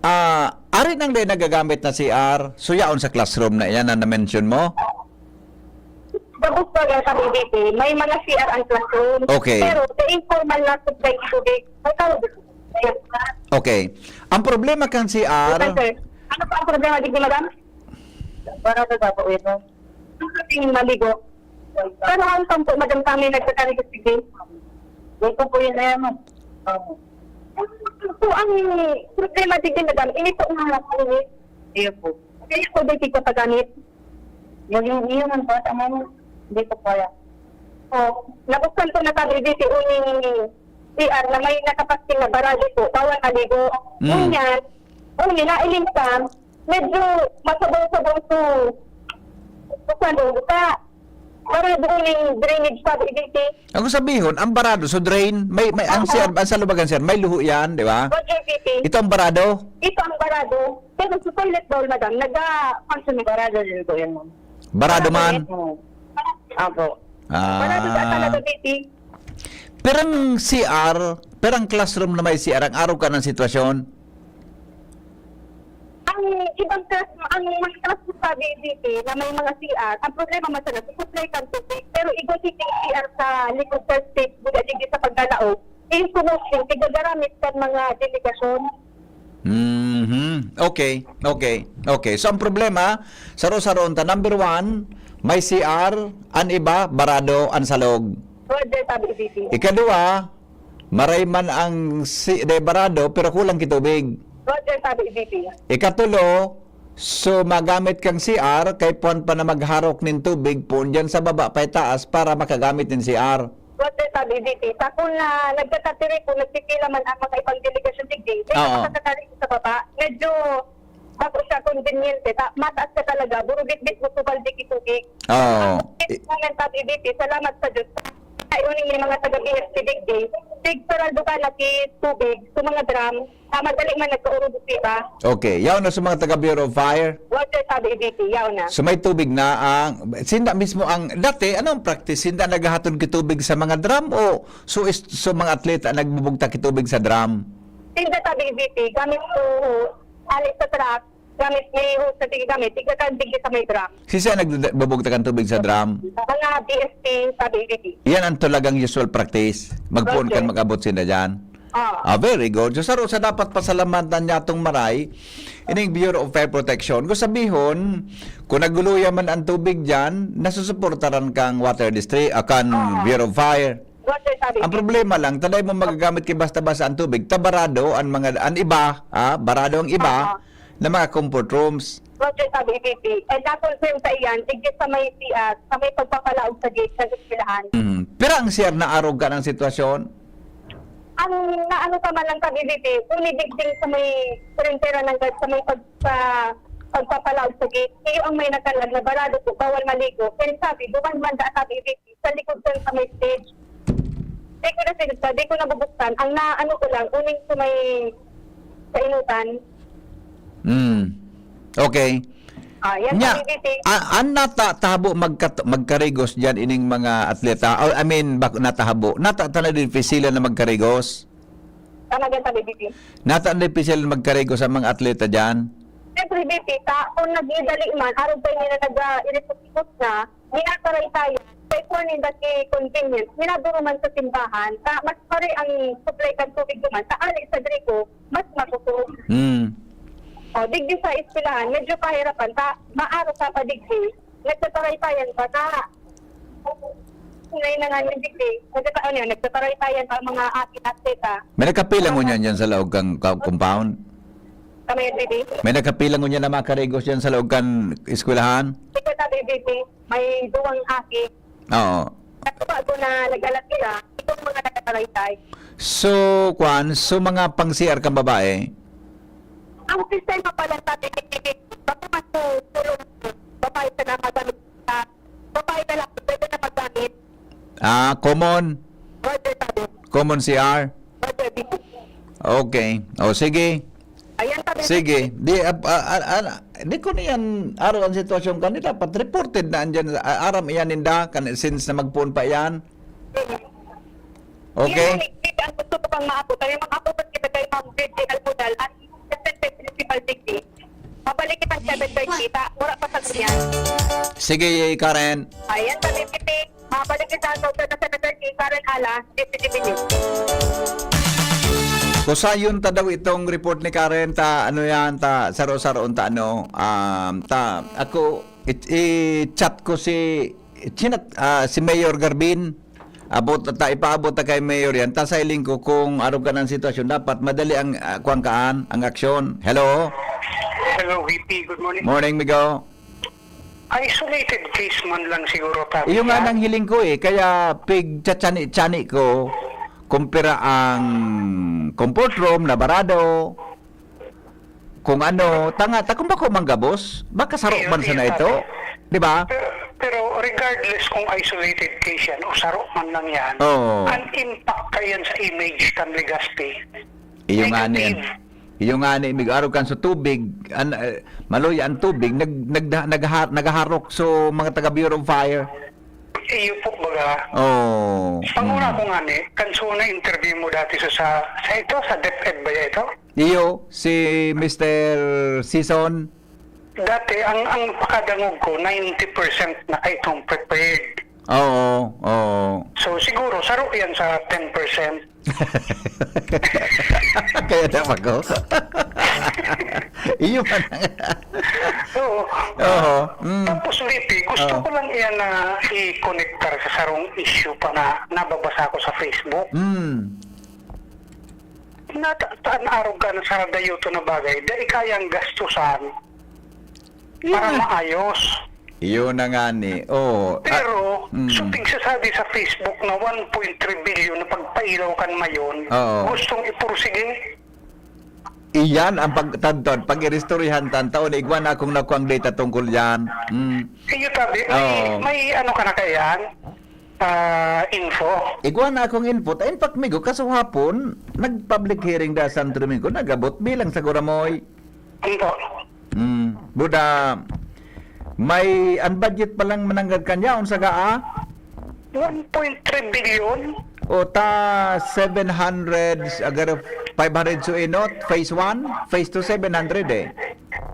Ah, ari nang dai nagagamit na C R, so yaon sa classroom na yan na na-mention mo? Tapos pa nga sa B B P, may mga C R ang classroom. Okay. Pero sa informal na supply tubig, may tawag. Okay. Ang problema kan C R, Sir, ano pa ang problema, di madam? Para sa dapat ito. Ang kasing maligo. Pero ang sampo, madam, kami nagkakarigo sige. Ito po yun na yan, ma'am. So, ang problema, di madam, ini po ang mga kulit. Iyo po. Kaya ko di tigpapagamit. Naging iyo man po, tama mo. Hindi ko kaya. O, nabuksan ko na sabi dito, uning C R na may nakapasting na barado po, bawal maligo. Mm. Ngunyan, uning nailing ka, medyo masabaw-sabaw to. Buksan ko, buka. Para doon yung drainage sabi dito. Ako sabihon, ang barado, so drain, may, may ang Aha. C R, ang salubagan, sir, may luho yan, di ba? Roger, P P. Ito ang barado. Ito ang barado. Pero sa toilet bowl, madam, nag-function ng barado din po yan, ma'am. Barado man. Opo. Ah. Barado sa talaga, P P. Pero ang C R, pero ang classroom na may C R, ang arog ka ng sitwasyon. Ang ibang class, ang mga class sa B B P na may mga C R, ang problema man sana sa supply kan tubig. Pero igwa si C R sa likod sa stage, buda digdi sa pagdalaog, yung sumuksing, tigagaramit kan mga delegasyon. Mhm. Okay, okay, okay. So, ang problema, saro-saroon ta. Number one, may C R, an iba, barado, an salog. Roger, sabi ni P P. Ikadua, maray man ang si, de, barado, pero kulang ki tubig. Roger, sabi ni P P. Ikatulo, so magamit kang C R, kay puwan pa na magharok nin tubig, poon dyan sa baba, pa itaas, para makagamit nin C R. Roger, sabi ni P P. Sa kun na nagtatatirik, kung nagpipila man ang mga ibang delegasyon digdi, may Oo. Nakakatari sa baba. Medyo bako siya konbinyente, ta-, mataas ka talaga, burubit-bit mo, subal di ki tubig. Oo. At this moment, sabi ni P P, salamat sa Diyos. Ay, uning yung mga taga B S P digdi, tig sarado ka na ki tubig, sa mga drum, ah, madali man nagkaurubos, di ba? Okay, yaw na sa mga taga Bureau of Fire. Roger, sabi ni P P, yaw na. So may tubig na ang, sinda mismo ang, dati, anong practice? Sinda naghahatod ki tubig sa mga drum o so, is, so mga atleta nagbubugtak ki tubig sa drum? Sinda, sabi ni P P, gamit ko, alis sa truck, gamit may hose na sige gamit, tigkakandig sa may drum. Sisay nagbubugtak kan tubig sa drum? Mga B S P, sabi ni P P. Yan ang talagang usual practice. Magpoon kan Okay. Mag-abot sinda dyan. Ah. Ah, very good. So, saro sa dapat pasalamatan niya itong maray, ining Bureau of Fire Protection. Kung sabihon, kung naguluya man ang tubig dyan, nasusuportaran kang water district, ah, kan Ah. Bureau of Fire. Roger, sabi Ang ni problema lang, taday mo magagamit kay basta-basta ang tubig, tabarado ang mga, ang iba, ah, barado ang iba Ah. na mga comfort rooms. Roger, sabi ni P P. And na-confirm sa iyan, digdi sa may C R, sa may pagpapalaog sa gate ng eskwelahan. Mm. Pero ang C R naarog ka ng sitwasyon? Ang naano pa man lang sabi ni P P, kung digdi sa may kurentera ng gas, sa may pag-, sa pagpapalaog sa gate, iyo ang may nakalag na barado po, bawal maligo. And sabi, buwan man da sabi ni P P, sa likod ko sa may stage. Di ko na sinugta, di ko nabubuksan. Ang naano ko lang, uning sa may kainutan. Hmm. Okay. Ah, yan Nya, sa B B T. A-, an nata-, tahabo magkat-, magkarigos diyan ining mga atleta? Oh, I mean, bak-, natahabo. Nata-, tana din pisila na magkarigos? Tama dyan sa B B T. Nata na pisila na magkarigos ang mga atleta diyan? Siyempre, B B T, ta, kung nagdidali man, araw pa nila nag-, ah, irikot-ikot na, minataray tayo. Sa ito ninda si convenience, minaduro man sa simbahan, ta, mas pare ang supply kan tubig naman, ta, ali sa griko, mas makusog. Hmm. O, digdi sa eskwelahan, medyo pahirapan, ta, maaro ka pa digdi, nagtataraytayan pa, ta, ngayon na nga yung digdi, nagtata-, ano yun, nagtataraytayan pa ang mga aking atleta. May nagkapila ngunyan dyan sa laog kang ka-, compound? Kami, B B T. May nagkapila ngunyan na makarigos dyan sa laog kan eskwelahan? Ito sa B B T, may duwang aki. Oo. Sa bago na nag-alat sila, itong mga nagkatalaysay. So, kwan, so mga pang-C R kang babae? Ang sistema pala sa B B T, bako mas tulong babae sa namagamit sa babae na lang, pwede na maggamit. Ah, common? Roger, sabi. Common C R? Roger, B B T. Okay. O, sige. Ayan, sabi Sige. Di, ah, ah, ah, ah, di ko niyan, araw ang sitwasyon kanila, dapat reported na andyan, ah, aram iyan ninda, kan-, since na magpoon pa iyan. Sige. Okay? Yan, ang gusto ko pang maabot. Ay, mga abot kita kay Ma'am Virgie Almunal, ang Assistant Principal Digdi. Mabalik kita seven thirty. Ta, wala pa sa ganyan. Sige, Karen. Ayan, sabi ni Titi. Mabalik kita sa Senator si Karen Ala, Deputy Minister. Kusayon ta daw itong report ni Karen, ta, ano yan, ta, saro-saroon ta, ano, um, ta, ako, i-, i-chat ko si, chinat, ah, si Mayor Garbin, abot, ta, ipaabot ta kay Mayor yan, ta, sa iling ko kung arog ka ng sitwasyon, dapat madali ang, ah, kuwang kaan, ang aksyon. Hello? Hello, V P. Good morning. Morning, Migo. Isolated case man lang siguro, Tami, Iyo nga yan. Nang hiling ko eh, kaya pigtsatsyani-tsani ko kung pira ang comfort room na barado, kung ano, tanga, ta kung bako manggabos, baka saro Iyo, man iyo, sana ito, Tami. Di ba? Pero, pero regardless kung isolated case yan o saro man lang yan, Oo. Ang impact ka yan sa image kan Legazpi. Iyo nga ni, Negative. Iyo nga ni, mig-arog kan sa tubig, an, eh, maluya ang tubig, nag, nagda, nagha, naghaharok so mga taga Bureau of Fire. Iyo po, baga. Oh. Panguna mm. Ko nga ni, kanso na interview mo dati sa, sa, sa ito, sa DepEd ba ya ito? Iyo, si Mister Sison. Dati, ang, ang pakadangog ko, ninety percent na kaitong prepared. Oo, oo. So, siguro, saro yan sa ten percent. Kaya dapat ko. Iyo man ang Oo. Oo. Mm. Tapos, V P, gusto Oo. Ko lang iyan na i-connectar sa sarong issue pa na nababasa ko sa Facebook. Mm. Nata-, taan arog ka na sa dayoto na bagay, dai kayang gastusan para Yun na. Maayos. Yun na nga ni. Oo. Ah, Pero, mm. So pigsasabi sa Facebook na one point three billion na pagpailaw kan Mayon, Oo. Gustong ipursige. Iyan ang pagtadtod, pag-iristoryahan tan taon, igwa na akong nakuang data tungkol yan. Mm. Iyo tabi, may, Oo. May ano ka na kaiyan? Ah, info. Igwa na akong info. Ta, in fact, Migo, kaso hapon, nag-public hearing da Santo Domingo, nagabot bilang sa Guramoy. Info. Hmm. Buda, may, ang budget pa lang mananggad kanya, unsa ga, ah? One point three billion? O ta, seven hundred, agar five hundred so inot, phase one, phase two, seven hundred eh.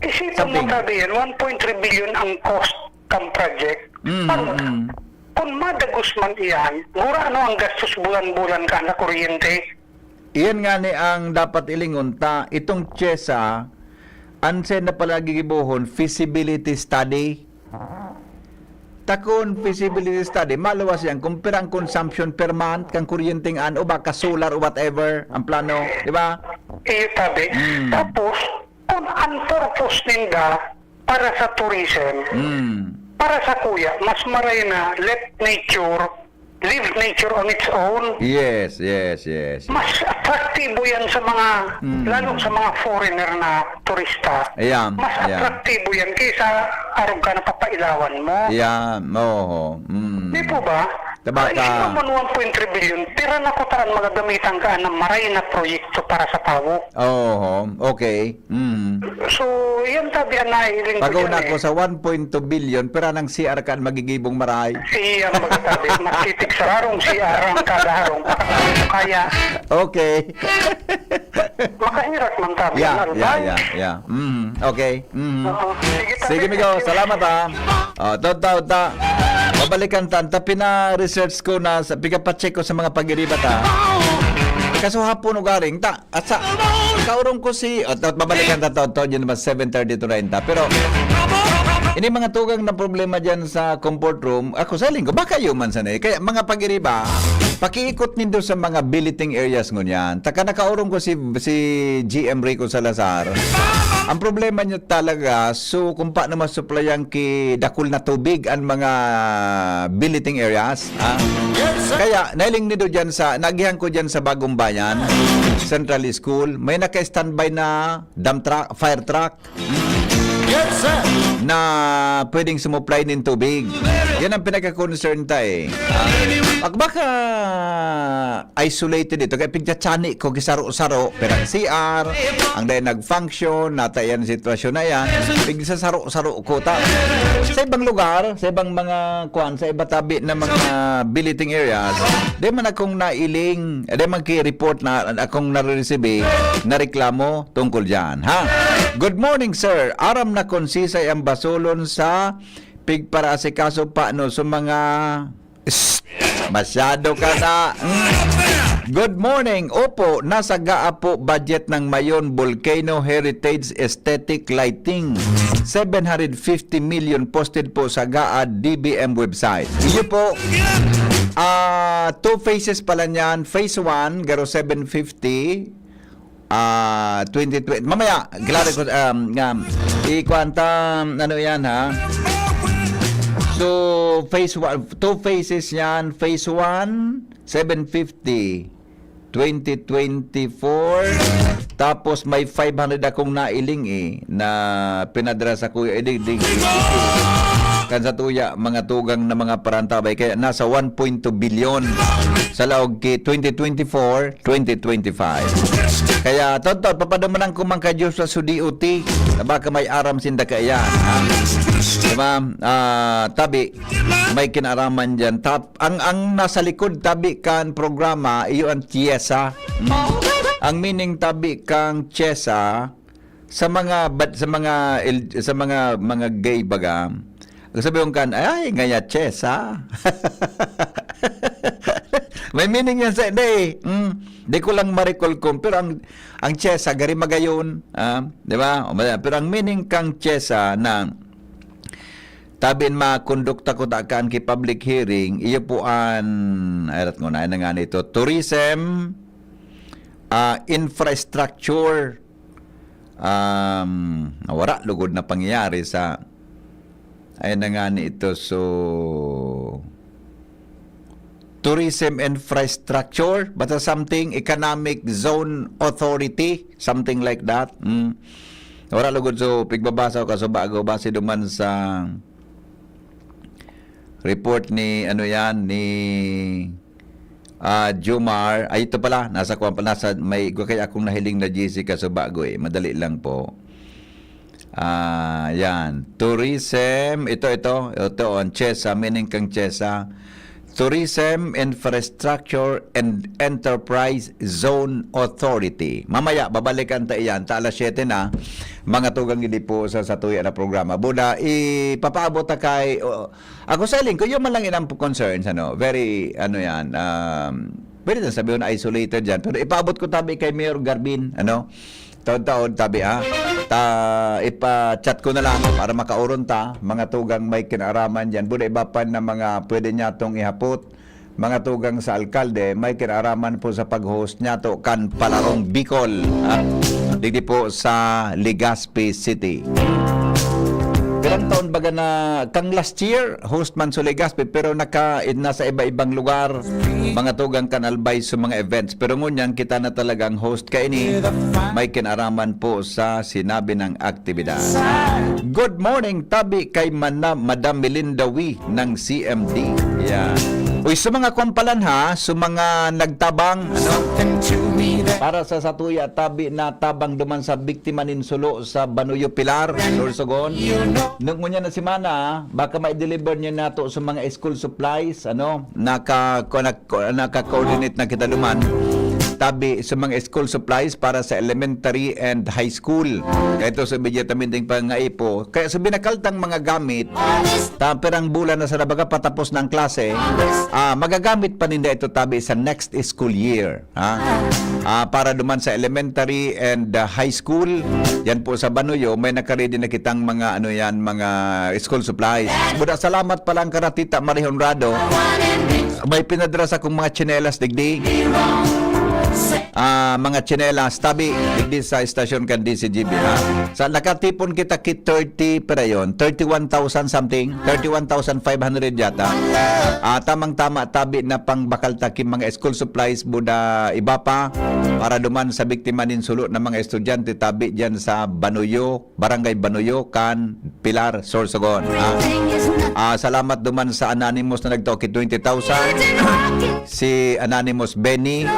Isipon mo Something. Tabi yan, one point three billion ang cost kan project. Mm, Pag, mm. Kung madagos man iyan, gurano ang gastos bulan-bulan ka na kuryente? Iyan nga ni ang dapat ilingon ta, itong CHESA, an siya na pala gigibohon, feasibility study. Takon feasibility study, maluwas yan kung pira ang consumption per month, kang kuryente nga ano, o baka solar o whatever, ang plano, di ba? Iyo tabi. Mm. Tapos, kung ang purpose ninda, para sa tourism, Mm. Para sa kuya, mas maray na let nature, leave nature on its own. Yes, yes, yes. Mas atraktibo yan sa mga, Mm. Lalo sa mga foreigner na turista. Ayan, Mas ayan. Atraktibo yan kaysa arog ka na papailawan mo. Ayan, oo. Mm. Di po ba? Tabata. Ay, sino man one point three billion, pira na kutaan magagamitan ka na maray na proyekto para sa tawo? Oo, okay. Mm. So, yan tabi ang nahiling ko Pag-una dyan ko eh. Sa one point two billion, pira nang C R kan magigibong maray? Siya ang magtabi. Makitig sa rarong C R ang kada harong. Kaya, Okay. Makahirat man tabi Yeah, ang yeah, albay. Yeah, yeah. Mm, okay. Mm. Oo. Sige, tabi. Sige, Migo. Salamat, ha. Oh, ta, ta, ta. Babalikan ta. Ta, pina-research ko na, sa, pika-check ko sa mga pag-iribat, ha. Kaso hapon ugaring, ta, At sa, kaurong ko si, at, at babalikan ta to, to, yun naman, seven thirty to nine ta. Pero, ini mga tugang na problema dyan sa comfort room, ako sa linggo, baka human sana eh. Kaya mga pag-iriba, pakiikot nindo sa mga billeting areas ngunyan. Taka nakaurong ko si, si G M Rico Salazar. Ang problema niya talaga, so kung paano masuplayan ki dakul na tubig ang mga billeting areas, ha? Kaya, nailing nindo dyan sa, naagihan ko dyan sa Bagong Bayan, Central School, may naka-standby na dump truck, fire truck, Yes, sir. Na pwedeng sumupply nin tubig. Yan ang pinaka-concern ta eh. Ah, pag baka isolated ito, kaya pigtsatsyani ko, gisaro-saro, pero ang C R, ang dahil nag-function, nata yan sitwasyon na yan, pigsasaro-saro ko ta. Sa ibang lugar, sa ibang mga kuan, sa iba tabi na mga billeting areas, di man akong nailing, di man ki-report na akong nare-receive na reklamo tungkol dyan, ha? Good morning, sir. Aram na kung sisay ang basolon sa pigparaasikaso pa, no? So, mga Shh! Masyado ka na. Mm. Good morning. Opo, nasa GAA po budget ng Mayon Volcano Heritage Aesthetic Lighting. Seven hundred fifty million posted po sa GAA D B M website. Iyo po, ah, two phases pala niyan. Phase one, garo seven fifty. ah, twenty twenty. Mamaya, klaro ko, um, nga, ikuan ta, ano yan, ha? So, phase one, two phases yan. Phase one, seven fifty, twenty twenty-four. Tapos may five hundred akong nailing eh, na pinadala sa kuya. Eh, di, di, di, di. Kan sa tuya, mga tugang na mga parantabay. Kaya nasa one point two billion sa laog ki twenty twenty-four, twenty twenty-five. Kaya, totoo, papadumanan ko man kay Diyos sa sudi uti, na baka may aram sinda kaiyan, ha? Diba? Ah, tabi, may kinaraman dyan. Tap, ang, ang nasa likod tabi kan programa, iyo ang tiyesa. Mm. Ang meaning tabi kang tiyesa, sa mga bat-, sa mga el-, sa mga, mga gay baga, ang sabi kong kan, "Ay, ngaya chesa." May meaning yan sa, hindi. Mm. Di ko lang ma-recall kung, pero ang, ang chesa, gari magayon, ah, di ba? O, ma-, pero ang meaning kang chesa na, tabi in makondukta ko ta kan ki public hearing, iyo po an, ay, rat ko na, ay na nga nito, tourism, ah, infrastructure, um, nawara lugod na pangyayari sa, ay na nga ni ito, so, tourism infrastructure, basta something, economic zone authority, something like that. Mm. Wala lugod, so, pigbabasa ko kaso bago, base duman sa report ni, ano yan, ni, ah, Jomar. Ay, ito pala, nasa kuwan pa, nasa, may, kaya akong nahiling na G C kaso bago eh. Madali lang po. Ah, yan. Tourism, ito, ito, ito, ang chesa, meaning kang chesa. Tourism Infrastructure and Enterprise Zone Authority. Mamaya, babalikan ta iyan. Ta alas siyete na, mga tugang gidi po sa, sa tuya na programa. Buda, ipapaabot ta kay, o, ako sa iling ko, yung man lang inang concerns, ano, very, ano yan, um, pwede na sabihin isolated yan. Pero ipaabot ko tabi kay Mayor Garbin, ano, taon-taon tabi, ha? Ta, ipa-chat ko na lang para makauron ta, mga tugang may kinaraman dyan. Buda iba pa na mga pwede niya tong ihapot, mga tugang sa alkalde, may kinaraman po sa pag-host niya to kan Palarong Bicol, ha? Digdi po sa Legazpi City. Pirang taon baga na, kang last year, host man sa Legazpi, pero naka, nasa iba-ibang lugar, mga tugang kan Albay sa mga events. Pero ngunyan, kita na talagang host kaini, may kinaraman po sa sinabi ng aktibidad. Good morning, tabi kay Mana-, Madam Melinda Wee ng C M D. Yeah. Uy, sa mga kwan palan ha, sa mga nagtabang, ano, para sa satuya, tabi na tabang duman sa biktima nin sulo sa Banuyo Pilar, Sorsogon. Nung ngunyan na semana, baka ma-deliver niyo nato sa mga school supplies, ano, naka-, naka-, naka-coordinate na kita duman. Tabi sa mga school supplies para sa elementary and high school. Kaya ito sa immediatamente pangaipo. Kaya sa binakaltang mga gamit, ta, pirang bulan na sa baga patapos na ang klase, ah, magagamit pa ninda ito tabi sa next school year. Ha? Ah, para duman sa elementary and, ah, high school, yan po sa Banuyo, may nakaready na kitang mga, ano yan, mga school supplies. Buda, salamat pala ang karatita Marie Honrado. May pinadala sa akong mga tsinelas, digdi. Ah, mga tsinelas, tabi, digdi sa estasyon kan D C G B, ha? Sa, nakatipon kita kit thirty, pera yon, thirty-one thousand something, thirty-one thousand five hundred yata. Ah, tamang-tama, tabi na pangbakal ta ki mga school supplies, buda iba pa, para duman sa biktima nin sulo na mga estudyante, tabi diyan sa Banuyo, Barangay Banuyo, kan Pilar, Sorsogon. Ah, ah, salamat duman sa anonymous na nagtao ki twenty thousand. Si Anonymous Benny,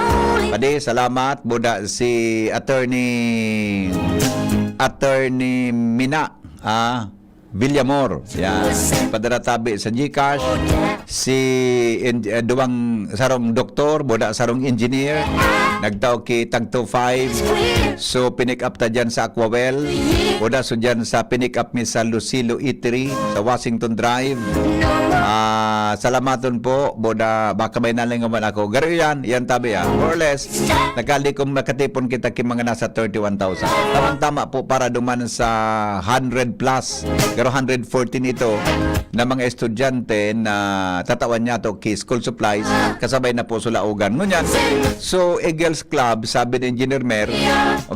padi, salamat. Buda si Attorney, Attorney Mina, ah, Villamor. Yan. Padara tabi sa GCash. Si en-, eh, duwang, sarong doktor, buda sarong engineer. Nagtao ki tag two five. So, pinick up ta dyan sa Aquawell. Buda so dyan sa pinick up mi sa Lucilo Eatery, sa Washington Drive. Ah, Ah, salamaton po, boda, baka may nalingawan ako. Garo yan, yan tabi, ah. More or less, nakalikom, nakatipon kita ki mga nasa thirty-one thousand. Tamang-tama po para duman sa hundred plus, pero hundred fourteen ito na mga estudyante na tatawan niya to ki school supplies, kasabay na po sa laugan. Ngunyan, so, Eagles Club, sabi ni Engineer Mer,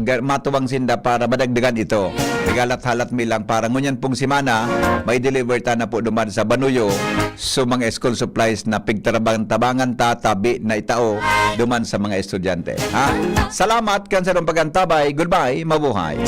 ga-, matuwang sinda para madagdagan ito. Naghalat-halat mi lang para ngunyan pong semana, may deliver ta na po duman sa Banuyo, so mga school supplies na pigtarabang-tabangan ta, tabi na itao duman sa mga estudyante. Ha? Salamat kan sarong pag-antabay. Goodbye. Mabuhay.